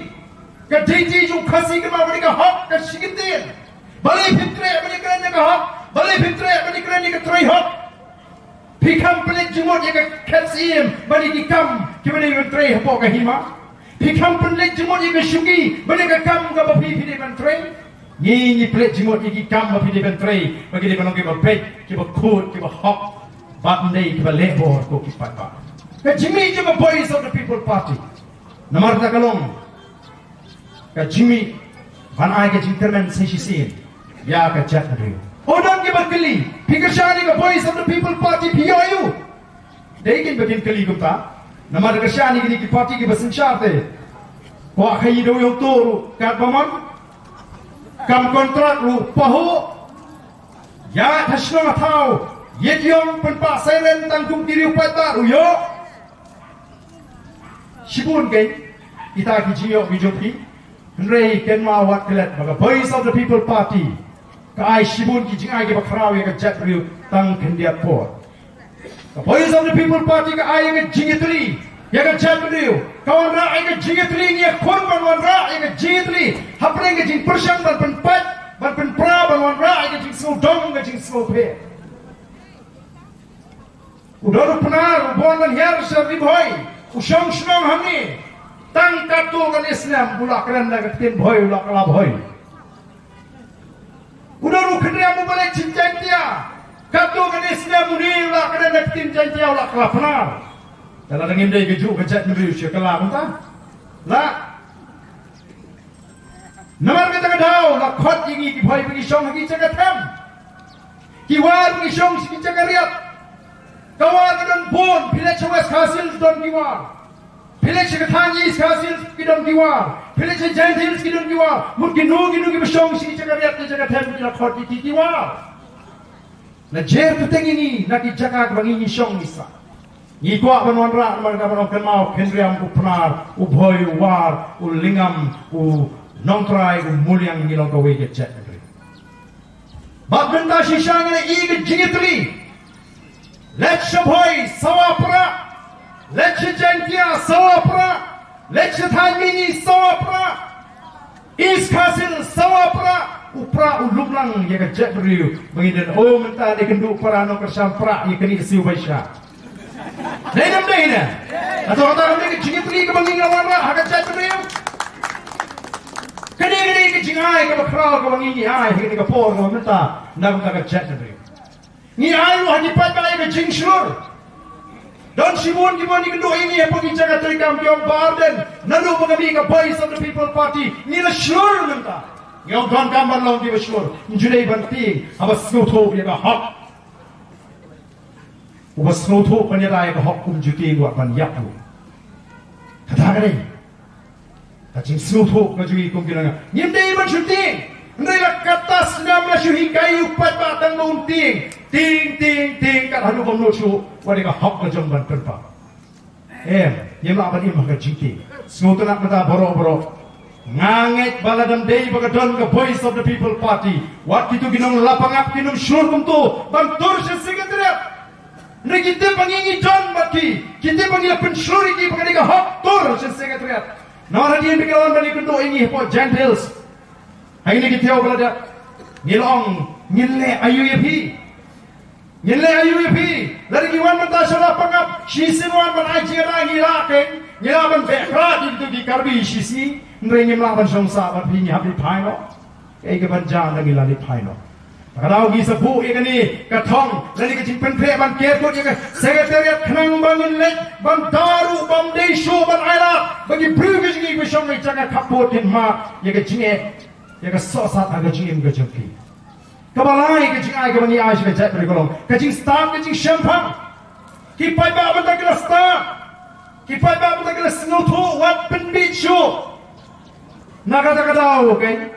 Ka deiti jong u Khasi ka mut ba dei ka hok ka shi kyntien. Balei phin treh ban ïakren ïa ka hok? Balei phin treh ban ïakren ïa ka trei hok? Phi kham pynleit jingmut ïa ka khet syiem ban ïa ki kam kiba dei ban trei hapoh ka hima? Phi kham pynleit jingmut ïa ka shuki ban ïa ka kam kaba phi phi dei ban trei? Ngi ngi pynleit jingmut ïa ki kam ba phi dei ban trei, ba ki dei ban long kiba beit, kiba khuid, kiba hok, bad ym dei kiba leh bor, ko ki paidbah. Ka jingmih jong ka Voice of the People Party namar kata ka long ka jingmih ban ai ka jingkyrmen sa shisien ïa ka jaitbynriew. O don kiba kylli, phi kyrshan ïa ka Voice of the People Party, phi ïoh aïu? Dei kin ba kin kylli kumta, namar da kyrshan ïa kine ki party kiba synshar te, kwah khaïi da u ïoh tuh ruh katba mon, kam kontrak ruh pahuh, ïaid ha shnong ha thaw, ïeit ïong, pynpah siren tang kum ki riew paidbah ruh ïoh. Shibun kein kita ki jingïoh ki jong phi. Hynrei kynmaw wat klet ba ka Voice of the People Party ka ai shibun ki jingai kiba khraw ïa ka jaitbynriew tang khyndiat por. Ka Voice of the People Party ka ai ïa ka jingïatylli ïa ka jaitbynriew. Ka wanrah ïa ka jingïatylli, ngi ïakhun ban wanrah ïa ka jingïatylli hapdeng ka jingpyrshang ban pynpait, ban pynpra, ban wanrah ïa ka jingsngewdom, ka jingsngewpher. U don u Pnar, u born ban hiar sha Ri Bhoi, u shong shnong hangne. Tang katto katne snem, u la kren da ka ktien Bhoi, u la kylla Bhoi. U don u Khynriam uba leit sha Jaintia, katto katne snem une u la kren da ka ktien Jaintia, u la kylla Pnar. Te lada ngim dei ka juh ka jaitbynriew, shu kylla kumta. La. Namar kata ka daw, la khot ïa ngi ki Bhoi ba ngi shong ha ki jaka them. Ki War ba ngi shong sha ki jaka riat. Ka War ka don bun, phi leit sha West Khasi Hills don ki War. Phi leit sha ka thaiñ East Khasi Hills ki don ki War. Phi leit sha Jaintia Hills ki don ki War. Mut kino kino kiba shong sha ki jaka riat, ki jaka them, ki la khot ïa ki ki War. La jer bteng ïa ngi na ki jaka kiba ngi ngi shong ngi sah. Ngi kwah ban wanrah namar kaba ong kynmaw Khynriam, u Pnar, u Bhoi, u War, u Lyngngam, u Nongtrai, u Muliang, ngi long kawei ka jaitbynriew. Bad mynta shisha ngi la ïohi ka jingïatylli. Leit sha Bhoi, sawa prah. Leit sha Jaintia, sawa prah. Leit sha thaiñ Mihngi, sawa prah. East Khasi Hills, sawa prah. U prah u lum lang ïa ka jaitbynriew. Ba ngi don, oh, mynta dei kynduh para nongkyrshan prah ïa kane ka siew baisha. Dei ne ym dei ne? Hato kata kam dei ka jingïatylli kaba ngi ngi la wanrah ha ka jaitbynriew? Kane ka dei ka jingai kaba khraw kaba ngi ngi ai ha kane ka por kaba mynta na ka bynta ka jaitbynriew. Ngi ai ruh ha ki paidbah ïa ka jingshlur. Don shibun kibun ki kynduh ïa ngi hapoh ki jaka treikam ki ong Bah Ardent, naduh ba ka mih ka Voice of the People Party ngi la shlur mynta. Ngi ong donkam ban long kiba shlur. Ym ju dei ban tieng haba sngewthuh ïa ka hok. Uba sngewthuh ban ïada ïa ka hok um ju tieng wat ban ïap ruh. Kata ka dei. Ka jingsngewthuh ka jong ngi kum ki nongïalam. Ngim dei ban shu tieng. Hynrei la katta snem la shu hikai ïa u paidbah tang ba un tieng. Tieng, tieng, tieng kat haduh bym nud shuh. Wat ïa ka hok ka jong ban pynpaw. Em, ngim lah ban im ha ka jingtieng. Sngewtynnat mynta baroh baroh. Nga ngeit ba lada ym dei ba ka don ka Voice of the People Party, wat kito ki nonglap bangap kin ym shlur kumto ban tur sha Secretariat. Hynrei ki tip ba ngi ngi don bad ki, ki tip ba ngi la pynshlur ïa ki ba ka dei ka hok tur sha Secretariat. Namar hadien ba ki la wan ban ïakynduh ïa ngi hapoh Jaintia Hills, ha kine ki taïew ba la dep, ngi la ong ngin leh aïu ïa phi? Ngin leh aïu ïa phi? Lada ngi wan mynta sha la pangap, shisien wan ban ai jingïada ngi lah keiñ, ngi lah ban beh krad ïa kito ki Karbi shisngi, hynrei ngim lah ban shong sah bad phi, ngi hap leit phai noh. Kaei kaban jia ynda ngi la leit phai noh? Ka daw ngi sa buh ïa kane ka thong lane ka jingpynpheh ban ker kut ïa ka Secretariat khnang ba ngin leit ban da ruh bym dei shuh ban ailad ba ki briew ki jong ngi ba shong ha ki jaka khappud kin mad ïa ka jingeh, ïa ka sohsat ha ka jingim ka jong ki. Kaba lai ka jingai kaba ngi ai sha ka jaitbynriew ka long ka jingstad, ka jingshemphang. Ki paidbah mynta ki la stad, ki paidbah mynta ki la sngewthuh, wat pynbieit shuh. Na kata ka daw, okay?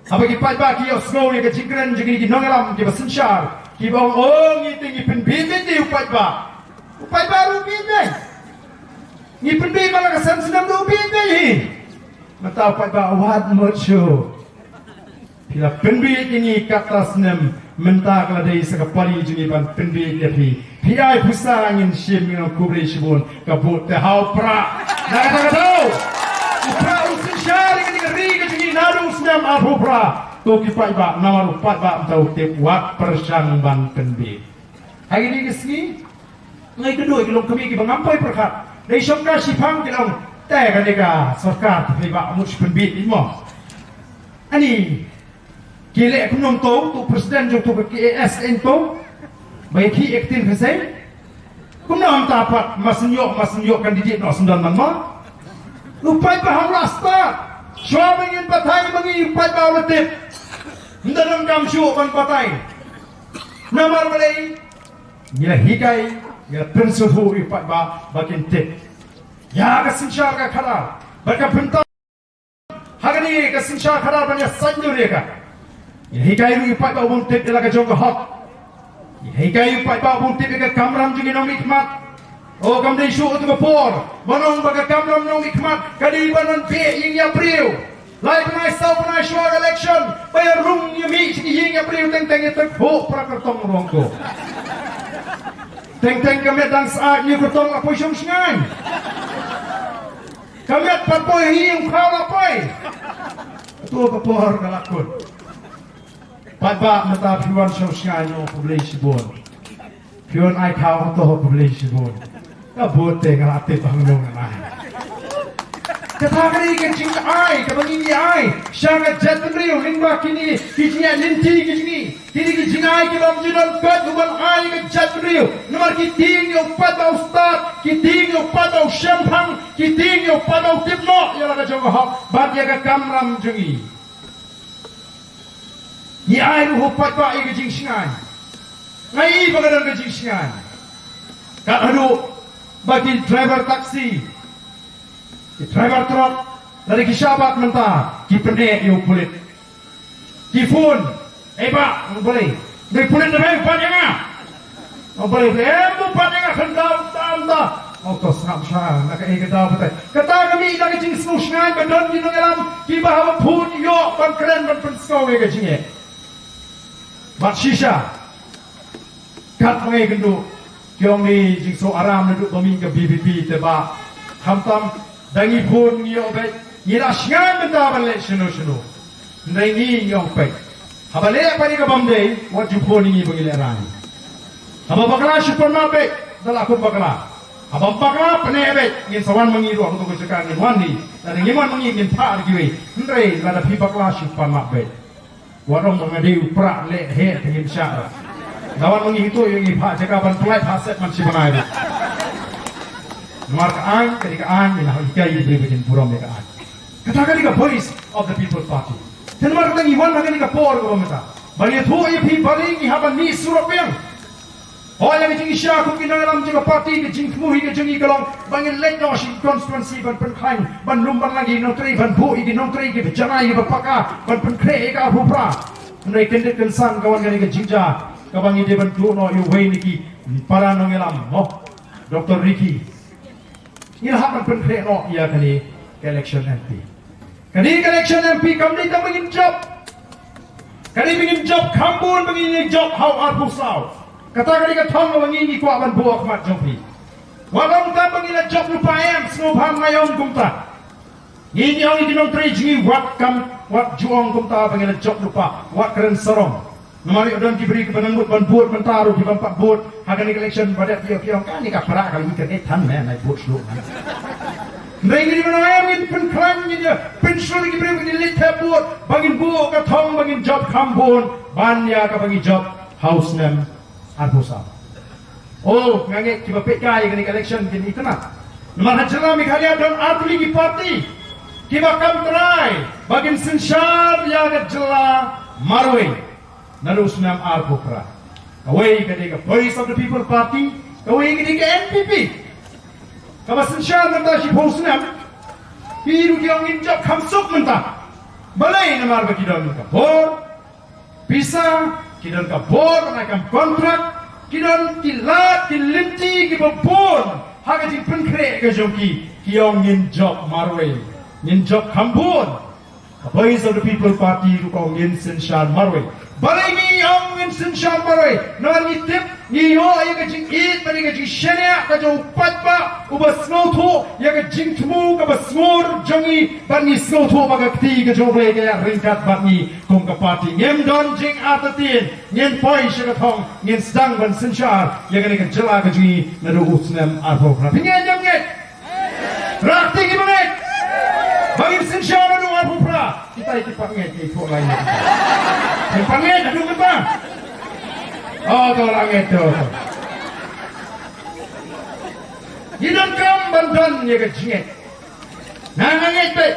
Haba ki paidbah ki ïohsngew ïa ka jingkren jong kine ki nongïalam kiba synshar, kiba ong, oh, ngi te ngi pynbieit beit ïa u paidbah. U paidbah ruh u bieit beit. Ngi pynbieit ba la ka san snem ruh u bieit beit hi. Mynta u paidbah wat mut shuh. Phi la pynbieit ïa ngi katta snem, mynta ka la dei sa ka pari jong ngi ban pynbieit ïa phi. Phi ai pisa ngin shim, ngin ong khublei shibun, ka vote te ha u prah. Na kata ka daw, u prah u synshar ïa kane ka ri ka jong ngi naduh u snem arphew phra. To ki paidbah, namar u paidbah mynta u tip, wat pyrshang ban pynbieit. Ha kine ki sngi nga ïakynduh ïa ki longkmie kiba ngam poi pyrkhat. Dei shong ka shiphang ki long, te kane ka sorkar te phi bah mut shu pynbieit mo. Ani ki leh kumno to, to president jong to ka K A S N to. Ba ïa ki acting ka sei. Kumno mynta pat ma shu ïoh, ma shu ïoh candidate noh shu don man ma. U paidbah u la stad. Shuwa ba ngin batai ma ngi u paidbah u la tip. Ynda donkam shuh ban batai. Namar balei? Ngi la hikai, ngi la pynsngewthuh ïa u paidbah ba kin tip ïa ka synshar ka khadar bad ka bynta ha kane ka synshar khadar ban ïa saiñdur ïa ka. Ngi la hikai ruh ïa u paidbah ban tip ïa la ka jong ka hok. Ngi la hikai ïa u paidbah ban tip ïa ka kamram jong ki nongmihkhmat. O, kam dei shuh katu ka por ban ong ba ka kamram nongmihkhmat ka dei ban wan beh ïing ïa briew. Lai bnai saw bnai shuwa ka election ba ïa rung ïa mih sha ki ïing ïa briew, teng teng ïa teng phuh pra kyrtong ruh ko. Teng teng ka met dang sah ïa kyrtong la poi shong shngaiñ. Ka met pat poi hi ïa u khraw la poi. Katu ka por ka la kut. Paidbah mynta phi wan shong shngaiñ, khublei shibun. Phi wan ai thaw to ho publish bun. Ka bun te nga la tip hangno nga ai. Kata ka dei ka jingai kaba ngi ngi ai sha ka jaitbynriew lyngba kine ki jingïaid lynti ki jong ngi. Kine ki jingai ki bym ju don pat u ban ai ka jaitbynriew. Namar ki tieng ïa u paid ba u stad, ki tieng ïa u paid ba u shemphang, ki tieng ïa u paid ba u tip noh ïa la ka jong ka hok bad ïa ka kamram jong ngi. Ngi ai ruh u paidbah ïa ka jingshngaiñ. Nga i ba ka don ka jingshngaiñ. Kat haduh ba ki driver taxi, ki driver truck, lada ki shah bat mynta ki pyneh ïa u pulit. Ki phone, "Eh bah, balei? Dei pulit na bang bat ïa nga." Ong balei, em, u pat ïa nga khyndai tam da. Ong to sngap sha na kaei ka daw batai. Kata ka mih na ka jingsngewshngaiñ ba don ki nongïalam kiba haba phone ïoh ban kren ban pynsngew ïa ka jingeh. Bad shisha, katba ngi kynduh, ki ong ngi jingsngew aram naduh ba mih ka V P P te bah. Khamtam da ngi phone ngi ïoh beit, ngi la shngaiñ mynta ban leh shano shano. Hynrei ngi ngi ong peit, haba leh pat ïa ka bym dei, wat ju phone ïa ngi ba ngi lehraiñ. Haba bakla shu pan map beit, da la kum bakla. Haba bakla pyneh beit, ngin sa wan ma ngi ruh ha kato ka jaka ngin wan hi. Lada ngim wan ma ngi ngin phah da kiwei. Hynrei lada phi bakla shu pan map beit, wat ong ba nga dei u prah leh heh te ngim shah. Da wan ma ngi hito ïa ngi phah jaka ban pynlait phah set man shi bnai ruh. Namar ka aiñ ka dei ka aiñ, ngi la hikai ïa ki briew ba kin burom ïa ka aiñ. Kata ka dei ka Voice of the People Party. Te namar kata ngi wan ha kane ka por kaba mynta ban ïathuh ïa phi balei ngi hap ban mih surok biang. Hooid, la ka jingshisha kum ki nongïalam jong ka party, ka jingthmu hi ka jong ngi ka long ba ngin leit noh sha ki constituency ban pynkhlaiñ, ban lum ban lang ïa ki nongtrei, ban buh ïa ki nongtrei kiba janai kiba paka, ban pynkhreh ïa ka arphew phra. Hynrei kyndit kynsan ka wan kane ka jingjia kaba ngi dei ban duh noh ïa uwei na ki para nongïalam mo, Doctor Ricky. Ngi la hap ban pynkhreh noh ïa kane ka election M P. Kane ka election M P kam dei tang ba ngin jop. Ka dei ba ngin jop kham bun, ba ngin ïa jop ha u arphew saw. Kata ka dei ka thong ba ngi ngi kwah ban buh ha khmat jong phi. Wat ong tang ba ngi la jop lypa, em, sngewbha ngam ong kumta. Ngi ngi ong ïa ki nongtrei jong ngi wat kam, wat ju ong kumta ba ngi la jop lypa, wat kren sarong. Namar ïoh don ki briew kiba nang mut ban bud mynta ruh ki bym pat bud ha kane ka election ba dep ïoh ki ong kane ka para ka la i ka dei than me nai bud shuh. Hynrei ngi dei ban ong em, ngin pynkhlaiñ, ngin ïa pynshlur ïa ki briew, ngin leit thep bud ba ngin buh ka thong ba ngin jop kham bun ban ïa kaba ngi jop ha u snem arphew saw. Oh, nga ngeit kiba peit kai ïa kane ka election kin itynnad. Namar ha jylla Meghalaya don artylli ki party kiba kam trai ba kin synshar ïa ka jylla marwei. Naduh u snem arphew phra. Kawei ka dei ka Voice of the People Party, kawei ka dei ka N P P. Kaba synshar mynta shiphew snem, ki ruh ki ong ngin jop kham suk mynta. Balei? Namar ba ki don ka bor pisa, ki don ka bor ban ai kam kontrak, ki don ki lad ki lynti kiba bun ha ka jingpynkhreh ka jong ki, ki ong ngin jop marwei, ngin jop kham bun. Ka Voice of the People Party ruh ka ong ngin synshar marwei. Balei ngi ong ngin synshar marwei? Namar ngi tip, ngi ïoh ïa ka jingïeit bad ïa ka jingshaniah ka jong u paidbah uba sngewthuh ïa ka jingthmu kaba sngur jong ngi, bad ngi sngewthuh ba ka kti ka jong U Blei ka ïaid ryngkat bad ngi. Kum ka party ngim don jingartatien, ngin poi sha ka thong, ngin sdang ban synshar ïa kane ka jylla ka jong ngi naduh u snem arphew phra. Phi ngeit ne ym ngeit? Rah kti kiba ngeit ba ngin synshar naduh arphew phra. Kita ki pat ngeit ki phuh lai. Ki pat ngeit haduh mynta. Oh, to la ngeit to. Ngi donkam ban don ïa ka jingngeit. Nga nga ngeit beit.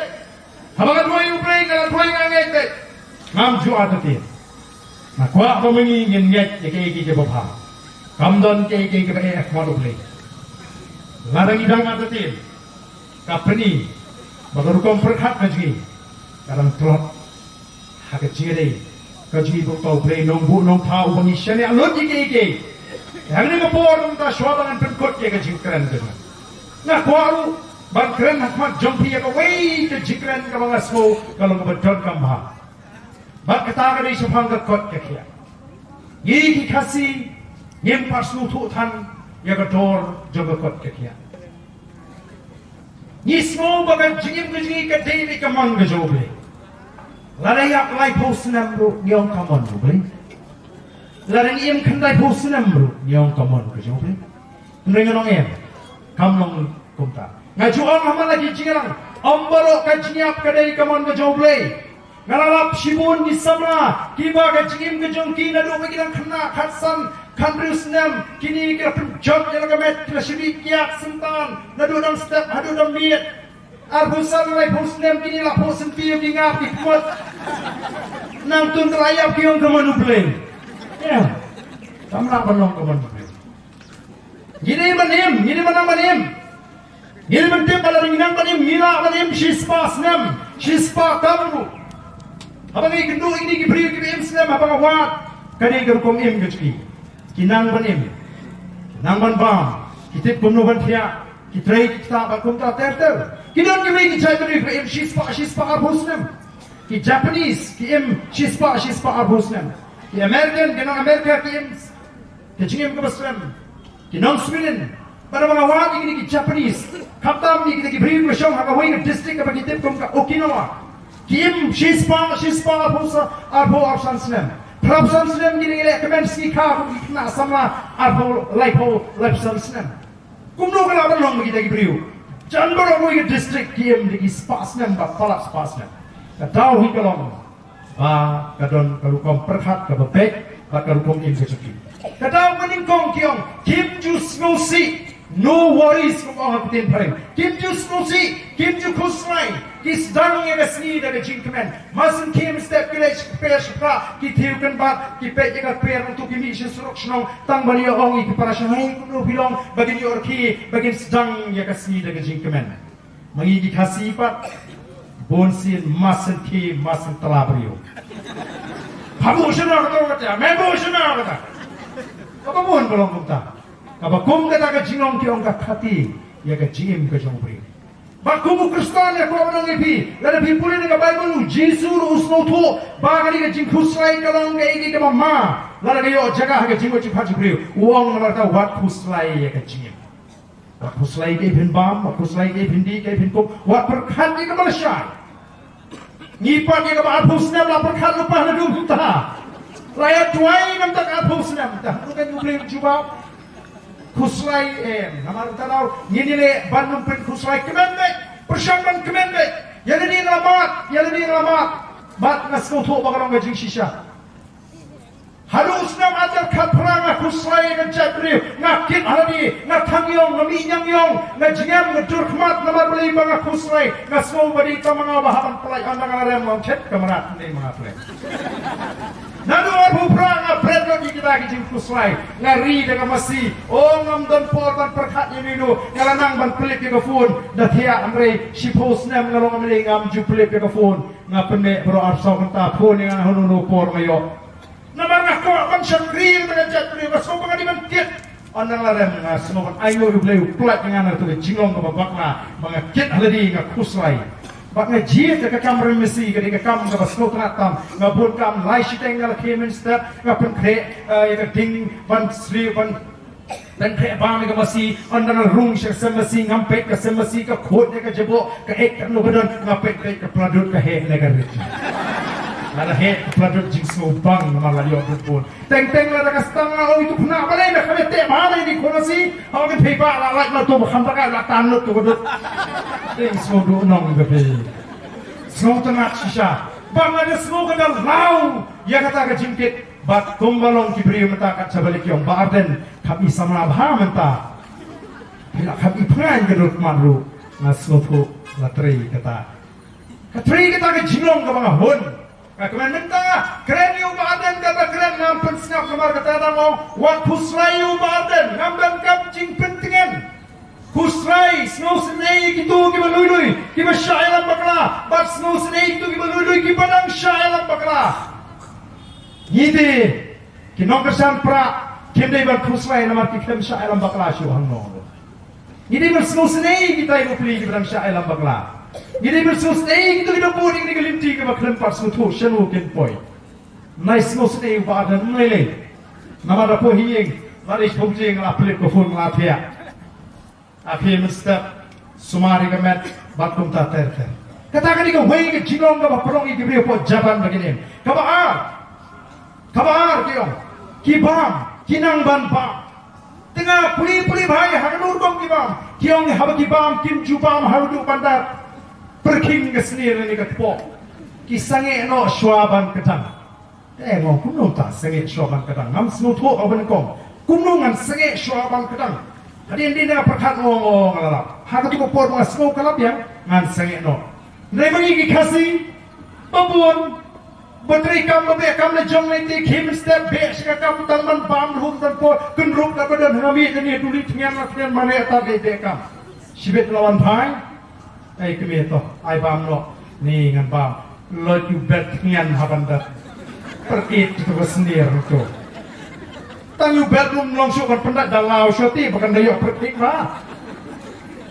Haba nga duwai U Blei nga la duwai nga ngeit beit. Ngam ju artatien. Nga kwah ba ma ngi ngin ngeit ïa kiei kiei kiba bha. Kam don kiei kiei kiba eh ha khmat U Blei. Lada ngi dang artatien, ka pyni ba ka rukom pyrkhat ka jong ngi ka dang tlot ha ka jingïadei ka jong ngi bad U Blei Nongbuh Nongthaw uba ngi shaniah lut ïa kiei kiei. Hangne ka por mynta shuwa ba ngan pynkut ïa ka jingkren ka jong nga, nga kwah ruh ban kren ha khmat jong phi ïa kawei ka jingkren kaba nga sngew ka long kaba donkam bha. Bad kata ka dei shaphang ka kot ka khiah. Ngi ki Khasi ngim pat sngewthuh than ïa ka dor jong ka kot ka khiah. Ngi sngew ba ka jingim ka jong ngi ka dei beit ka mon ka jong U Blei. Lada ïap laiphew snem ruh ngi ong ka mon U Blei. Lada ngi im khyndai phew snem ruh ngi ong ka mon ka jong U Blei. Hynrei ngan ong em, kam long kumta. Nga ju ong ha man la ki jingïalang, ym baroh ka jingïap ka dei ka mon ka jong U Blei. Nga la lap shibun ki samla kiba ka jingim ka jong ki naduh ba ki dang khynnah khatsan khathynriew snem, kine ki la pynjot ïa la ka met, ki la shim kiad syntan naduh dang step haduh dang miet. Arphew san, laiphew snem kine la phuh sngewthuh, ki ngap ki kmot. Nangta te la ïap ki ong ka mon U Blei. Ïa. Kam lah ban long ka mon U Blei. Ngi dei ban im, ngi dei ban nang ban im. Ngi dei ban tip ba lada ngi nang ban im, ngi lah ban im shispah snem, shispah tam ruh. Haba ngi kynduh ïa kine ki briew kiba im snem, haba nga wad, ka dei ka rukom im ka jong ki. Ki nang ban im, ki nang ban bam, ki tip kumno ban thiah, ki trei ki ktah bad kumta ter ter. Ki don kiwei ki jait bynriew kiba im shispah, shispah arphew snem. Ki Japanese ki im shispah, shispah arphew snem. Ki American, ki nong America ki im ka jingim kaba slem. Ki nong Sweden, bad haba nga wad ïa kine ki Japanese, khamtam ïa kine ki briew kiba shong ha kawei ka district kaba ki tip kum ka Okinawa, ki im shispah, shispah arphew sa, arphew arphew san snem. Phra phew san snem kine ki leh kmen sngi kha kum ki khynnah samla arphew, laiphew, laiphew san snem. Kumno ka lah ban long ba kita ki briew jan baroh kawei ka district ki im da ki spah snem bad palat spah snem? Ka daw hi ka long ba ka don ka rukom pyrkhat kaba beit bad ka rukom im ka jong ki. Ka daw ka nyngkong ki ong kim ju sngewsih, no worries, kum ong ha ka ktien phareng. Kim ju sngewsih, kim ju khuslai. Ki sdang ïa ka sngi da ka jingkmen. Mar syn khie mynstep ki leit sha kper sha phra, ki thiew kynbat, ki peit ïa ka kper, nangta ki mih sha surok shnong tang ban ïa ong ïa ki para shanghai kumno phi long, ba kin ïoh rkhie, ba kin sdang ïa ka sngi da ka jingkmen. Ma ngi ki Khasi pat, bun sien mar syn khie mar syn tla briew. Pha buh shano kato kata, me buh shano kata. Kaba bun ba long kumta. Kaba kum kata ka jinglong ki ong ka khati ïa ka jingim ka jong u briew. Bad kum u Khristan nga kwah ban ong ïa phi, lada phi pule na ka Baibl, u Jisu ruh u sngewthuh ba kane ka jingkhuslai ka long kaei kaei kaba ma. Lada ka ïoh jaka ha ka jingmut jingpyrkhat jong u briew, u ong namar kata wat khuslai ïa ka jingim. Wat khuslai kaei phin bam, wat khuslai kaei phin dih, kaei phin kup, wat pyrkhat ïa kaba lashai. Ngi pat ïa kaba arphew snem la pyrkhat lypa naduh mynta. La ïa duwai na ka bynta ka arphew snem, te haduh katno U Blei un jubab? Khuslai em? Namar kata daw ngin ïaleh ban ym pynkhuslai, kmen beit, pyrshang ban kmen beit. Ïa lade nga la mad, ïa lade nga la mad. Bad nga sngewthuh ba ka long ka jingshisha. Haduh u snem arhajar khatphra nga khuslai ïa ka jaitbynriew, nga kit ha lade, nga thang ïong, nga mih ñiang ïong, nga jngem, nga dur khmat namar balei ba nga khuslai. Nga sngew ba dei tang ma nga ba hap ban pynlait, ynda nga la rem nga ong, chet ka mrad, ym dei ma nga pyrshah. Naduh arphew phra nga bret lut ïa kita ki jingkhuslai. Nga ri da ka masi, oh ngam don por ban pyrkhat ïa uno uno, nga la nang ban pynlip ïa ka phone. Da thiah, hynrei shiphew snem nga long M L A ngam ju pynlip ïa ka phone. Nga pynbeit baroh arphew saw kynta, phone ïa nga ha uno uno por nga ïoh. Namar nga kwah ban shakri ïa ka jaitbynriew, nga sngew ba nga dei ban kit. Ynda nga la rem nga sngew ban ainguh ïa U Blei u pynlait ïa nga na kata ka jinglong kaba bakla ba nga kit ha lade, nga khuslai. Bad nga jied da ka kam rynmiasi, ka dei ka kam kaba sngewtynnat tam. Nga bun kam, lai shiteng nga la khie mynstep, nga pynkhreh, eh, ïa ka ding ban sliw, ban pynkhreh bam ïa ka masi. Ynda nga rung sha ka sem masi, ngam peit ka sem masi, ka khuid ne ka jaboh, ka eit katno ka don, nga peit, peit ka pla dud, ka heh ne ka rit. Lada heh ka pla dud, jingsngewbang namar la ïoh dud bun. Teng teng lada ka stang nga ong, itu khynnah balei me kham ïa teh bha ïa kine ki khun masi. Haba kin peit ba la lait ma to ba kham ta ka la tan lut to ka dud. Teng sngewduh nong ka phi. Sngewtynnat shisha. Bad nga da sngew ka da law ïa kata ka jingkit. Bad kumba long ki briew mynta, kat shaba leit ki ong, Bah Ardent, kham i samla bha mynta. Phi la kham i phrai ka dud khmat ruh. Nga sngewthuh la trei kata. Ka trei kata ka jinglong kaba nga hun. Nga kmen mynta, kren ïa u Bah Ardent kaba kren, ngam pynsngap namar kata dang ong, wat khuslai ïa u Bah Ardent, ngam donkam jingpyntngen. Khuslai, sngewsynei ïa kito kiba lui lui, kiba shah ïalam bakla, bad sngewsynei ïa kito kiba lui lui, kiba dang shah ïalam bakla. Ngi te, ki nongkyrshan Prah, kim dei ban khuslai namar ki khlem shah ïalam bakla shuh hangno. Ngi dei ban sngewsynei ïa kita ki bapli kiba dang shah ïalam bakla. Ngi dei ban sngewsynei ïa kito kiba bud ïa kine ki lynti kiba khlem pat sngewthuh shano kin poi. Nai sngewsynei ïa u Bah Ardent, ym lei lei. Namar da poi ha ïing, lada i pom jing la pynlip ka phone, la thiah. Ha khie mynstep, sumar ïa ka met, bad kumta ter ter. Kata ka dei kawei ka jinglong kaba pynlong ïa ki briew hapoh Japan ba kin im. Kaba ar. Kaba ar ki ong, Ki bam, ki nang ban bam. Te nga pule pule bha ïa ha ka dur bam ki bam. Ki ong haba ki bam kim ju bam haduh ban da pyrkhing ka snier ne ka kpoh. Ki sangeh noh shuwa ban kdang. Te nga ong kumno ta sangeh shuwa ban kdang. Ngam sngewthuh ïa kaba nyngkong. Kumno ngan sangeh shuwa ban kdang. Hadien dien nga pyrkhat nga ong nga la lap. Ha katu ka por nga sngew ka lap ïa ngan sangeh noh. Hynrei ma ngi ki Khasi ba bun ba trei kam ba beh kam la jong lei te khie mynstep beh sha ka kam tang ban bam lhum tang por kynrup da ba don ha mih da ni duli thngan la thngan mane ta beh beh kam. Shibit la wan phai. Ai kmie to ai bam noh ni ngan bam. Lot ïu bet thngan ha ban da. Pyrkhat to ka snier to. Tang ïu bet lum long shu kan pyndat da law shu ti ba kan da ïoh pyrkhat ba.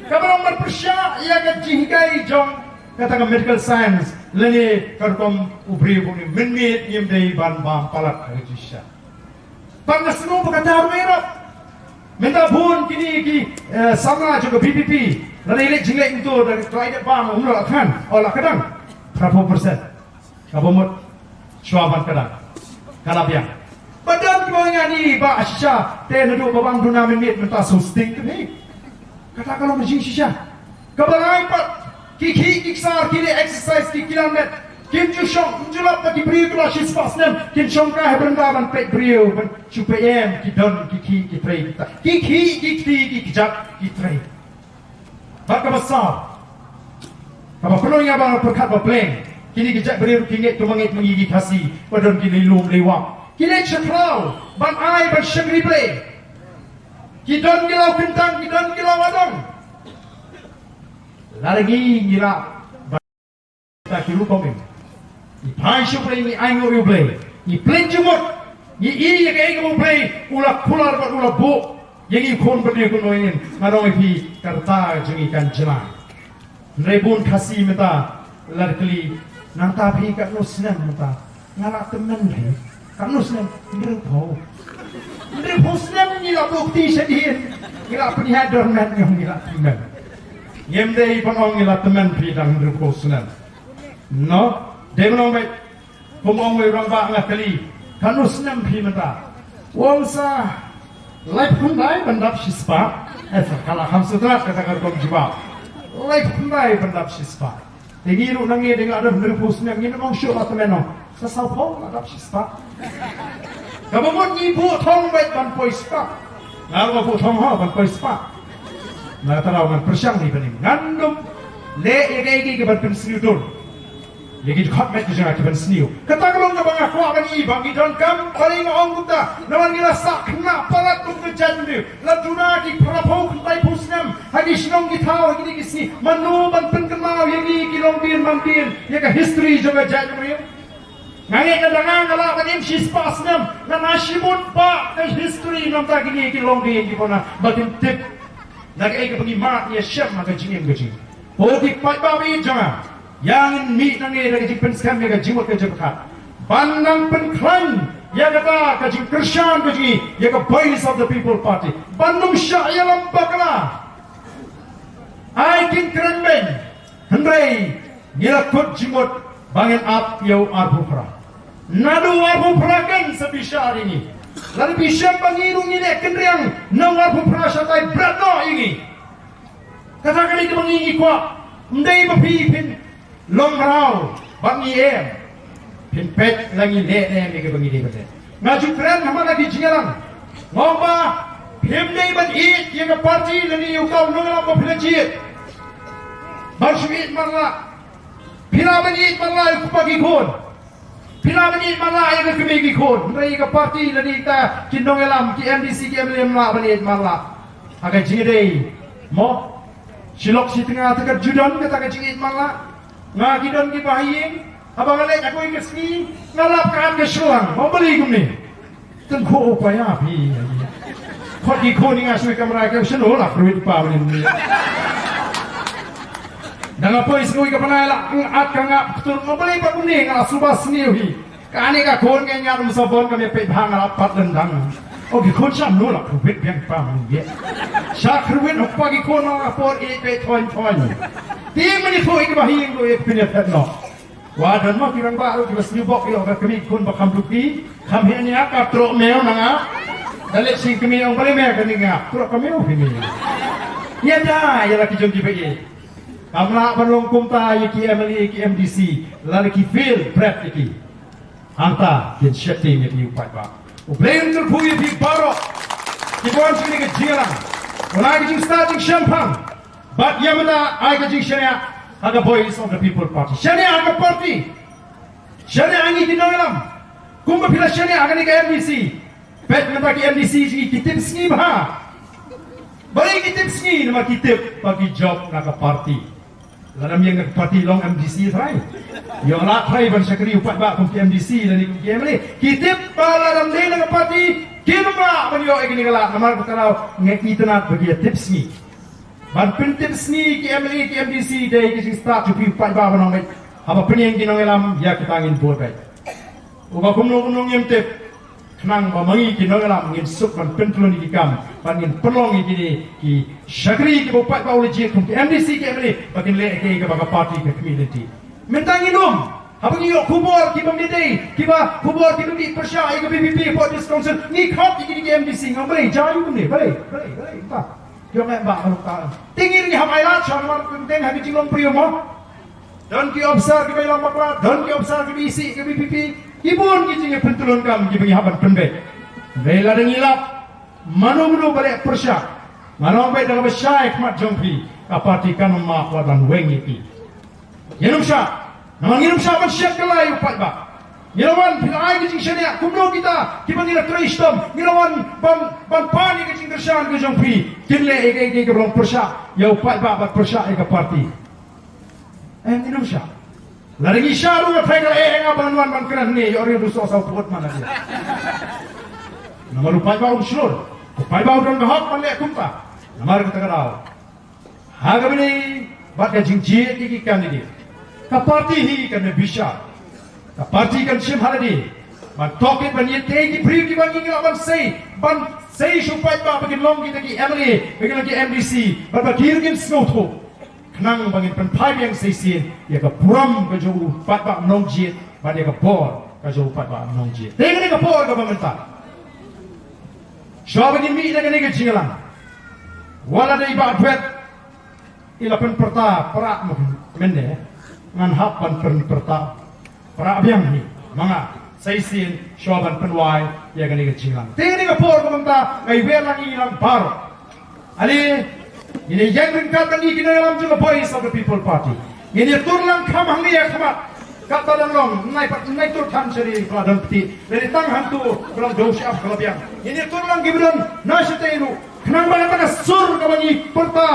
Kaba long ban pyrshah ïa ka jinghikai jong kata ka medical science lane ka rukom u briew u ni mynmiet ngim dei ban bam palat ha ka jingshisha. Ba nga sngew ba kata ruh ïarap. Mynta bun kine ki eh, samla jong ka B P P lane leh jingleh nto da ka klai da bam um la than o la kadang. Phra phew percent. Kaba mut shuwa ban kdang. Ka la biang. Ba don kiba ong ïa ni ba shisha te naduh ba bam duna mynmiet mynta shu sting te ni. Kata ka long ka jingshisha. Kaba lai pat ki khih ki ksar ki leh exercise ki kylla met. Kim ju shong kim ju lap ba ki briew ki la shispah snem kin shong kai ha bynta ban peit briew ban shu peit em ki don ki khih ki trei kita. Ki khih ki kti ki kjat ki trei. Bad kaba saw kaba pynlong ïa ba pyrkhat ba pleng. Kine ki jaitbynriew ki ngeit kumba ngeit ma ngi ki Khasi ba don ki lei lum lei wap. Ki leit sha khraw ban ai ban shakri Blei. Ki don ki law kyntang ki don ki law adong. Lada ngi ngi la ba ta ki rukom im. Ngi phai sha U Blei ngi ainguh ïa U Blei. Ngi pynleit jingmut. Ngi i ïa kaei kaba U Blei u la kular bad u la buh. Ïa ngi khun bad ïa khun nongin ngan ong ïa phi ka rta jong ngi kan jylla. Hynrei bun Khasi mynta la kylli nangta phi katno snem mynta nga la tymmen phi katno snem hynriewphew. Hynriewphew snem ngi la buh kti shadien ngi la pynïaid dormet ngi ong ngi la tymmen. Ngim dei ban ong ngi la tymmen phi dang hynriewphew snem. No dei ban ong beit. Kum ong wei rangbah nga kylli katno snem phi mynta. U ong sa laiphew khyndai ban dap shispah. Eh sa ka la kham sutrat kata ka rukom jubab. Laiphew khyndai ban dap shispah. Te ngi ruh nangne dei nga dap hynriewphew snem ngin ong shuh la tymmen ong. Sa sawphew la dap shispah. Kaba mut ngi buh thong beit ban poi spah. Nga ruh nga buh thong ho ban poi spah. Na kata daw ngan pyrshang ni ban im ngan dum leh ïa kaei kaei kaban pynsniew dur. Ïa ki dkhot met ki jong nga ki ban sniew. Kata ka long kaba nga kwah ban i ba ngi donkam ba ri nga ong kumta. Namar ngi la sah khynnah palat kum ka jaitbynriew la duna ki phraphew khyndai phew snem ha ki shnong ki thaw ha kine ki sngi. Mano ban pynkynmaw ïa ngi ki longdien mandien ïa ka history jong ka jaitbynriew. Nga ngeit lada nga nga lah ban im shispah snem ngan ai shibun bah ka history namar kine ki longdien ki bona ba kin tip. Na kaei kaba ngi mad ïa shem ha ka jingim ka jong ngi. Ko ki paidbah ba ïeit jong nga. Ïa ngin mih nangne da ka jingpynskhem ïa ka jingmut ka jingpyrkhat ban nang pynkhlaiñ ïa kata ka jingkyrshan ka jong ngi ïa ka Voice of the People Party ban nym shah ïalam bakla. Ai kin kren beiñ. Hynrei ngi la kut jingmut ba ngin ap ïa u arphew phra. Naduh u arphew phra kan sa bishar ïa ngi. Lada bishar ba ngi ruh ngi leh kynriang na u arphew phra shatai bret noh ïa ngi. Kata ka dei kaba ngi ngi kwah. Ym dei ba phi phin long mraw ba ngi em. Phin peit la ngi leh ne em ïa kaba ngi dei ba leh. Nga ju kren ha man la ki jingïalang. Nga ong ba phim dei ban ïeit ïa ka party lane ïa u kam nongïalam ba phi la jied. Ban shu ïeit man la. Phi lah ban ïeit man la ïa u kpa ki khun. Phi lah ban ïeit man la ïa ka kmie ki khun. Hynrei ïa ka party lane ïa ka ki nongïalam ki M D C ki M L A ym lah ban ïeit man la. Ha ka jingïadei mo. Shi lok shi tnga te ka ju don kata ka jingïeit man la. Nga ki don ki bahaïing haba nga leit ha kawei ka sngi nga lap ka at ka shlang. Mo balei kumne. Tang ko pa ïa phi. Khot ki khun nga shu kamra ka shano la kruit pa mane. Da nga poi sngui ka bnai la at ka ngap ktur mo balei pa kumne nga suba sniew hi. Kane ka khun ka ñiad um sabon ka me peit bha nga la pat lendang. O ki khun shano la kruit biang pa mane. Sha kruit hok pa ki khun nga por e peit thoin thoin. Ti mane thoin ki bahaïing ko e pynïathet noh. Wa don ma ki rangbah ruh kiba sngewbok ïa ka kmie khun ba kham duk ki, kham heh nia ka troh mew na nga. Da leit sing kmie ong balei me ka ning nga, troh ka mew phi me. Ïa da ïa la ki jong ki ba ïeit. Kam lah ban long kumta ïa ki M L A ki M D C, lada ki fail bret ïa ki. Hangta kin sheptieng ïa ki u paidbah. U Blei un kyrkhu ïa phi baroh kiba wan sha kane ka jingïalang. Wan ai ka jingstad jingshemphang. Bad ïa mynta ai ka jingshaniah ha ka Voice of the People Party. Shaniah ha ka party. Shaniah ha ngi ki nongïalam. Kumba phi la shaniah ha kane ka M D C. Peit mynta ki M D C jong ngi ki tip sngi bha. Balei ki tip sngi? Namar ki tip ba ki jop na ka party. Lada ym ïeng na ka party long M D C trai. Ïoh lah trai ban shakri u paidbah kum ki M D C lane kum ki M L A. Ki tip ba lada ym dei na ka party kim lah ban ïoh ïa kane ka lad. Namar kata ka daw nga itynnad ba ki ïa tip sngi. Ban pyntip sngi ki M L A ki M D C dei ka jingstad jong phi u paidbah ban ong beit haba pynïeng ki nongïalam ïa kita ngin bud beit. Uba kumno kumno ngim tip. Khnang ba ma ngi ki nongïalam ngin suk ban pyntlun ïa ki kam ban ngin pynlong ïa kine ki shakri kiba u paidbah u la jied kum ki M D C ki M L A ba kin leh ïa kaei kaba ka party ka khmih lynti. Mynta ngin ym, haba ngi ïoh khubor kiba ym dei, kiba khubor kiba mih pyrshah ïa ka V P P hapoh District Council, ngi khot ïa kine ki M D C, nga ong balei, jia ïa u kumne, balei, balei, balei, mynta. Ïoh ngi bah ka lok ta. Te ngi ruh ngi hap ailad shuwa namar ka kyrteng ha ka jinglong briew mo. Don ki officer kiba ïalam bakla, don ki officer kiba isih ka V P P, ki bun ki jingïapyntylun kam kiba ngi hap ban pynbeit. Hynrei lada ngi lap, mano mano ba leh pyrshah, nga ong beit da kaba shai khmat jong phi, ka party kan ym map wat ban weng ïa ki. Ngin ym shah, namar ngin ym shah ban shet kylla ïa u paidbah. Ngi la wan phi la ai ka jingshaniah kumno kita kiba ngi la trei shitom, ngi la wan ban, ban pan ïa ka jingkyrshan ka jong phi, kin leh ïa kaei kaei kaba long pyrshah ïa u paidbah bad pyrshah ïa ka party. Em, ngi nym shah. Lada ngi shah ruh nga tharai ka la eh ïa nga ban wan ban kren hangne, ïoh ri ruh soh saw pud man hangne. Namar u paidbah um shlur. U paidbah u don ka hok ban leh kumta. Namar kata ka daw, ha kaba ïadei bad ka jingjied ïa ki candidate, ka party hi kan bishar. Ka party kan shim ha lade ban tohkit ban ïa tei ki briew kiba ngi lah ban sei, ban sei sha u paidbah ba kin long kita ki M L A, ba kin long ki M D C, bad ba ki ruh kin sngewthuh. Khnang ba ngin pynphai biang sa shisien ïa ka burom ka jong u paidbah nongjied bad ïa ka bor ka jong u paidbah nongjied. Te kane ka por kaba mynta, shuwa ba ngin mih na kane ka jingïalang, wat la dei Bah Dwet i la pynpyrta, para mynne ngan hap ban pynpyrta para biang hi ma nga sa shisien shuwa ban pynwai ïa kane ka jingïalang. Te kane ka por kaba mynta nga iwei lang ïa ngi lang baroh. Ale, ngin ïa ïeng ryngkat bad ngi ki nongïalam jong ka Voice of the People Party. Ngin ïa tur lang kham hangne ïa khmat. Kata dang long, nai pat nai tur than sha ri ka la don pti. Lane tang hangto ka long dong sha ap ka la biang. Ngin ïa tur lang kiba don na shatei ruh. Khnang ba kata ka sur kaba ngi pyrta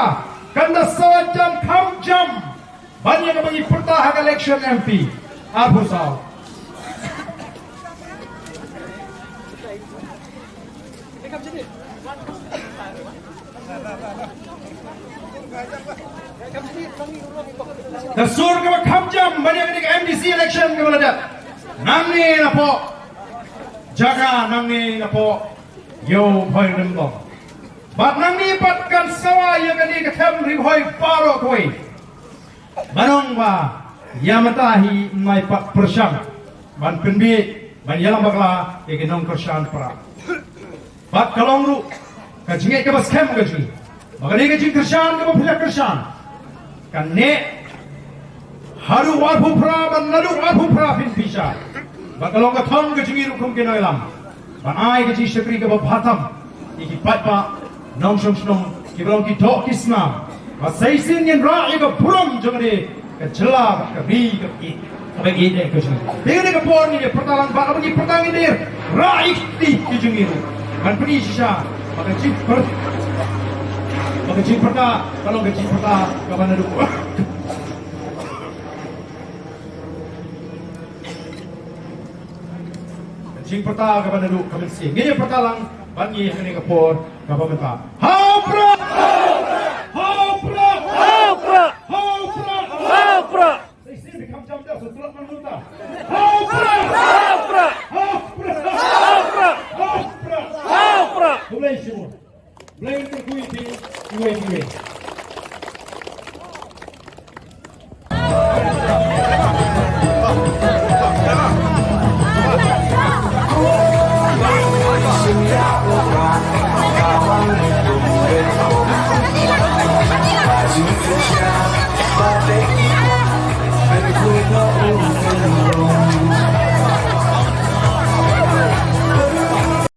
kan da sawa jam kham jam. Ban ïa kaba ngi pyrta ha ka election M P arphew saw. Ka sur kaba kham jam ban ïa kane ka M D C election kaba la dep. Nangne napoh jaka, nangne napoh Ïewbhoi Lymbong. Bad nangne pat kan sawa ïa kane ka them Ri Bhoi baroh kawei. Ban ong ba ïa mynta hi ym nai pat pyrshang ban pynbiej ban ïalam bakla ïa ki nongkyrshan para. Bad ka long ruh ka jingngeit kaba skhem ka jong ngi ba kane ka jingkyrshan kaba phi la kyrshan kan neh haduh arphew phra bad naduh arphew phra phin bishar. Bad ka long ka thong ka jong ngi ruh kum ki nongïalam ban ai ka jingshakri kaba bha tam ïa ki paidbah nongshong shnong kiba long ki doh ki snam. Ba sa shisien ngin rah ïa ka burom jong kane ka jylla bad ka ri kaba ïeit, kaba ïeit eh ka jong ngi. Te kane ka por ngin ïa pyrta lang bad haba ngi pyrta ngin ïa rah ïa ki kti ki jong ngi ruh. Ban pyni shisha ba ka jingpyr-, ba ka jingpyrta ka long ka jingpyrta kaba naduh. Ka jingpyrta kaba naduh ka mynsiem. Ngin ïa pyrta lang bad ngi ha kane ka por kaba mynta. Ha u Prah! Ha u Prah! Ha u Prah! Ha u Prah! Ha u Prah! Sa shisien phi kham jam da, sa tlot man mynta.